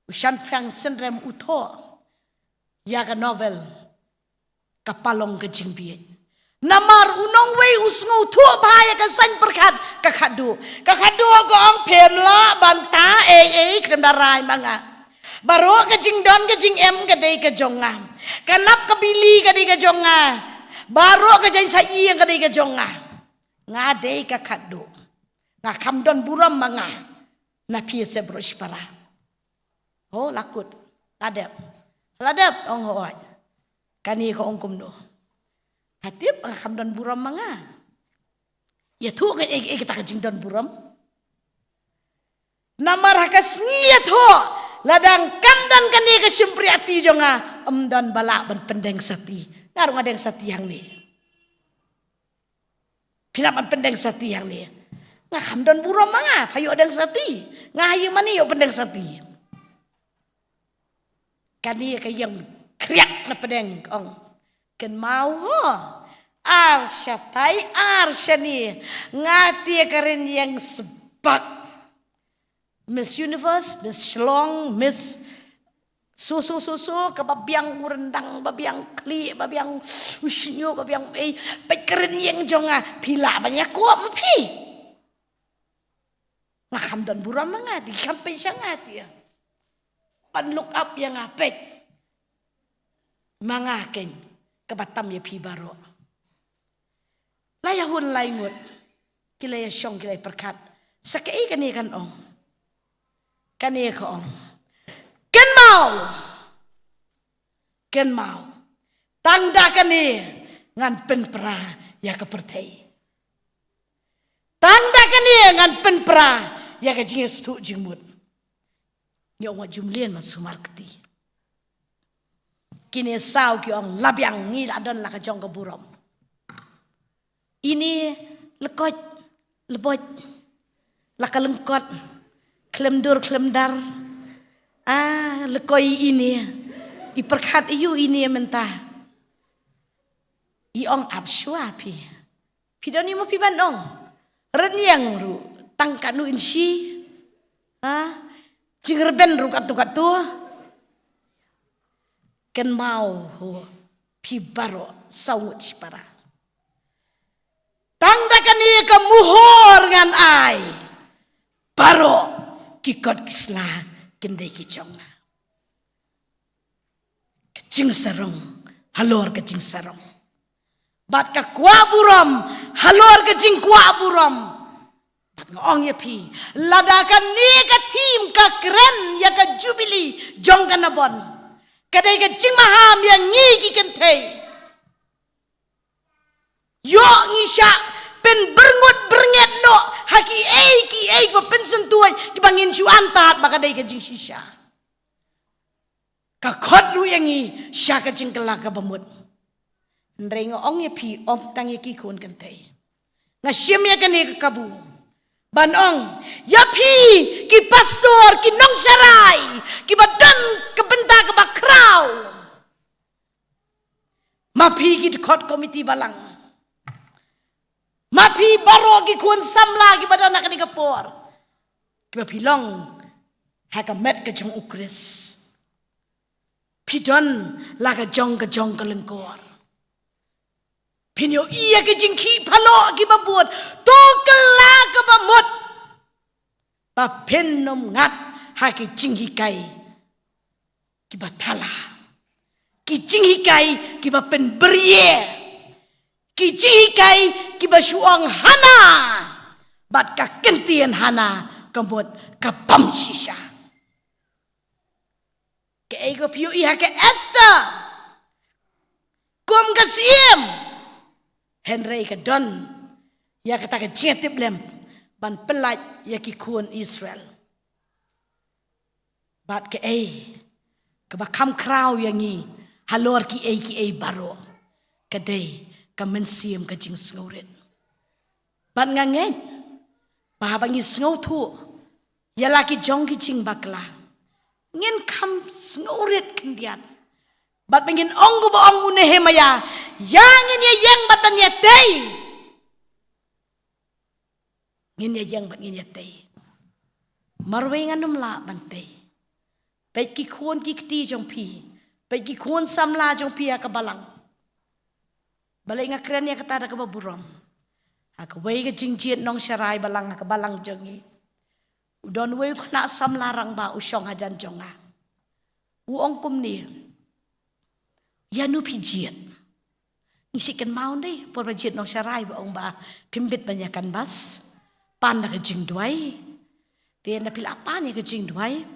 U Shan Phrang Synrem u thoh ïa ka novel Ka Palong Ka Jingbieit. Namar u nongwei u sngewthuh bha ïa ka saiñ pyrkhat ka khatduh. Ka khatduh ka ong, phim lah ban ktah ei ei khlem da rai ma nga. Baroh ka jingdon ka jingem ka dei ka jong nga. Ka nap ka bili ka dei ka jong nga. Baroh ka jaiñ sa ïing ka dei ka jong nga. Nga dei ka khatduh. Nga kham don burom ma nga na phi seh baroh shipara. Ho, la kut. La dep. La dep, ong hooid. Kane ka ong kumno? Pha tip, nga kham don burom ma nga. Ïathuh ka ei ei kata ka jingdon burom. Namar ha ka sngi ïathuh, lada ngam don kane ka shynriati jong nga, ym don ba lah ban pyndeng sati. Nga ruh nga deng sati hangne. Phi lah ban pyndeng sati hangne. Nga kham don burom ma nga, pha ïoh deng sati. Nga ha ïing mane ïoh pyndeng sati. Kane ka ïing khriak na pdeng, ong. Kynmaw ho. Ar shatai, ar shane. Nga te ka ring ïing sbak. Miss Universe, Miss Shillong, Miss so so so so, kaba biang u ryndang, ba biang khlieh, ba biang u shñiuh, ba biang ei, peit ka ring ïing jong nga, phi lah ban ïakob ma phi. Nga kham don burom ma nga, te kham peit sha nga te. Ban look up ïa nga, peit. Ma nga keiñ, kaba tam ïa phi baroh. La ïa hun lai ngut, ki la ïa shong, ki la ïa pyrkhat. Sa kaei kane kan ong? Kane ka ong, kynmaw. Kynmaw. Tang da kane ngan pynpra ïa ka pyrthei. Tang da kane ngan pynpra ïa ka jingïasngewthuh jingmut. Ngi ong wat ju mlien man sumar kti. Kine saw ki ong la biang, ngi la don la ka jong ka burom. Ine lekoit, leboit, la ka lyngkot, khlem dur khlem dar. Ah, lekoi ine. I pyrkhat aiu ine mynta. I ong ap shuwa phi. Phi don imo phi ban ong. Rynïeng ruh tang katno inshi. Ha? Jingrben ruh katto katto. Kynmaw ho phi baroh saw ngut shipara. Tang da kane ka muhur ngan ai. Baroh ki kot ki sla kin dei ki jong nga. Ka jingsarong halor ka jingsarong. Bad ka kwah burom halor ka jingkwah burom. Bad nga ong ïa phi, lada kane ka thim ka kren ïa ka jubili jong ka Nabon, ka dei ka jingmaham ïa ngi ki kynthei. Ïoh ngi shah pynbyrngut byrngiat noh ha kiei kiei ba pynsyntuid kiba ngin shu antad ba ka dei ka jingshisha. Ka khot ruh ïa ngi sha ka jingkylla kaba mut. Hynrei nga ong ïa phi, ym tang ïa ki khun kynthei. Nga shim ïa kane ka kabu ban ong ïa phi ki pastor, ki nongsharai kiba don ka bynta kaba khraw. Ma phi ki dkhot komiti balang, ma phi baroh ki khun samla kiba don ha kane ka por, kiba phi long ha ka met ka jong U Khrist. Phi don la ka jong ka jong ka lyngkor. Phin ïohi ïa ki jingkhih phalok kiba bud. To kylla kaba mut ba phin ym ngat ha ki jinghikai kiba thala, ki jinghikai kiba pynbrie, ki jinghikai kiba shu ong hana bad ka ktien hana ka mut ka bym shisha. Kaei ka phi ïohi ha ka Esther kum ka syiem, hynrei ka don ïa kata ka jingtiplem ban pyllait ïa ki khun Israel. Bad kaei kaba kham khraw ïa ngi halor kiei kiei baroh, ka dei ka mynsiem ka jingsngewrit. Bad nga ngeit ba haba ngi sngewthuh ïa la ki jong ki jingbakla, ngin kham sngewrit khyndiat. Bad ba ngin ong kumba ong u Nehemiah, ïa ngin ïa ïeng bad ban ïa tei. Ngin ïa ïeng bad ngin ïa tei. Marwei ngan ym lah ban tei. Peit ki khun ki kti jong phi, peit ki khun samla jong phi ha ka balang. Balei nga kren ïa kata da kaba burom? Ha kawei ka jingjied nongsharai balang ha ka balang jong ngi, u don uwei u khynnah samla rangbah u shong hajan jong nga. U ong kumne, ïano phi jied? Ngi shu kynmaw dei por ba jied nongsharai ba ong ba phim bit ban ïa canvass, pan da ka jingduwai. Te na phi la pan ïa ka jingduwai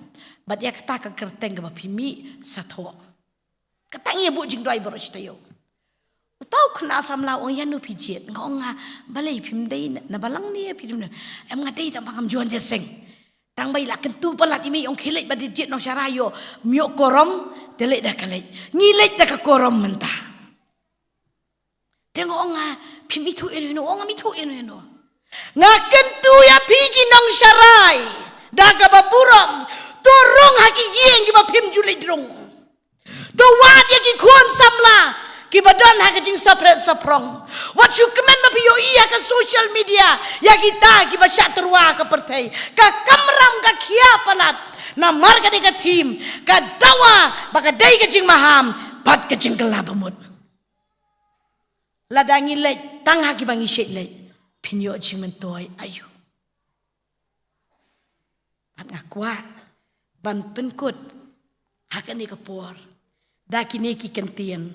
bad ïa kata ka kyrteng kaba phi mih sa thoh. Kata ngi ïa buh jingduwai baroh shi taïew. Uta u khynnah samla u ong, ïano phi jied? Nga ong nga, balei phim dei na, na balang ne phi dei na? Em, nga dei tang ba ngam ju wan jingïaseng. Tang ba i la kyntu palat i mei, ong khie leit ba dei jied nongsharai ïoh, ym ïoh quorum, te leit da ka leit. Ngi leit da ka quorum mynta. Te nga ong nga, phim ithuh ïano ïano? Ong ngam ithuh ïano ïano. Nga kyntu ïa phi ki nongsharai da kaba burom, to rung ha ki ïing kiba phim ju leit rung. To wad ïa ki khun samla kiba don ha ka jingsaphriang saphriang. Wat shu kmen ba phi ïohi ha ka social media ïa kita kiba shah tyrwa ha ka pyrthei. Ka kamram ka khia palat. Namar ka dei ka thim, ka dawa ba ka dei ka jingmaham bad ka jingkylla bamut. Lada ngi leit tang ha kiba ngi shait leit, phin ïoh jingmyntoi aïu? Bad nga kwah ban pynkut ha kane ka por da kine ki kyntien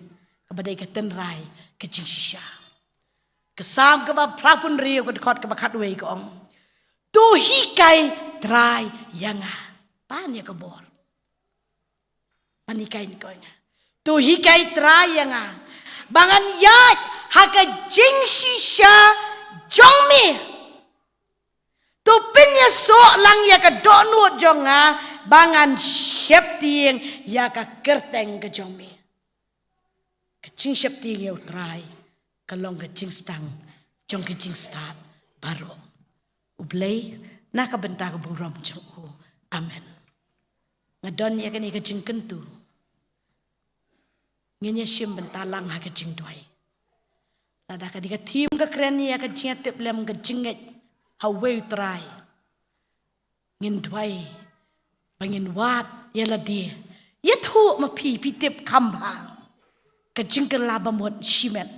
kaba dei ka tynrai ka jingshisha. Ka Salm kaba phra phew hynriew, ka dkhot kaba khatwei ka ong, to hikai Trai ïa nga. Pan ïa ka bor. Ban hikai ne ko ïa nga. To hikai Trai ïa nga ba ngan ïaid ha ka jingshisha jong me. To pynïasoh lang ïa ka dohnud jong nga ba ngan sheptieng ïa ka kyrteng ka jong me. Ka jingsheptieng ïa U Trai ka long ka jingsdang jong ka jingstad baroh. U Blei na ka bynta ka burom jong u. Amen. Nga don ïa kane ka jingkyntu. Ngin ïa shim bynta lang ha ka jingduwai. Lada kane ka theme ka kren ïa ka jingïatiplem, ka jingngeit ha uwei U Trai, ngin duwai ba ngin wad ïa lade. Ïathuh ma phi, phi tip kham bha ka jingkylla bamut shimet.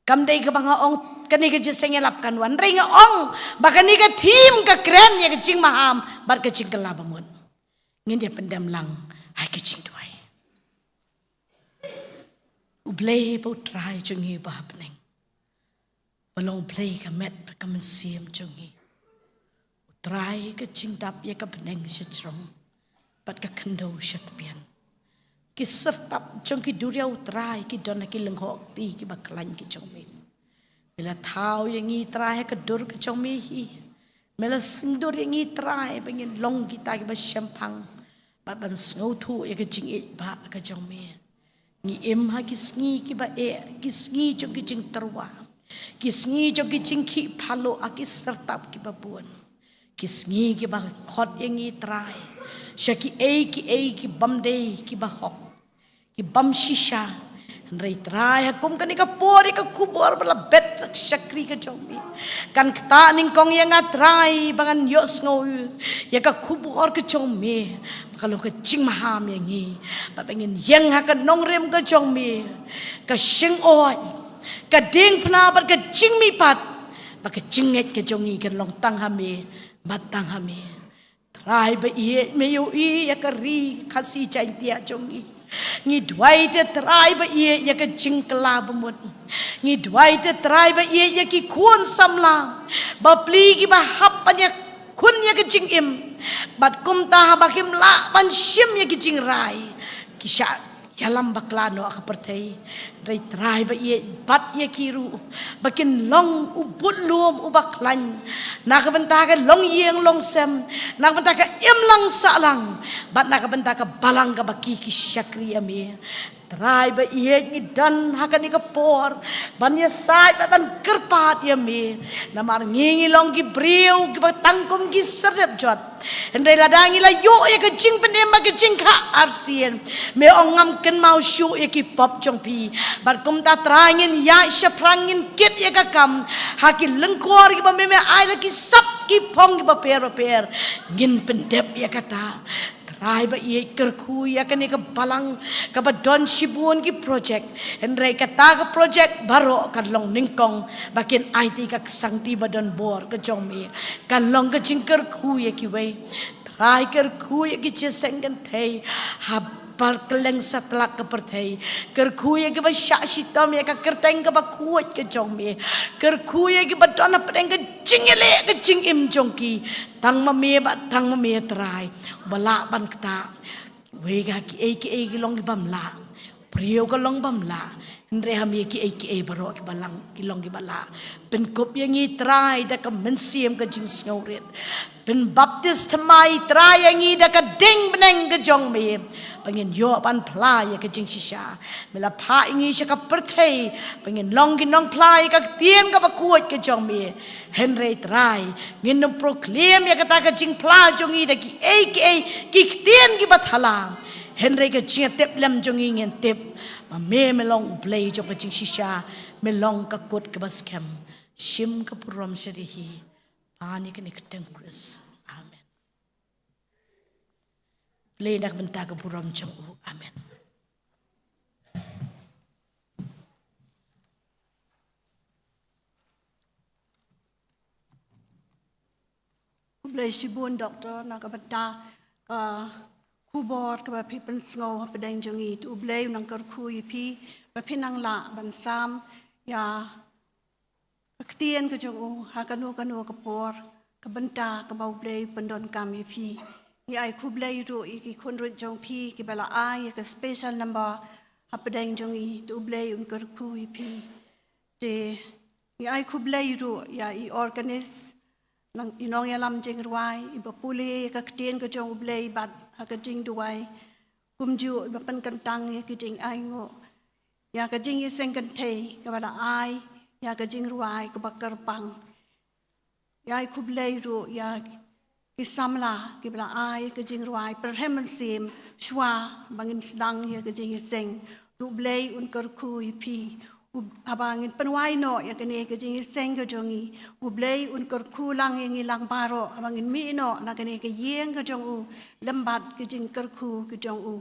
Kam dei kaba nga ong kane ka jingïalap kan wan, hynrei nga ong ba kane ka theme ka kren ïa ka jingmaham bad ka jingkylla bamut. Ngin ïa pyndem lang ha ka jingduwai. U Blei ba U Trai jong ngi ba ha bneng, ba long U Blei ka met bad ka mynsiem jong ngi. U Trai ka jingdap ïa ka bneng sha jrong bad ka khyndew sha tbian. Ki syrtap jong ki duriaw U Trai ki don ha ki lyngkhuh kti kiba khlaiñ ki jong me. Me la thaw ïa ngi Trai ha ka dur ka jong me hi. Me la sngewdur ïa ngi Trai ba ngin long kita kiba shemphang bad ban sngewthuh ïa ka jingïeit ba ka jong me. Ngi im ha ki sngi kiba eh, ki sngi jong ki jingtyrwa, ki sngi jong ki jingkhih phalluh ha ki syrtap kiba bun, ki sngi kiba khot ïa ngi Trai sha kiei kiei kibym dei kiba hok, kibym shisha. Hynrei Trai ha kum kane ka por ïa ka khubor ba la bet da ka shakri ka jong me kan ktah nyngkong ïa nga Trai ba ngan ïohsngew ïa ka khubor ka jong me ba ka long ka jingmaham ïa ngi, ba ba ngin ïeng ha ka nongrim ka jong me, ka shyngod, ka diengphna bad ka jingmihpat, ba ka jingngeit ka jong ngi kan long tang ha me bad tang ha me. Trai ba ïeit, me ïohi ïa ka ri Khasi Jaiñtia jong ngi. Ngi duwai te Trai ba ïeit ïa ka jingkylla bamut. Ngi duwai te Trai ba ïeit ïa ki khun samla bapli kiba hap ban ïakhun ïa ka jingim. Bad kumta haba kim lah ban shim ïa ki jingrai, ki shah ïalam bakla noh ha ka pyrthei. Hynrei Trai ba ïeit, bat ïa ki ruh ba kin long u budlum uba khlaiñ na ka bynta ka longïing longsem, na ka bynta ka imlang sahlang, bad na ka bynta ka balang kaba ki ki shakri ïa me. Trai ba ïeit, ngi don ha kane ka por ban ïasaid bad ban kyrpad ïa me. Namar ngi ngi long ki briew kiba tang kum ki syrep jot. Hynrei lada ngi la ïoh ïa ka jingpynim bad ka jingkha arsien, me ong, ngam kynmaw shuh ïa ki pop jong phi. Bad kumta Trai ngin ïaid shaphrang, ngin kit ïa ka kam ha ki lyngkor kiba me me ai la ki sap ki phong kiba pher bapher. Ngin pyndep ïa kata. Trai ba ïeit, kyrkhu ïa kane ka balang kaba don shibun ki projek. Hynrei kata ka projek baroh kan long nyngkong ba kin aiti ka ksangti ba don bor ka jong me. Kan long ka jingkyrkhu ïa kiwei. Trai kyrkhu ïa ki jingïaseng kynthei ha bad kylleng satlak ka pyrthei. Kyrkhu ïa kiba shah shitom ïa ka kyrteng kaba khuid ka jong me. Kyrkhu ïa kiba don hapdeng ka jingïaleh ka jingim jong ki. Tang ma me bad tang ma me Trai ba lah ban ktah. Wei ka kiei kiei ki long kibym lah. Briew ka long bym lah. Hynrei ha me kiei kiei baroh kiba lang ki long kiba lah. Pynkup ïa ngi Trai da ka mynsiem ka jingsngewrit. Pynbaptis thymmai Trai ïa ngi da ka ding bneng ka jong me ba ngin ïoh ban phla ïa ka jingshisha. Me la phah ïa ngi sha ka pyrthei ba ngin long ki nongphla ïa ka ktien kaba khuid ka jong me. Hynrei Trai, ngin ym proclaim ïa kata ka jingphla jong ngi da kiei kiei ki ktien kiba thala. Hynrei ka jingïatiplem jong ngi ngin tip ba me me long U Blei jong ka jingshisha, me long ka kut kaba skhem. Shim ka burom sha ri hi. Ban ïa kane ka kyrteng Khrist. Amen. Blei na ka bynta ka burom jong u. Amen. Khublei shibun Doctor na ka bynta ka khubor kaba phi pynsngew hapdeng jong ngi. To U Blei un nang kyrkhu ïa phi ba phin nang lah ban sam ïa ka ktien ka jong u ha kano kano ka por, ka bynta kaba U Blei u pyndonkam ïa phi. Ngi ai khublei ruh ïa ki khun ruh jong phi kiba la ai ïa ka special number hapdeng jong ngi. To U Blei un kyrkhu ïa phi. Te ngi ai khublei ruh ïa i organist, nang i nongïalam jingrwai iba pule ïa ka ktien ka jong U Blei bad ha ka jingduwai, kumjuh ba pynkyntang ïa ka jingainguh, ïa ka jingïaseng kynthei kaba la ai ïa ka jingrwai kaba kyrpang. Ïa khublei ruh ïa ki samla kiba la ai ka jingrwai pyrhem mynsiem shuwa ba ngin sdang ïa ka jingïaseng. To U Blei un kyrkhu ïa phi. U, haba ngin pynwai noh ïa kane ka jingïaseng ka jong ngi, U Blei un kyrkhu lang ïa ngi lang baroh haba ngin mih noh na kane ka ïing ka jong u lem bad ka jingkyrkhu ka jong u.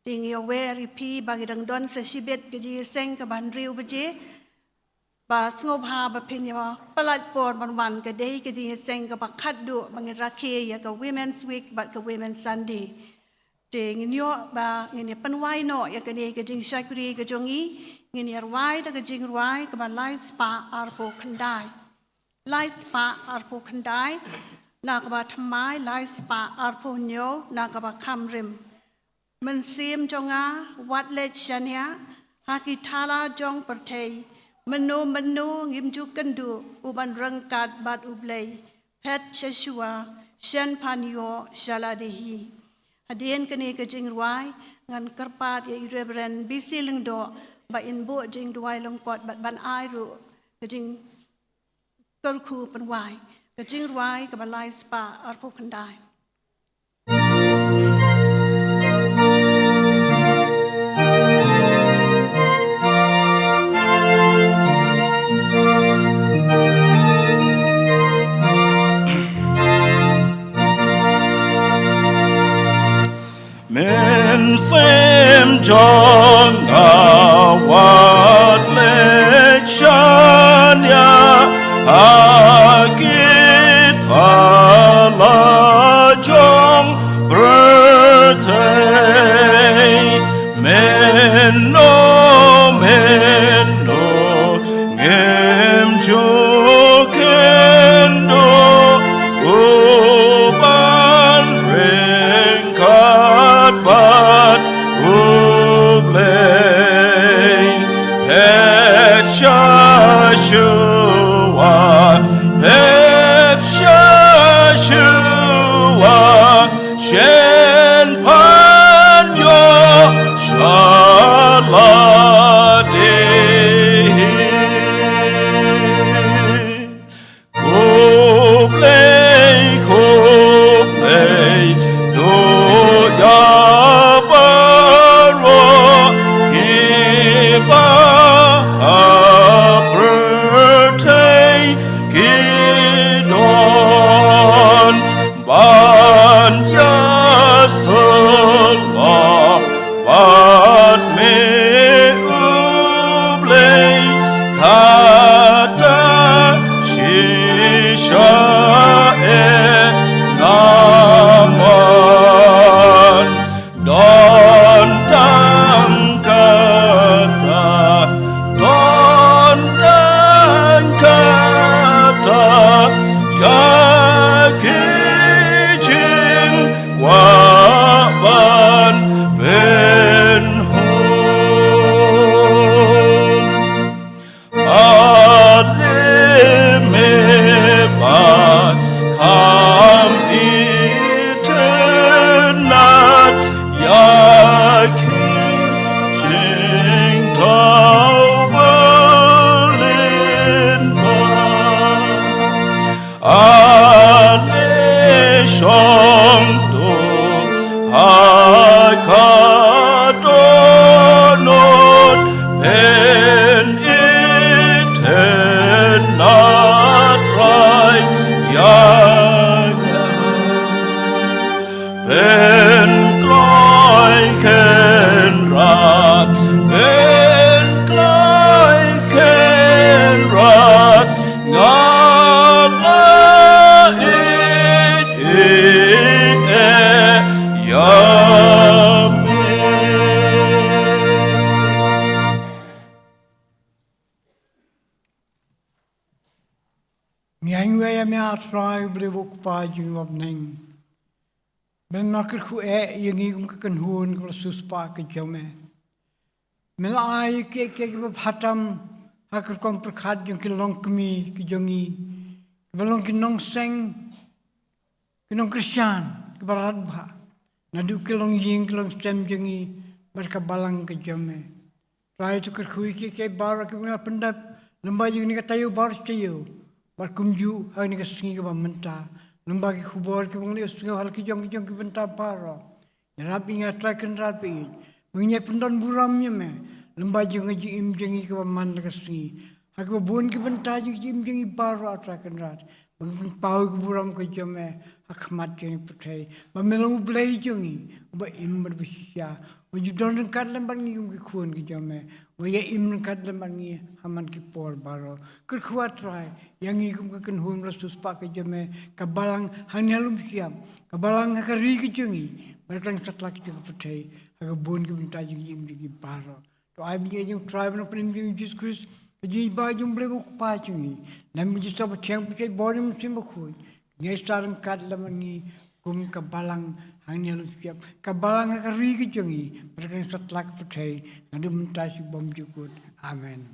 Te ngi ïawer ïa phi ba ngi dang don sa shibit ka jingïaseng kaba hynriew baje. Ba sngewbha ba phin ïa pynlait por ban wan, ka dei ka jingïaseng kaba khatduh ba ngin rakhe ïa ka Women's Week bad ka Women's Sunday. Te ngin ïoh ba ngin ïa pynwai noh ïa kane ka jingshakri ka jong ngi. Ngin ïa rwai da ka jingrwai kaba lai spah arphew khyndai. Lai spah arphew khyndai na kaba thymmai, lai spah arphew hynñiew na kaba kham rim. Mynsiem jong nga, wat leit shaniah ha ki thala jong pyrthei. Mynno mynno ngim ju kynduh u ban ryngkat bad U Blei. Phet sha shuwa, shen phan ïoh sha lade hi. Hadien kane ka jingrwai ngan kyrpad ïa i Reverend B C Lyngdoh ba in buh jingduwai lyngkot bad ban ai ruh ka jingkyrkhu pynwai, ka jingrwai kaba lai spah arphew khyndai. Mynsiem jong nga, wat leit shaniah ha ki thala jong pyrthei. Mynno mynno ngim ju kynduh u ban ryngkat bad U Blei. Phet sha shuwa, phet sha shuwa, shen phan ïoh sha lade hi. Khublei, khublei, duh ïa baroh kiba ha pyrthei ki don ban ïasyllok bad me U Blei, kata shisha eh namar don tang kata, don tang kata ïa ki jingkwah ban pynhun. Ale me bad kham itynnad ïa ki jingthaw ba lyngba. Ale shong to ha ka dohnud, phin itynnad Trai ïa nga. Pynkloi Kynrad, pynkloi Kynrad, nga la ïeit ïeit eh ïa me. Ngi ainguh ïa me, A Trai, U Blei U Kpa jong ngi uba ha bneng. Me la kyrkhu eh ïa ngi kum ka kynhun kaba la siewspah ka jong me. Me la ai ïa kiei kiei kiba bha tam ha ka rukom pyrkhat jong ki longkmie ki jong ngi, kiba long ki nongseng, ki nongkyrshan kiba radbah. naduh ki longïing ki longsem jong ngi bad ka balang ka jong me. Trai, to kyrkhu ïa kiei kiei baroh kiba ngi la pyndep lyngba jong kane ka taïew baroh shi taïew, bad kumjuh ha kane ka sngi kaba mynta, lyngba ki khubor kiba ngi la ïohsngew ha la ki jong ki jong ki bynta baroh. Ïarap ïa ngi, Trai Kynrad, ba ïeit ba ngin ïai pyndonburom ïa me lyngba jong ka jingim jong ngi kaba man la ka sngi, ha kaba bun ki bynta jong ka jingim jong ngi baroh, Trai Kynrad, ba ngin pynpaw ïa ka burom ka jong me ha khmat jong ka pyrthei, ba me long U Blei jong ngi, uba im bad ba shisha, uba ju don ryngkat lem bad ngi kum ki khun ki jong me, uba ïa im ryngkat lem bad ngi ha man ki por baroh. Kyrkhu, ah Trai, ïa ngi kum ka kynhun ba la siewspah ka jong me, ka balang hangne ha Lumshyiap, ka balang ha ka ri ka jong ngi, bad ha kylleng satlak jong ka pyrthei, ha ka bun ki bynta jong ka jingim jong ngi baroh. To ai ba ïeit jong U Trai bad U Nongpynim jong ngi U Jisu Khrist, ka jingïeit ba jong U Blei U Kpa jong ngi, lem bad ka jingïeit ba shyrkhei jong U Mynsiem Bakhuid, kin ïaisah ryngkat lem bad ngi kum ka balang hangne ha Lumshyiap, ka balang ha ka ri ka jong ngi, bad ha kylleng satlak ka pyrthei, naduh mynta sha bymjukut. Amen.